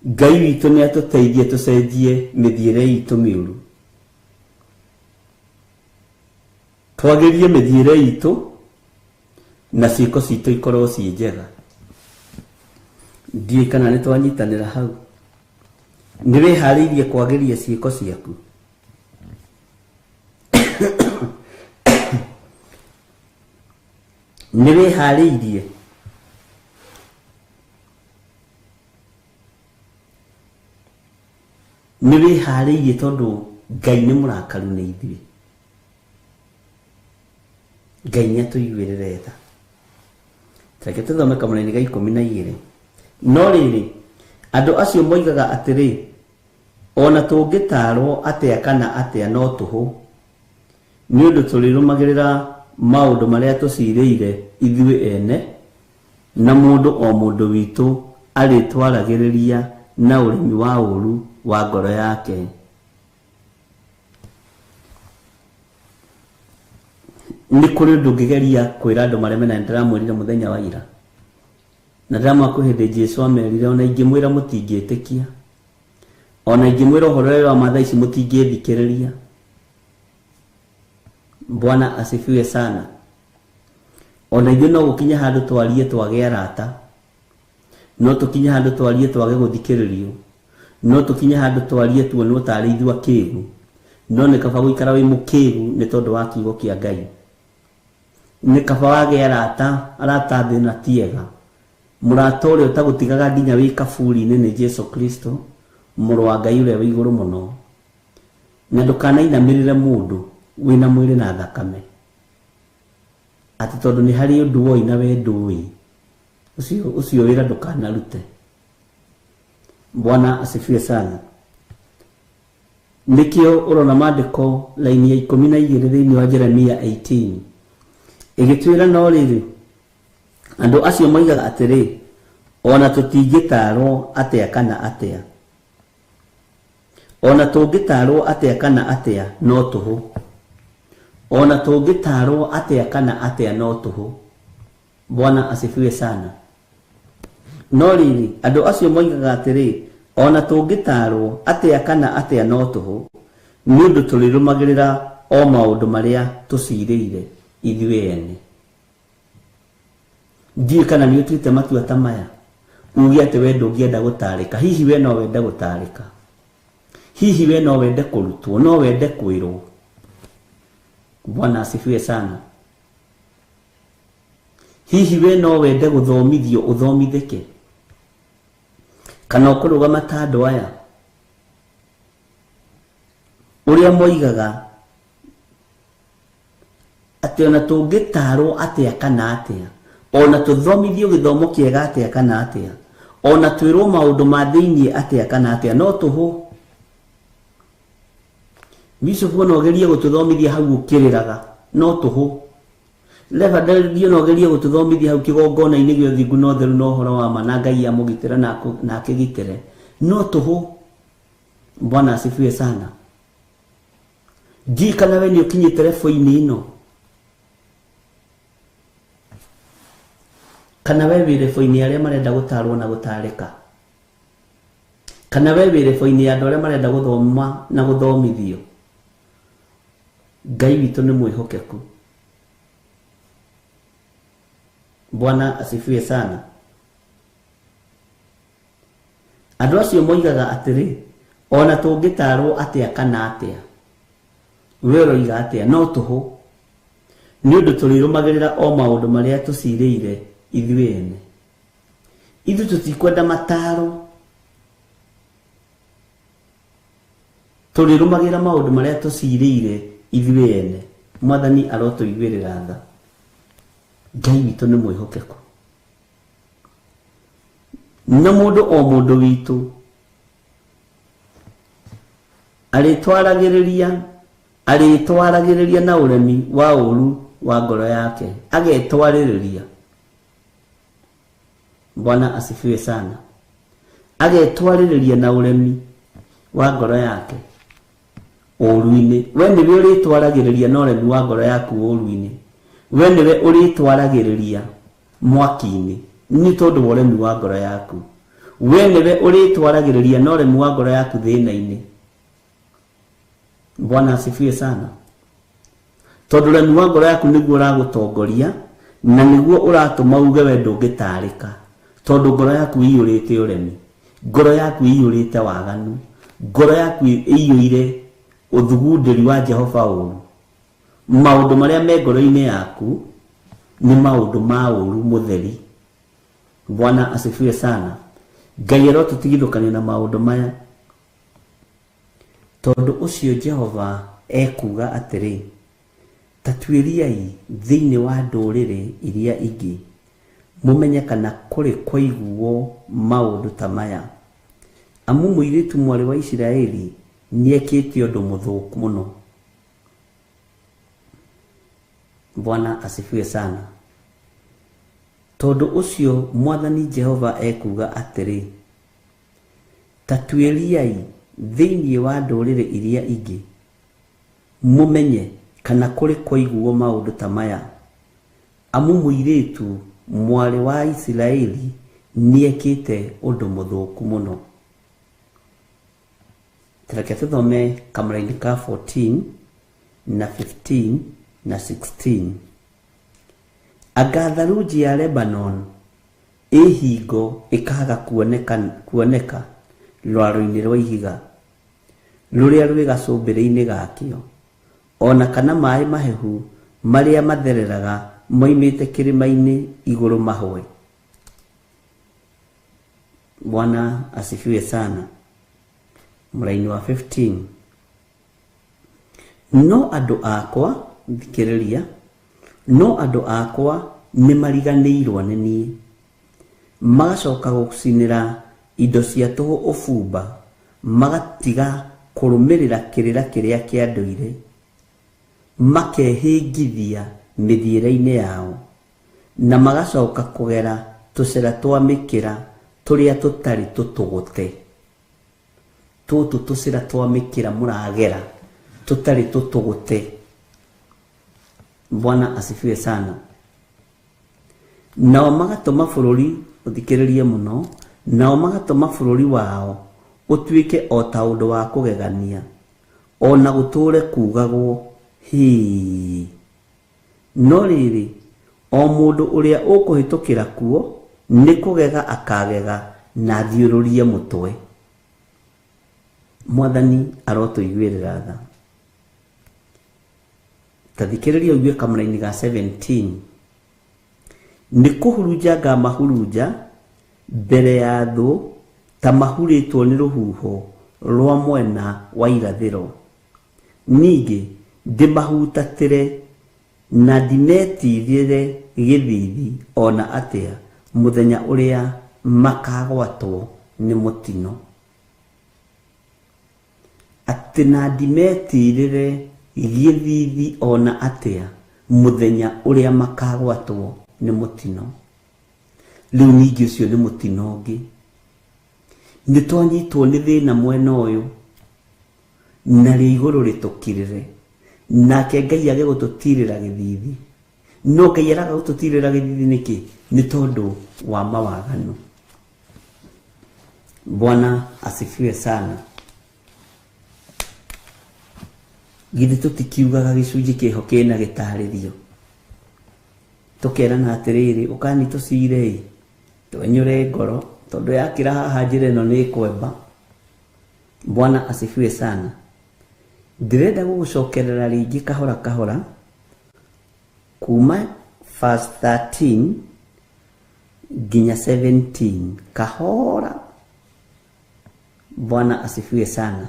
Ngai witũ nĩ atũteithie tũcenjie mĩthiĩre itũ mĩũru, twagĩrie mĩthiĩre itũ na ciĩko citũ ikorwo ciĩ njega. Ndiũĩ kana nĩ twanyitanĩra hau. Nĩ wĩharĩirie kwagĩria ciĩko ciaku? Nĩ wĩharĩirie? Nĩ wĩharĩirie tondũ Ngai nĩ mũrakaru nĩ ithuĩ. Ngai nĩ atũiguĩrĩre tha. Reke tũthome kamũraini ga 12. No rĩrĩ, andũ acio moigaga atĩrĩ, ona tũngĩtaarwo atĩa kana atĩa no tũhũ, nĩ ũndũ tũrĩrũmagĩrĩra maũndũ marĩa tũcirĩire ithuĩ ene, na mũndũ o mũndũ witũ arĩtwaragĩrĩria na ũremi wa ũũru wa ngoro yake. Nĩ kũrĩ ũndũ ũngĩgeria kwĩra andũ mareme, na nĩndĩramwĩrire mũthenya wa ira, na ndĩramwĩra kwĩ hĩndĩ Jesũ amerire, ona ingĩmwĩra mũtingĩtĩkia, ona ingĩmwĩra ũhoro ũrĩa wa ma thaa ici mũtingĩthikĩrĩria. Bwana asifiwe sana. Ona ithuĩ no gũkinye handũ twarie twage arata, no tũkinye handũ twarie twage gũthikĩrĩrio, no tũkinye handũ twarie tuonwo tarĩ ithuĩ akĩgu, no nĩ kaba gũikara wĩ mũkĩgu nĩ tondũ wa kiugo kĩa Ngai. Nĩ kaba wage arata, arata thĩ na ti ega. Mũrata ũrĩa ũtagũtigaga nginya wĩ kaburi-inĩ nĩ Jesu Kristo, mũrũ wa Ngai ũrĩa wĩ igũrũ mũno. Na ndũkanainamĩrĩre mũndũ wĩna mwĩrĩ na thakame, atĩ tondũ nĩ harĩ ũndũ woi na we ndũĩ, ũcio wĩra ndũkanarute. Bwana asifiwe sana. Nĩkĩo ũrona maandĩko laini ya 12 thĩinĩ wa Jeremia 18 ĩgĩtwĩra, no rĩrĩ, andũ acio moigaga atĩrĩ, ona tũtingĩtaarwo atĩa kana atĩa, ona tũngĩtaarwo atĩa kana atĩa no tũhũ, ona tũngĩtaarwo atĩa kana atĩa no tũhũ. Bwana asifiwe sana. No rĩrĩ, andũ acio moigaga atĩrĩ, ona tũngĩtaarwo atĩa kana atĩa no tũhũ, nĩ ũndũ tũrĩrũmagĩrĩra o maũndũ marĩa tũcirĩire ithuĩ ene. Ndiũĩ kana nĩ ũtuĩte matua ta maya uge atĩ we ndũngĩenda gũtarĩka. Hihi we no wende gũtarĩka? Hihi we no wende kũrutwo? No wende kwĩrwo? Bwana asifiwe sana. Hihi we no wende gũthomithio ũthomithĩke? Kana ũkũrũgama ta andũ aya ũrĩa moigaga atĩ ona tũngĩtarwo atĩa kana atĩa, ona tũthomithio gĩthomo kĩega atĩa kana atĩa, ona twĩrwo maũndũ ma thĩiniĩ atĩa kana atĩa, no tũhũ. Bishop ona ũgerie gũtũthomithia hau ũkĩrĩraga, no tũhũ. Reverend ona ũgerie gũtũthomithia hau kĩgongona-inĩ gĩa ũthingu na ũtheru na ũhoro wa ma, na Ngai amũgitĩre na akĩgitĩre, no tũhũ. Bwana asifiwe sana. Ndiũĩ kana we nĩ ũkinyĩte rebo-inĩ ĩno, kana we wĩ rebo-inĩ arĩa marenda gũtarwo na gũtarĩka, kana we wĩ rebo-inĩ ya andũ arĩa marenda gũthoma na gũthomithio. Ngai witũ nĩ mwĩhokeku. Bwana asifiwe sana. Andũ acio moigaga atĩrĩ, ona tũngĩtarwo atĩa kana atĩa, we ũroiga atĩa, no tũhũ. Nĩ ũndũ tũrĩrũmagĩrĩra o maũndũ marĩa tũcirĩire ithuĩ ene. Ithuĩ tũtikwenda mataro, tũrĩrũmagĩrĩra maũndũ marĩa tũcirĩire ithuĩ ene. Mwathani arotũiguĩrĩra tha. Ngai witũ nĩ mwĩhokeku. Na mũndũ o mũndũ witũ arĩtwaragĩrĩria na ũremi wa ũũru wa ngoro yake, agetwarĩrĩria. Bwana asifiwe sana. Agetwarĩrĩria na ũremi wa ngoro yake ũũru-inĩ. We nĩwe ũrĩtwaragĩrĩria na ũremi wa ngoro yaku ũũru-inĩ. We nĩwe ũrĩtwaragĩrĩria mwaki-inĩ nĩ tondũ wa ũremi wa ngoro yaku. We nĩwe ũrĩtwaragĩrĩria na ũremi wa ngoro yaku thĩna-inĩ. Bwana asifiwe sana. Tondũ ũremi wa ngoro yaku nĩguo ũragũtongoria na nĩguo ũratũma uge we ndũngĩtarĩka, tondũ ngoro yaku ĩiyũrĩte ũremi, ngoro yaku ĩiyũrĩte waganu, ngoro yaku ĩiyũire ũthugundĩri wa Jehova ũũru. Maũndũ marĩa me ngoro-inĩ yaku nĩ maũndũ ma ũũru mũtheri. Bwana asifiwe sana. Ngai arotũtigithũkania na maũndũ maya. Tondũ ũcio Jehova ekuuga atĩrĩ, ta tuĩriai thĩinĩ wa ndũrĩrĩ iria ingĩ, mũmenye kana kũrĩ kwaiguo maũndũ ta maya. Amu mũirĩtu mwarĩ wa Isiraeli nĩekĩte ũndũ mũthũku mũno. Bwana asifiwe sana. Tondũ ũcio Mwathani Jehova ekuuga atĩrĩ, ta tuĩriai thĩinĩ wa ndũrĩrĩ iria ingĩ, mũmenye kana kũrĩ kwaiguo maũndũ ta maya. Amu mũirĩtu mwarĩ wa Isiraeli nĩekĩte ũndũ mũthũku mũno. Reke tũthome kamũraini ka 14 na 15 na 16. Anga tharunji ya Lebanon ĩ hingo ĩkaaga kuoneka rwaro-inĩ rwa ihiga rũrĩa rwĩ gacũmbĩrĩ-inĩ gakĩo, ona kana maĩ mahehu marĩa mathereraga moimĩte kĩrĩma-inĩ igũrũ mahũe. Bwana asifiwe sana. Mũraini wa 15. No andũ akwa, thikĩrĩria, no andũ akwa nĩmariganĩirwo nĩ niĩ, magacoka gũcinĩra indo cia tũhũ ũbumba, magatiga kũrũmĩrĩra kĩrĩra kĩrĩa kĩa ndũire, makehĩngithia mĩthiĩre-inĩ yao, na magacoka kũgera tũcĩra twa mĩkĩra tũrĩa tũtarĩ tũtũgũte. Tũtũ tũcĩra twa mĩkĩra mũragera tũtarĩ tũtũgũte. Bwana asifiwe sana. Nao magatũma bũrũri, ũthikĩrĩrie mũno, nao magatũma bũrũri wao ũtuĩke o ta ũndũ wa kũgegania, ona gũtũũre kuugagwo hii. No rĩrĩ, o mũndũ ũrĩa ũkũhĩtũkĩra kuo nĩ kũgega akagega na athiũrũrie mũtwe. Mwathani arotũiguĩrĩra tha. Ta thikĩrĩria ũigue kamũraini ga 17. Nĩ kũhurunja ngamahurunja mbere ya thũ ta mahurĩtwo nĩ rũhuho rwa mwena wa irathĩro. Ningĩ ndĩmahutatĩre na ndimetirĩre gĩthithi ona atĩa mũthenya ũrĩa makagwatwo nĩ mũtino. Atĩ na ndimetirĩre gĩthithi ona atĩa mũthenya ũrĩa makagwatwo nĩ mũtino. Rĩu ningĩ ũcio nĩ mũtino ũngĩ. Nĩ twanyitwo nĩ thĩna mwena ũyũ narĩo igũrũ rĩtũkirĩre, nake Ngai age gũtũtirĩra gĩthithi. No Ngai araga gũtũtirĩra gĩthithi nĩkĩ? Nĩ tondũ wa mawaganu. Bwana asifiwe sana. Githĩ tũtikiugaga gĩcunjĩ kĩho kĩna gĩtarĩrio, tũkerana atĩrĩrĩ, ũkani tũcire ĩ, twenyũre ngoro tondũ yakĩra haha njĩra ĩno nĩ ĩkwemba. Bwana asifiwe sana. Ndĩrenda gũgũcokerera rĩngĩ kahora kahora kuma verse 13 nginya 17 kahora. Bwana asifiwe sana.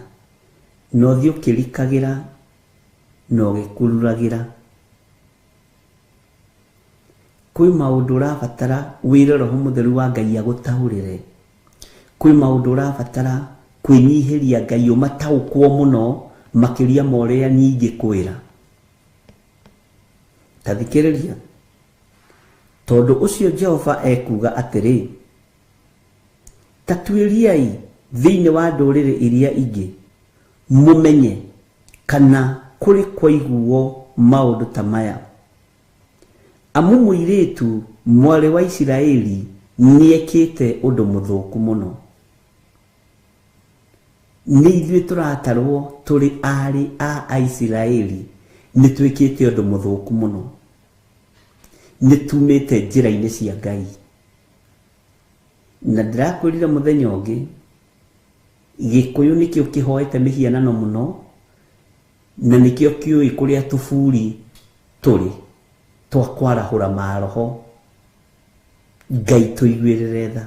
Na ũthiĩ ũkĩrikagĩra na ũgĩkururagĩra. Kwĩ maũndũ ũrabatara wĩre Roho Mũtheru wa Ngai agũtaũrĩre. Kwĩ maũndũ ũrabatara kwĩnyihĩria Ngai ũmataũkwo mũno makĩria ma ũrĩa niĩ ingĩkwĩra. Ta thikĩrĩria. Tondũ ũcio Jehova ekuuga atĩrĩ, ta tuĩriai thĩinĩ wa ndũrĩrĩ iria ingĩ, mũmenye kana kũrĩ kwaiguo maũndũ ta maya. Amu mũirĩtu mwarĩ wa Isiraeli nĩekĩte ũndũ mũthũku mũno. Nĩ ithuĩ tũratarwo tũrĩ aarĩ a Aisiraeli nĩ twĩkĩte ũndũ mũthũku mũno. Nĩ tumĩte njĩra-inĩ cia Ngai. Na ndĩrakwĩrire mũthenya ũngĩ, Gĩkũyũ nĩkĩo kĩhoete mĩhianano mũno, na nĩkĩo kĩũĩ kũrĩa tũburi tũrĩ twa kwarahũra maroho. Ngai tũiguĩrĩre tha.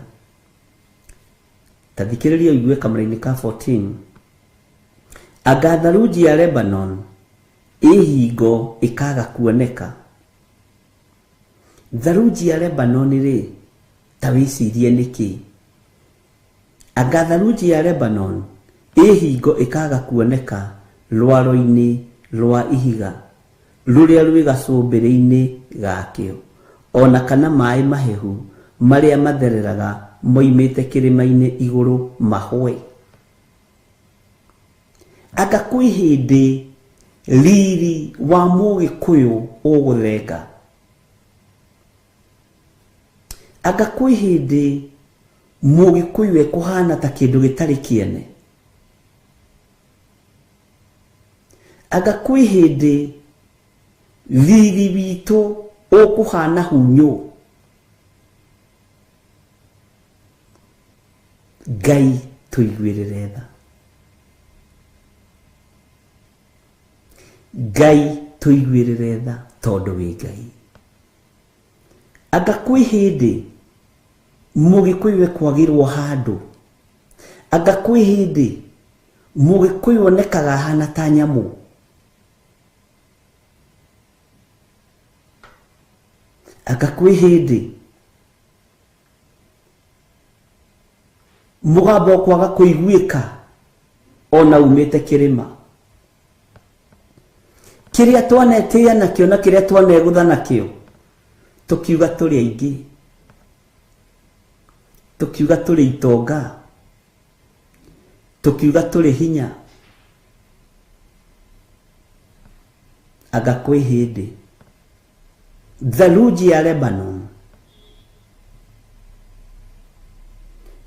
Ta thikĩrĩria ũigue kamũra-inĩ ka 14. Anga tharunji ya Lebanon ĩ hingo ĩkaga kuoneka. Tharunji ya Lebanon rĩ, ta wĩcirie nĩkĩ? Anga tharunji ya Lebanon ĩ hingo ĩkaga kuoneka rwaro-inĩ rwa ihiga rũrĩa rwĩ gacũmbĩrĩ-inĩ gakĩo, ona kana maĩ mahehu marĩa mathereraga moimĩte kĩrĩma-inĩ igũrũ mahwe. Anga kwĩ hĩndĩ riri wa Mũgĩkũyũ ũgũthenga. Anga kwĩ hĩndĩ Mũgĩkũyũ ekũhana ta kĩndũ gĩtarĩ kĩene. Anga kwĩ hĩndĩ riri witũ ũkũhana hunyũ. Ngai tũiguĩrĩre tha. Ngai tũiguĩrĩre tha tondũ wĩ Ngai. Anga kwĩ hĩndĩ Mũgĩkũyũ ekwagĩrwo handũ. Anga kwĩ hĩndĩ Mũgĩkũyũ onekaga ahana ta nyamũ. Anga kwĩ hĩndĩ mũgambo ũkwaga kũiguĩka ona umĩte kĩrĩma. Kĩrĩa twanetĩĩa nakĩo na kĩrĩa twanegũtha nakĩo, tũkiuga tũrĩ aingĩ, tũkiuga tũrĩ itonga, tũkiuga tũrĩ hinya. Anga kwĩ hĩndĩ tharunji ya Lebanon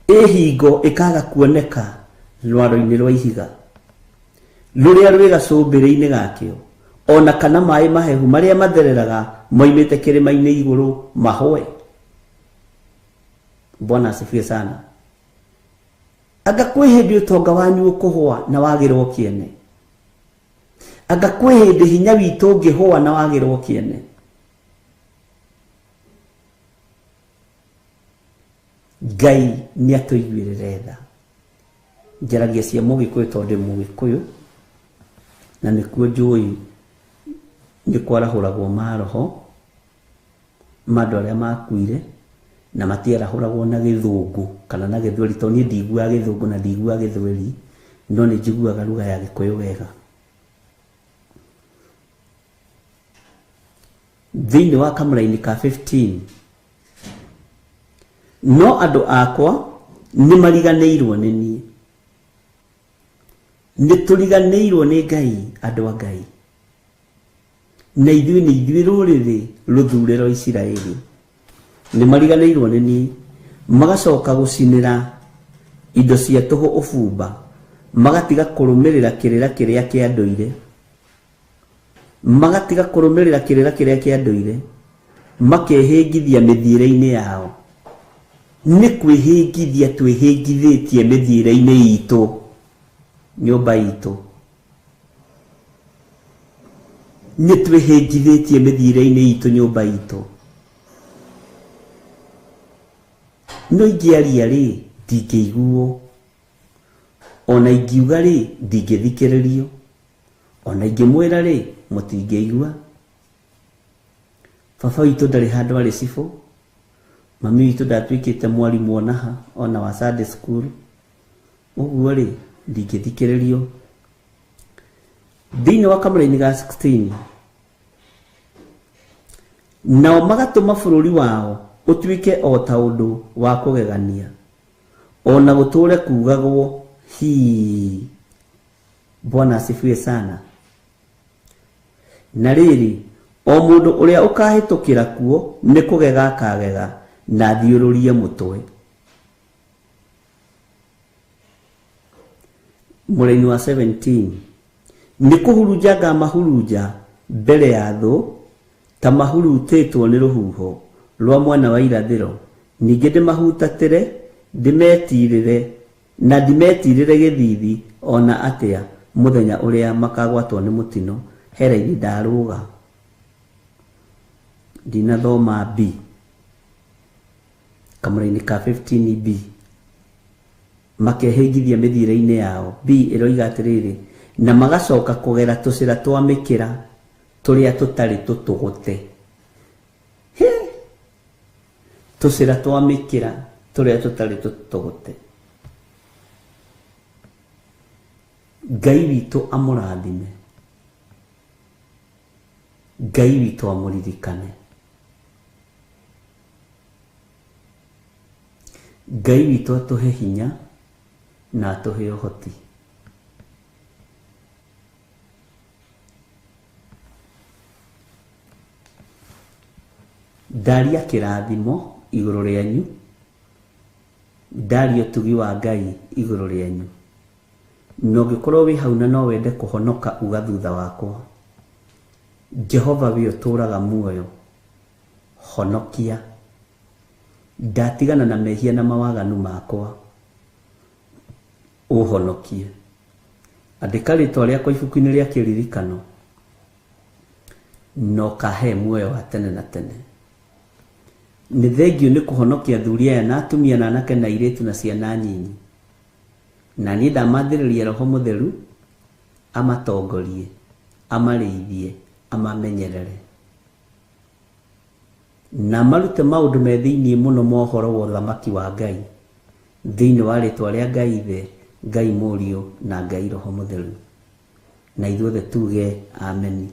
ĩ hingo ĩkaga kuoneka rwaro-inĩ rwa ihiga rũrĩa rwĩ gacũmbĩrĩ-inĩ gakĩo, Ona kana maĩ mahehu marĩa mathereraga moimĩte kĩrĩma-inĩ igũrũ mahũe. Bwana asifiwe sana. Anga kwĩ hĩndĩ ũtonga wanyu ũkũhũa na wagĩrwo kĩene. Anga kwĩ hĩndĩ hinya witũ ũngĩhũa na wagĩrwo kĩene. Ngai nĩ atũiguĩrĩre tha. Njaragia cia Mũgĩkũyũ tondũ ndĩ Mũgĩkũyũ na nĩkuo njũĩ nĩ kwarahũragwo maroho ma andũ arĩa makuire na matiarahũragwo na gĩthũngũ kana na gĩthweri tondũ niĩ ndiguaga gĩthũngũ na ndiguaga gĩthweri no nĩ njiguaga lugha ya Gĩkũyũ wega. Thĩinĩ wa kamũraini ka 15 no andũ akwa nĩ mariganĩirwo nĩ niĩ. Nĩ tũriganĩirwo nĩ Ngai, andũ a Ngai. Na ithuĩ nĩ ithuĩ rũrĩrĩ rũthure rwa Isiraeli. Nĩ mariganĩirwo nĩ niĩ, magacoka gũcinĩra indo cia tũhũ ũbumba, magatiga kũrũmĩrĩra kĩrĩra kĩrĩa kĩa ndũire. Magatiga kũrũmĩrĩra kĩrĩra kĩrĩa kĩa ndũire, makehĩngithia mĩthiĩre-inĩ yao. Nĩ kwĩhĩngithia twĩhĩngithĩtie mĩthiĩre-inĩ itũ, nyũmba itũ. Nĩ twĩhĩngithĩtie mĩthiĩre-inĩ itũ, nyũmba itũ. No ingĩaria rĩ, ndingĩiguo. Ona ingiuga rĩ, ndingĩthikĩrĩrio. Ona ingĩmwĩra rĩ, mũtingĩigua. Baba witũ ndarĩ handũ arĩ cibũ. Mami witũ ndatuĩkĩte mwarimũ onaha, ona wa Sunday school. Ũguo rĩ, ndingĩthikĩrĩrio. Thĩinĩ wa kamũraini ga 16 nao magatũma bũrũri wao ũtuĩke o ta ũndũ wa kũgegania, ona gũtũre kugagwo hii. Bwana asifiwe sana. Na rĩrĩ, o mũndũ ũrĩa ũkahĩtũkĩra kuo nĩ kũgega akagega na athiũrũrie mũtwe. Mũraini wa 17 nĩ kũhurunja ngamahurunja mbere ya thũ ta mahurutĩtwo nĩ rũhuho rwa mwena wa irathĩro, ningĩ ndĩmahutatĩre ndĩmetirĩre na ndimetirĩre gĩthithi ona atĩa mũthenya ũrĩa makagwatwo nĩ mũtino. Heraini ndarũga ndinathoma B kamũraini ka 15 B makehĩngithia mĩthiĩre-inĩ yao. B ĩroiga atĩrĩrĩ, na magacoka kũgera tũcĩra twa mĩkĩra tũrĩa tũtarĩ tũtũgũte. Tũcĩra twa mĩkĩra tũrĩa tũtarĩ tũtũgũte. Ngai witũ amũrathime. Ngai witũ amũririkane. Ngai witũ atũhe hinya na atũhe ũhoti. Ndaria kĩrathimo igũrũ rĩanyu, ndaria ũtugi wa Ngai igũrũ rĩanyu. Na ũngĩkorwo wĩ hau na no wende kũhonoka uga thutha wakwa, Jehova we ũtũũraga muoyo, honokia. Ndatigana na mehia na mawaganu makwa, ũhonokie. Andĩka rĩtwa rĩakwa ibuku-inĩ rĩa kĩririkano na ũkahe muoyo wa tene na tene. Nĩ thengio nĩ kũhonokia athuri aya na atumia na anake na airĩtu na ciana nyinyi. Na niĩ ndamathĩrĩria Roho Mũtheru amatongorie, amarĩithie, amamenyerere na marute maũndũ me thĩinĩ mũno ma ũhoro wa ũthamaki wa Ngai, thĩinĩ wa rĩtwa rĩa Ngai Ithe, Ngai Mũriũ na Ngai Roho Mũtheru. Na ithuothe tuge ameni.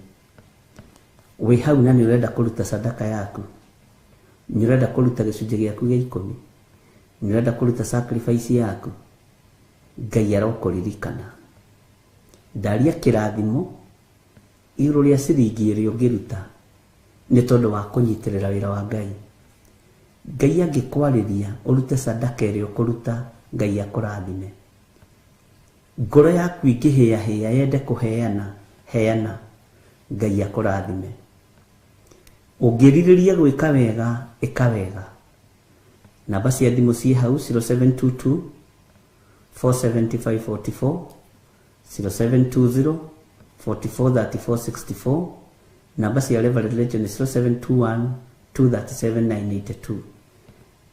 Wĩ hau na nĩ ũrenda kũruta sadaka yaku, nĩ ũrenda kũruta gĩcunjĩ gĩaku gĩa ikũmi, nĩ ũrenda kũruta sacrifice yaku, Ngai arokũririkana. Ndaria kĩrathimo igũrũ rĩa ciringi ĩrĩa ũngĩruta nĩ tondũ wa kũnyitĩrĩra wĩra wa Ngai. Ngai angĩkwarĩria ũrute sadaka ĩrĩa ũkũruta, Ngai akũrathime. Ngoro yaku ingĩhĩahĩa yende kũheana, heana. Ngai akũrathime. Ũngĩrirĩria gwĩka wega, ĩka wega. Namba cia thimũ ciĩ hau 0722 47544, 0720 443464. Namba cia Reverend Legend 0721 237 982.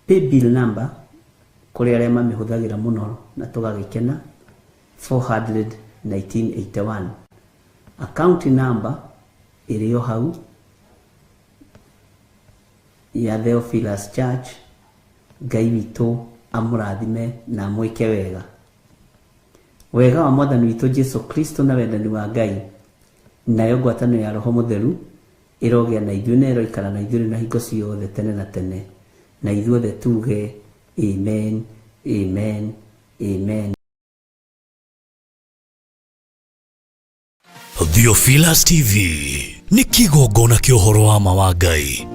Paybill number kũrĩ arĩa mamĩhũthagĩra mũno na tũgagĩkena 400 1981. Account number ĩrĩ o hau ya Theophilus Church. Ngai witũ amũrathime na amwĩke wega. Wega wa Mwathani witũ Jesu Kristo na wendani wa Ngai nayo ngwatanĩro ya Roho Mũtheru ĩrogĩa na ithuĩ na ĩroikara na ithuĩ na hingo ciothe tene na tene, na ithuothe tuge amen, amen, amen. Theophilus TV nĩ kĩgongona kĩa ũhoro wa ma wa Ngai.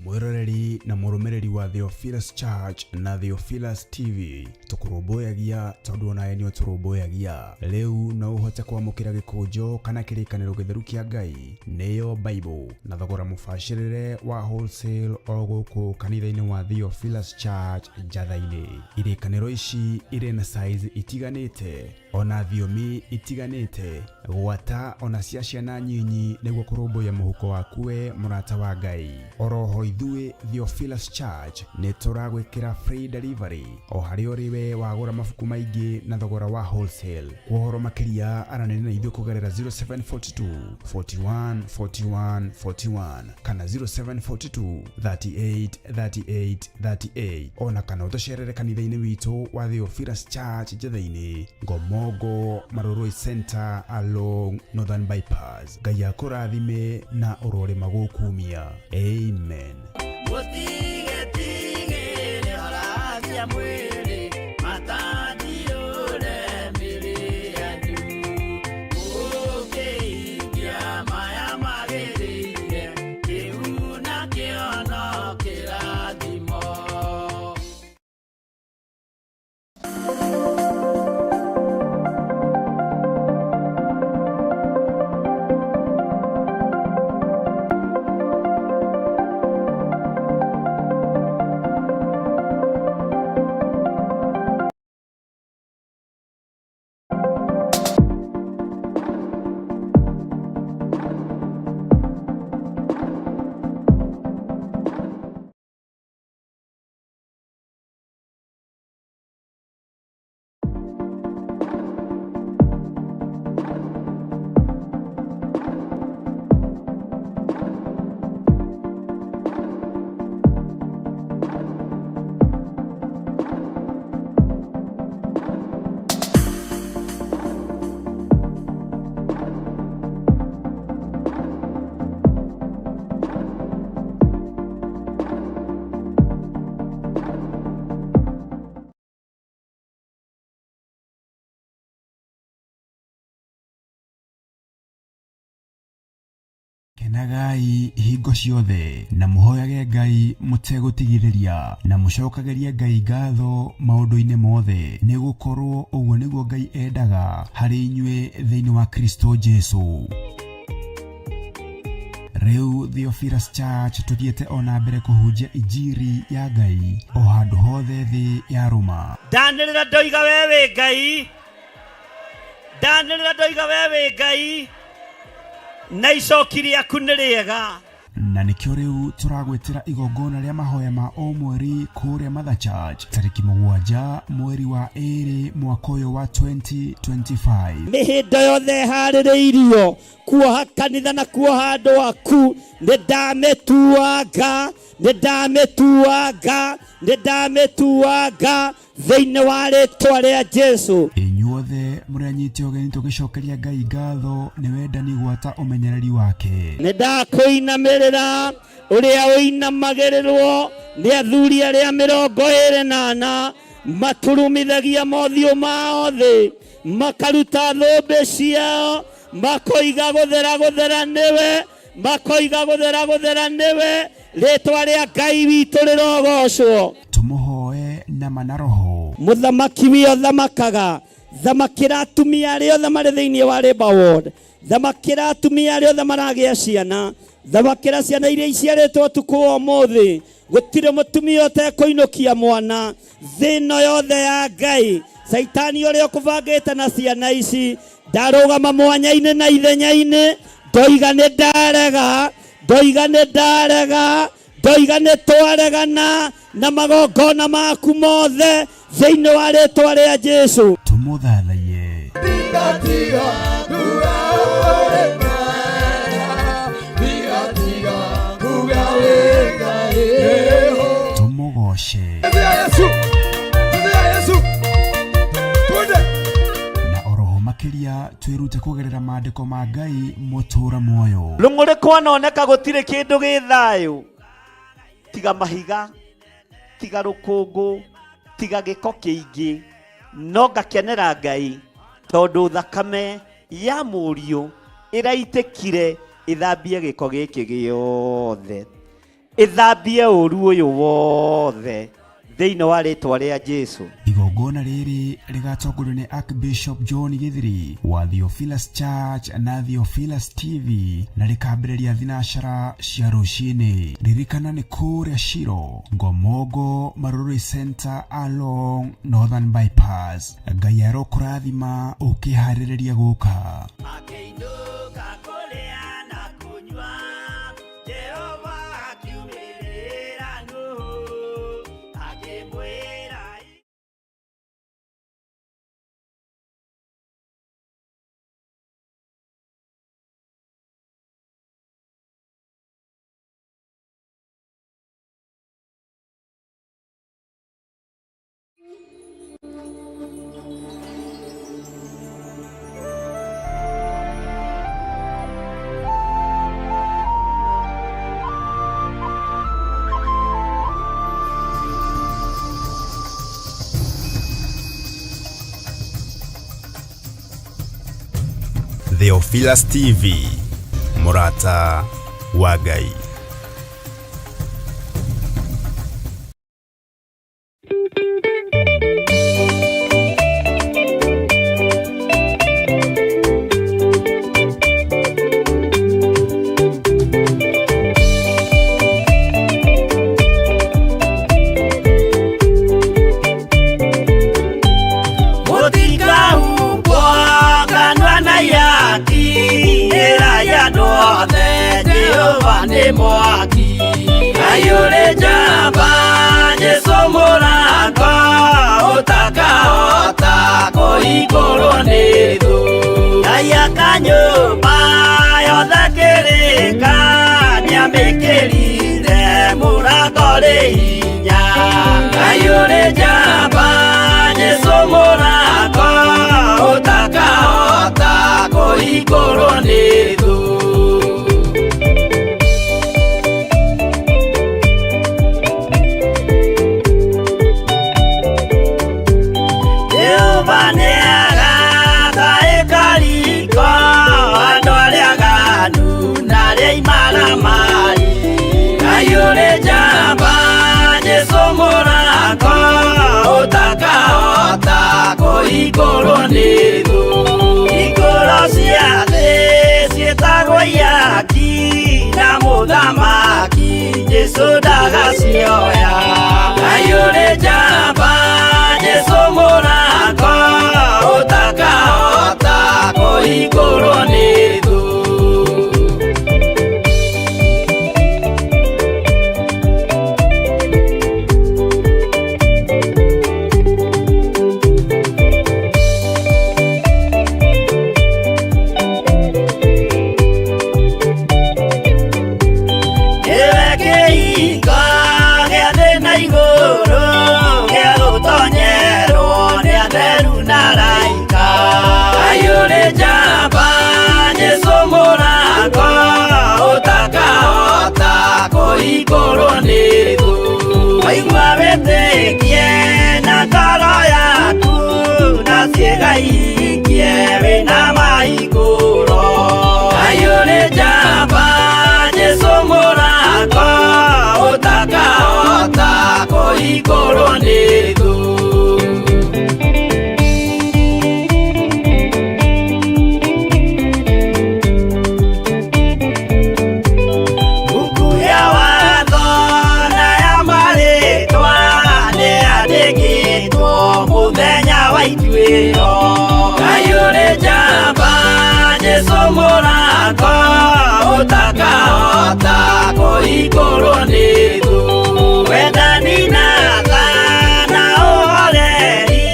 Mwiroreri na mũrũmĩrĩri wa Theophilus Church na Theophilus TV, tũkũrũmbũyagia tondũ onawe nĩ ũtũrũmbũyagia. Rĩu no ũhote kwamũkĩra gĩkũnjo kana kĩrĩkanĩro gĩtheru kĩa Ngai, nĩyo Bible, na thogora mũbacĩrĩre wa wholesale o gũkũ kanitha-inĩ wa Theophilus Church Njatha-inĩ. Irĩkanĩro ici irĩ na size itiganĩte ona thiomi itiganĩte, gwata ona cia ciana nyinyi, nĩguo kũrũmbũiya mũhuko waku we mũrata wa Ngai. Oroho ithuĩ Theophilus Church nĩ tũragwĩkĩra free delivery o harĩa ũrĩ we wagũra mabuku maingĩ na thogora wa wholesale. Kwa ũhoro makĩria aranĩria na ithuĩ kũgerera 0742 41 41 41 kana 0742 38 38 38, ona kana ũtũcerere kanitha-inĩ witũ wa Theophilus Church Njatha-inĩ, Ngomongo Marurui Center along Northern Bypass. Ngai akũrathime na ũrorĩma gũkumia. Amen. Mũtigetigĩre horagia mwĩrĩ, matandiũre mĩrĩ yanyu. Mũkĩhingia maya magĩrĩire, kĩu nakĩo no kĩrathimo. Kenagai hingo ciothe na mũhoyage Ngai mũtegũtigithĩria, na mũcokagĩrie Ngai ngatho maũndũ-inĩ mothe, nĩ gũkorwo ũguo nĩguo Ngai endaga harĩ inyuĩ thĩinĩ wa Kristo Jesu. Rĩu Theophilus Church tũthiĩte ona mbere kũhunjia injiri ya Ngai o handũ hothe thĩ ya rũma. Ndanĩrĩra ndoiga we wĩ Ngai, ndanĩrĩra ndoiga we wĩ Ngai, na icoki rĩaku nĩ rĩega. Na nĩkĩo rĩu tũragwĩtĩra igongona rĩa mahoya ma o mweri kũrĩa Mother Church tarĩki 7 mweri wa 2 mwaka ũyũ wa 2025. Mĩhĩndo yothe ĩharĩrĩirio kuoha kanitha na kuoha andũ aku, nĩ ndamĩtuanga, nĩ ndamĩtuanga, nĩ ndamĩtuanga thĩinĩ wa rĩtwa rĩa Jesu. Inyuothe mũrĩ anyite ũgeni tũgĩcokeria Ngai ngatho nĩ wendani gwata ũmenyereri wake. Nĩ ndakũinamĩrĩra ũrĩa ũinamagĩrĩrwo nĩ athuri arĩa 24 maturumithagia mothiũ mao thĩ, makaruta thũmbĩ ciao, makoiga gũthera gũthera nĩwe, makoiga gũthera gũthera nĩwe, rĩtwa rĩa Ngai witũ rĩrogocwo. Tũmũhoe na ma na roho. Mũthamaki wio thamakaga, thamakĩra atumia arĩa othe marĩ thĩinĩ wa Labour Ward, thamakĩra atumia arĩa othe maragĩa ciana, thamakĩra ciana iria iciarĩtwo ũtukũ wa ũmũthĩ. Gũtirĩ mũtumia ũtekũinũkia mwana thĩ ĩno yothe ya Ngai. Caitani ũrĩa ũkũbangĩte na ciana ici ndarũgama mwanya-inĩ na ithenya-inĩ, ndoiga nĩ ndarega, ndoiga nĩ ndarega, ndoiga nĩ twaregana na magongona maku mothe thĩinĩ wa rĩtwa rĩa Jesu. Tũmũthathaiye. Tũmũgoce. Na oroho makĩria twĩrute kũgerera maandĩko ma Ngai mũtũra muoyo. Rũng'ũrĩ kwanoneka gũtirĩ kĩndũ gĩ thayũ, tiga mahiga, tiga rũkũngũ, tiga gĩko kĩingĩ, no ngakenera Ngai tondũ thakame ya mũriũ ĩraitĩkire ĩthambie gĩko gĩkĩ gĩothe, ĩthambie ũru ũyũ wothe thĩinĩ wa rĩtwa rĩa Jesu. Igongona rĩrĩ rĩgatongorio nĩ Archbishop John Githiri wa Theophilus Church na Theophilus TV na rĩkambĩrĩria thinacara cia rũcinĩ. Ririkana nĩ kũrĩa Shiro, Ngomongo, Marurui Center along Northern Bypass. Ngai arokũrathima ũkĩharĩrĩria gũka. Makĩinũka kũrĩa na kũnyua, Jehova akiumĩrĩra Nuhu, akĩmwĩra. Theophilus TV, mũrata wa Ngai. Mũtikahumbwo kanua na ihaki, ĩrai andũ othe Jehova nĩ mwaki. Ngai ũrĩ njamba, Jesũ mũrango, ũtakahota kũhingũrwo nĩ thũ. Ngai aka nyũmba yothe kĩrĩka, nĩamĩkĩrire mũrango rĩ hinya. Ngai ũrĩ njamba, Jesũ mũrango, ũtakahota kũhingũrwo nĩ thũ. Jehova nĩagaka ĩkariko, andũ arĩa aganu na arĩa imaramari. Ngai ũrĩ njamba, Jesũ mũrango, ũtakahota kũhingũrwo nĩ thũ. Hingũro cia thĩ ciĩtagwo ihaki, na mũthamaki Jesũ ndagacioya. Ngai ũrĩ njamba, Jesũ mũrango, ũtakahota kũhingũrwo nĩ thũ. kũhingũrwo nĩ thũ. Buku ya watho na ya marĩtwa nĩyandĩkĩtwo mũthenya wa ituĩro. Ngai ũrĩ njamba, Jesũ mũrata, ũtakahota kũhingũrwo nĩ thũ. Wendani na tha na ũhoreri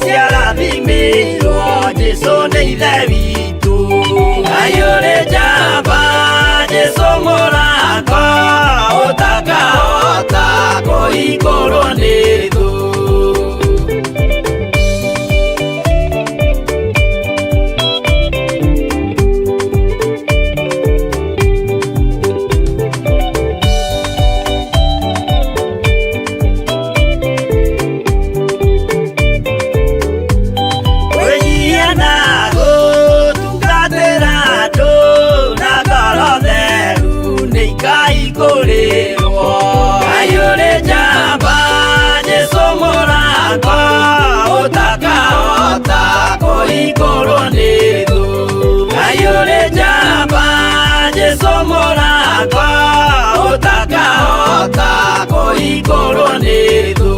ciarathimĩirwo Jesũ nĩ Ithe witũ. Ngai ũrĩ njamba, Jesũ mũrata, ũtakahota kũhingũrwo nĩ thũ. Kwĩnyihia na gũtungatĩra andũ na ngoro theru nĩ ikaihingũrĩrwo. Ngai ũrĩ njamba, Jesũ mũrata, ũtakahota kũhingũrwo nĩ thũ. Ngai ũrĩ njamba, Jesũ mũrata, ũtakahota kũhingũrwo nĩ thũ.